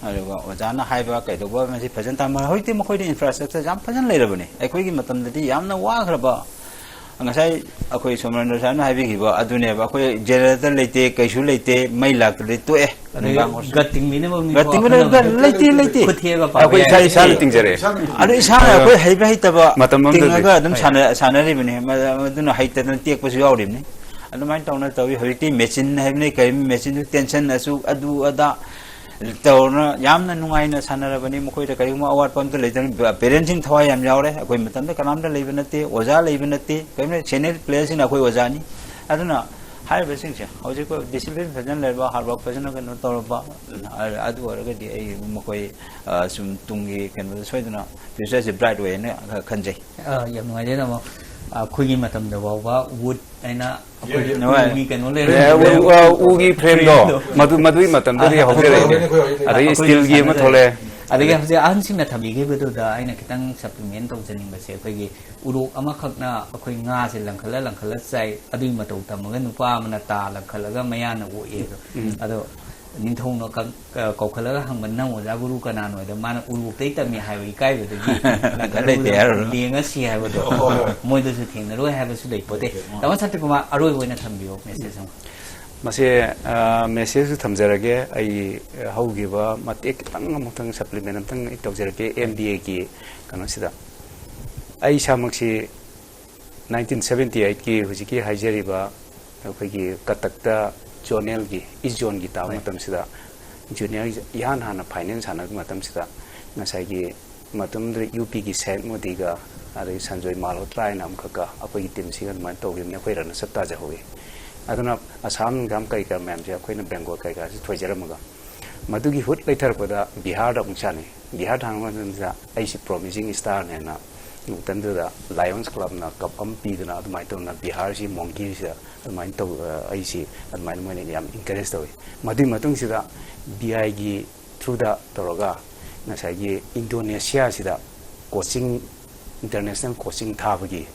ꯑꯗꯨꯒ ꯑꯣꯖꯥꯅ ꯍꯥꯏꯕ ꯀꯩꯗꯧꯕ ꯃꯁꯤ ꯐꯖꯅ ꯇꯝꯕ꯫ ꯍꯧꯖꯤꯛꯇꯤ ꯃꯈꯣꯏꯗ ꯏꯟꯐ꯭ꯔꯥꯁ꯭ꯇ꯭ꯔꯛꯆꯔ ꯌꯥꯝ ꯐꯖꯅ ꯂꯩꯔꯕꯅꯤ꯫ ꯑꯩꯈꯣꯏꯒꯤ ꯃꯇꯝꯗꯗꯤ ꯌꯥꯝꯅ ꯋꯥꯈ꯭ꯔꯕ, ꯉꯁꯥꯏ ꯑꯩꯈꯣꯏ ꯁꯣꯃꯦꯟꯗ꯭ꯔ ꯁꯥꯍꯦꯕꯅ ꯍꯥꯏꯕꯤꯈꯤꯕ ꯑꯗꯨꯅꯦꯕ꯫ ꯑꯩꯈꯣꯏ ꯖꯦꯅꯦꯔꯦꯇꯔ ꯂꯩꯇꯦ, ꯀꯩꯁꯨ ꯂꯩꯇꯦ, ꯃꯩ ꯂꯥꯛꯇ꯭ꯔꯗꯤ ꯇꯣꯛꯑꯦ꯫ ꯑꯗꯩ ꯅꯨꯡꯗꯥꯡ ꯑꯣꯏꯔꯁꯨ꯫ ꯒꯠ ꯇꯤꯡꯕꯤꯅꯕ ꯃꯤ ꯒꯠ ꯐꯥꯎ ꯇꯤꯡꯕꯤꯅꯕ ꯑꯈꯟꯅꯕ ꯂꯩꯇꯦ, ꯂꯩꯇꯦ꯫ ꯈꯨꯠ ꯊꯦꯛꯑꯒ ꯄꯥꯕ ꯑꯩꯈꯣꯏ ꯌꯥꯏ꯫ ꯏꯁꯥ ꯏꯁꯥꯅ ꯇꯤꯡꯖꯔꯦ꯫ ꯑꯗꯨ ꯏꯁꯥꯅ ꯑꯗꯣ ꯑꯩꯈꯣꯏ ꯍꯩꯕ ꯍꯩꯇꯕ ꯃꯇꯝ ꯑꯃꯗꯗꯤ ꯇꯤꯡꯉꯒ ꯑꯗꯨꯝ ꯍꯣꯏ꯫ ꯁꯥꯟꯅ-, ꯁꯥꯟꯅꯔꯤꯕꯅꯤ꯫ ꯃ-, ꯃꯗꯨꯅ ꯍꯩꯇꯗꯅ ꯇꯦꯛꯄꯁꯨ ꯌꯥꯎꯔꯤꯕꯅꯤ꯫ ꯑꯗꯨꯃꯥꯏꯅ ꯇꯧꯅ ꯇꯧꯏ꯫ ꯍꯧꯖꯤꯛꯇꯤ ꯃꯦꯆꯤꯟ ꯍꯥꯏꯕꯅꯤ, ꯀꯔꯤ ꯃꯦꯆꯤꯟꯁꯨ ꯇꯦꯟꯁꯟ ꯑꯁꯨꯛ ꯑꯗꯨ ꯑꯗꯥ ꯇꯧꯔꯅ ꯌꯥꯝꯅ ꯅꯨꯡꯉꯥꯏꯅ ꯁꯥꯟꯅꯔꯕꯅꯤ꯫ ꯃꯈꯣꯏꯗ ꯀꯔꯤꯒꯨꯝꯕ ꯑꯋꯥꯠꯄ ꯑꯝꯇ ꯂꯩꯇꯅ ꯄꯦꯔꯦꯟꯁꯤꯡ ꯊꯋꯥꯏ ꯌꯥꯝ ꯌꯥꯎꯔꯦ꯫ ꯑꯩꯈꯣꯏ ꯃꯇꯝꯗ ꯀꯅꯥꯝꯇ ꯂꯩꯕ ꯅꯠꯇꯦ, ꯑꯣꯖꯥ ꯂꯩꯕ ꯅꯠꯇꯦ, ꯀꯔꯤꯒꯨꯝꯕ ꯁꯦꯅꯤꯌꯔ ꯄ꯭ꯂꯦꯌꯔꯁꯤꯡꯅ ꯑꯩꯈꯣꯏ ꯑꯣꯖꯥꯅꯤ꯫ ꯑꯗꯨꯅ ꯍꯥꯏꯔꯤꯕꯁꯤꯡꯁꯦ ꯍꯧꯖꯤꯛ ꯗꯤꯁꯤꯄ꯭ꯂꯤꯟ ꯐꯖꯅ ꯂꯩꯔꯕ, ꯍꯥꯔꯗ ꯋꯥꯔꯛ ꯐꯖꯅ ꯀꯩꯅꯣ ꯇꯧꯔꯕ, ꯑꯗꯨ ꯑꯣꯏꯔꯒꯗꯤ ꯑꯩ ꯃꯈꯣꯏ, ꯑ, ꯁꯨꯝ ꯇꯨꯡꯒꯤ ꯀꯩꯅꯣꯗ ꯁꯣꯏꯗꯅ ꯐ꯭ꯌꯨꯆꯔꯁꯦ ꯕ꯭ꯔꯥꯏꯠ ꯑꯣꯏꯌꯦꯅ ꯈ-, ꯈꯟꯖꯩ꯫ ꯑ, ꯌꯥꯝ ꯅꯨꯡꯉꯥꯏꯖꯩ, ꯇꯥꯃꯣ꯫ ꯑꯩꯈꯣꯏꯒꯤ ꯃꯇꯝꯗ ꯐꯥꯎꯕ ꯋꯨꯗ ꯍꯥꯏꯅ ꯑꯩꯈꯣꯏꯒꯤ ꯍꯣꯏ꯫ ꯎꯒꯤ ꯀꯩꯅꯣ ꯑꯦ, ꯎ-, ꯂꯩꯔꯝꯃꯤꯗꯣ꯫ ꯑ, ꯎꯒꯤ ꯐ꯭ꯔꯦꯝꯗꯣ, ꯐ꯭ꯔꯦꯝꯗꯣ꯫ ꯃꯗꯨ, ꯃꯗꯨꯒꯤ ꯃꯇꯝꯗꯨꯗꯒꯤ ꯍꯧꯖꯔꯛꯏꯅꯦ꯫ ꯑꯗꯒꯤ ꯑꯩꯈꯣꯏꯁꯨ ꯁ꯭ꯇꯤꯜꯒꯤ ꯑꯃ ꯁꯥꯟꯅꯖꯔꯛꯑꯦ꯫ ꯊꯣꯛꯂꯛꯑꯦ꯫ ꯑꯗꯒꯤ ꯍꯧꯖꯤꯛ ꯑꯍꯟꯁꯤꯡꯅ ꯊꯝꯕꯤꯈꯤꯕꯗꯨꯗ ꯑꯩꯅ ꯈꯤꯇꯪ ꯁꯄ꯭ꯂꯤꯃꯦꯟ ꯇꯧꯖꯅꯤꯡꯕꯁꯦ, ꯑꯩꯈꯣꯏꯒꯤ ꯎꯔꯣꯛ ꯑꯃꯈꯛꯅ ꯑꯩꯈꯣꯏ ꯉꯥꯁꯦ ꯂꯪꯈꯠꯂ ꯂꯪꯈꯠꯂ ꯆꯥꯏ, ꯑꯗꯨꯒꯤ ꯃꯇꯧ ꯇꯝꯃꯒ ꯅꯨꯄꯥ ꯑꯃꯅ ꯇꯥ ꯂꯪꯈꯠꯂꯒ ꯃꯌꯥꯅ ꯑꯣꯛꯑꯦ ꯑꯗꯣ꯫ ꯎꯝ꯫ ꯑꯗꯣ ꯅꯤꯡꯊꯧꯅ ꯀ-, ꯀ-, ꯀꯧꯈꯠꯂꯒ ꯍꯪꯕ, "ꯅꯪ ꯑꯣꯖꯥ ꯒꯨꯔꯨ ꯀꯅꯥꯅꯣ?" ꯍꯥꯏꯗ ꯃꯥꯅ ꯎꯔꯣꯛꯇꯩ ꯇꯝꯃꯤ ꯍꯥꯏꯕ ꯏꯀꯥꯏꯕꯗꯒꯤ ꯂꯩꯇꯦ ꯍꯥꯏꯔꯨꯔꯣ꯫ ꯂꯦꯡꯉ ꯁꯤ ꯍꯥꯏꯕꯗꯣ꯫ ꯍꯣꯏ, ꯍꯣꯏ꯫ ꯃꯣꯏꯗꯁꯨ ꯊꯦꯡꯅꯔꯣꯏ ꯍꯥꯏꯕꯁꯨ ꯂꯩ ꯄꯣꯠꯇꯦ꯫ ꯇꯥꯃꯣ ꯁꯥꯟꯇꯤꯀꯨꯃꯥꯔ, ꯑꯔꯣꯏꯕ ꯑꯣꯏꯅ ꯊꯝꯕꯤꯌꯣ ꯃꯦꯁꯦꯖ ꯑꯃ꯫ ꯃꯁꯦ, ꯑ, ꯃꯦꯁꯦꯖꯁꯨ ꯊꯝꯖꯔꯒꯦ꯫ ꯑꯩ ꯍꯧꯈꯤꯕ ꯃꯇꯦꯛ ꯈꯤꯇꯪ ꯑꯃꯨꯛꯇꯪ ꯁꯄ꯭ꯂꯤꯃꯦꯟ ꯑꯃꯇꯪ ꯑꯩ ꯇꯧꯖꯔꯛꯀꯦ꯫ ꯑꯦꯝ ꯕꯤ ꯑꯦꯒꯤ ꯀꯩꯅꯣꯁꯤꯗ꯫ ꯑꯩ ꯏꯁꯥꯃꯛꯁꯤ ꯅꯥꯏꯟꯇꯤꯟ ꯁꯕꯦꯟꯇꯤ ꯑꯩꯠꯀꯤ ꯍꯧꯖꯤꯛꯀꯤ ꯍꯥꯏꯖꯔꯤꯕ ꯑꯩꯈꯣꯏꯒꯤ ꯀꯇꯛꯇ ꯖꯣꯅꯦꯜꯒꯤ, ꯏꯁ ꯖꯣꯟꯒꯤ ꯇꯥꯕ ꯍꯣꯏ꯫ ꯃꯇꯝꯁꯤꯗ ꯖꯨꯅꯤꯌꯔ ꯏꯍꯥꯟ ꯍꯥꯟꯅ ꯐꯥꯏꯅꯦꯜ ꯁꯥꯟꯅꯕ ꯃꯇꯝꯁꯤꯗ ꯉꯁꯥꯏꯒꯤ ꯃꯇꯝꯗꯨꯗ ꯌꯨ ꯄꯤꯒꯤ ꯁꯥꯏꯠ ꯃꯣꯗꯤꯒ ꯑꯗꯒꯤ ꯁꯟꯖꯣꯏ ꯃꯥꯜꯍꯣꯇ꯭ꯔꯥ ꯍꯥꯏꯅ ꯑꯃꯈꯛꯀ ꯑꯩꯈꯣꯏꯒꯤ ꯇꯤꯝꯁꯤꯒ ꯑꯗꯨꯃꯥꯏꯅ ꯇꯧꯈꯤꯕꯅꯤ꯫ ꯑꯩꯈꯣꯏ ꯔꯟꯅꯔꯁ ꯑꯞ ꯇꯥꯖꯍꯧꯋꯤ꯫ ꯑꯗꯨꯅ ꯑꯁꯥꯝ ꯒꯥꯝ ꯀꯔꯤ ꯀꯔꯥ ꯃꯌꯥꯝꯁꯦ ꯑꯩꯈꯣꯏꯅ ꯕꯦꯡꯒꯣꯜ ꯀꯔꯤ ꯀꯔꯥꯁꯦ ꯊꯣꯏꯖꯔꯝꯃꯒ ꯃꯗꯨꯒꯤ ꯍꯨꯠ ꯂꯩꯊꯔꯛꯄꯗ ꯕꯤꯍꯥꯔꯗ ꯑꯃꯨꯛ ꯁꯥꯟꯅꯩ꯫ ꯕꯤꯍꯥꯔ ꯊꯥꯡꯕ ꯃꯇꯝꯁꯤꯗ ꯑꯩꯁꯤ ꯄ꯭ꯔꯣꯃꯤꯁꯤꯡ ꯁ꯭ꯇꯥꯔꯅꯦꯅ ꯃꯇꯝꯗꯨꯗ ꯂꯥꯏꯑꯣꯟꯁ ꯀ꯭ꯂꯕꯅ ꯀꯞ ꯑꯃ ꯄꯤꯗꯅ ꯑꯗꯨꯃꯥꯏꯅ ꯇꯧꯗꯅ ꯕꯤꯍꯥꯔꯁꯤ ꯃꯣꯡꯀꯤꯁꯤꯗ ꯑꯗꯨꯃꯥꯏꯅ ꯇꯧ-, ꯑꯩꯁꯤ ꯑꯗꯨꯃꯥꯏꯅ ꯃꯣꯏꯅ ꯌꯥꯝ ꯏꯟꯀꯔꯦꯖ ꯇꯧꯋꯤ꯫ ꯃꯗꯨꯒꯤ ꯃꯇꯨꯡꯁꯤꯗ ꯕꯤ ꯑꯥꯏꯒꯤ ꯊ꯭ꯔꯨꯗ ꯇꯧꯔꯒ ꯉꯁꯥꯏꯒꯤ ꯏꯟꯗꯣꯅꯦꯁꯤꯌꯥꯁꯤꯗ ꯀꯣꯆꯤꯡ, ꯏꯟꯇꯔꯅꯦꯁꯅꯦꯜ ꯀꯣꯆꯤꯡ ꯊꯥꯕꯒꯤ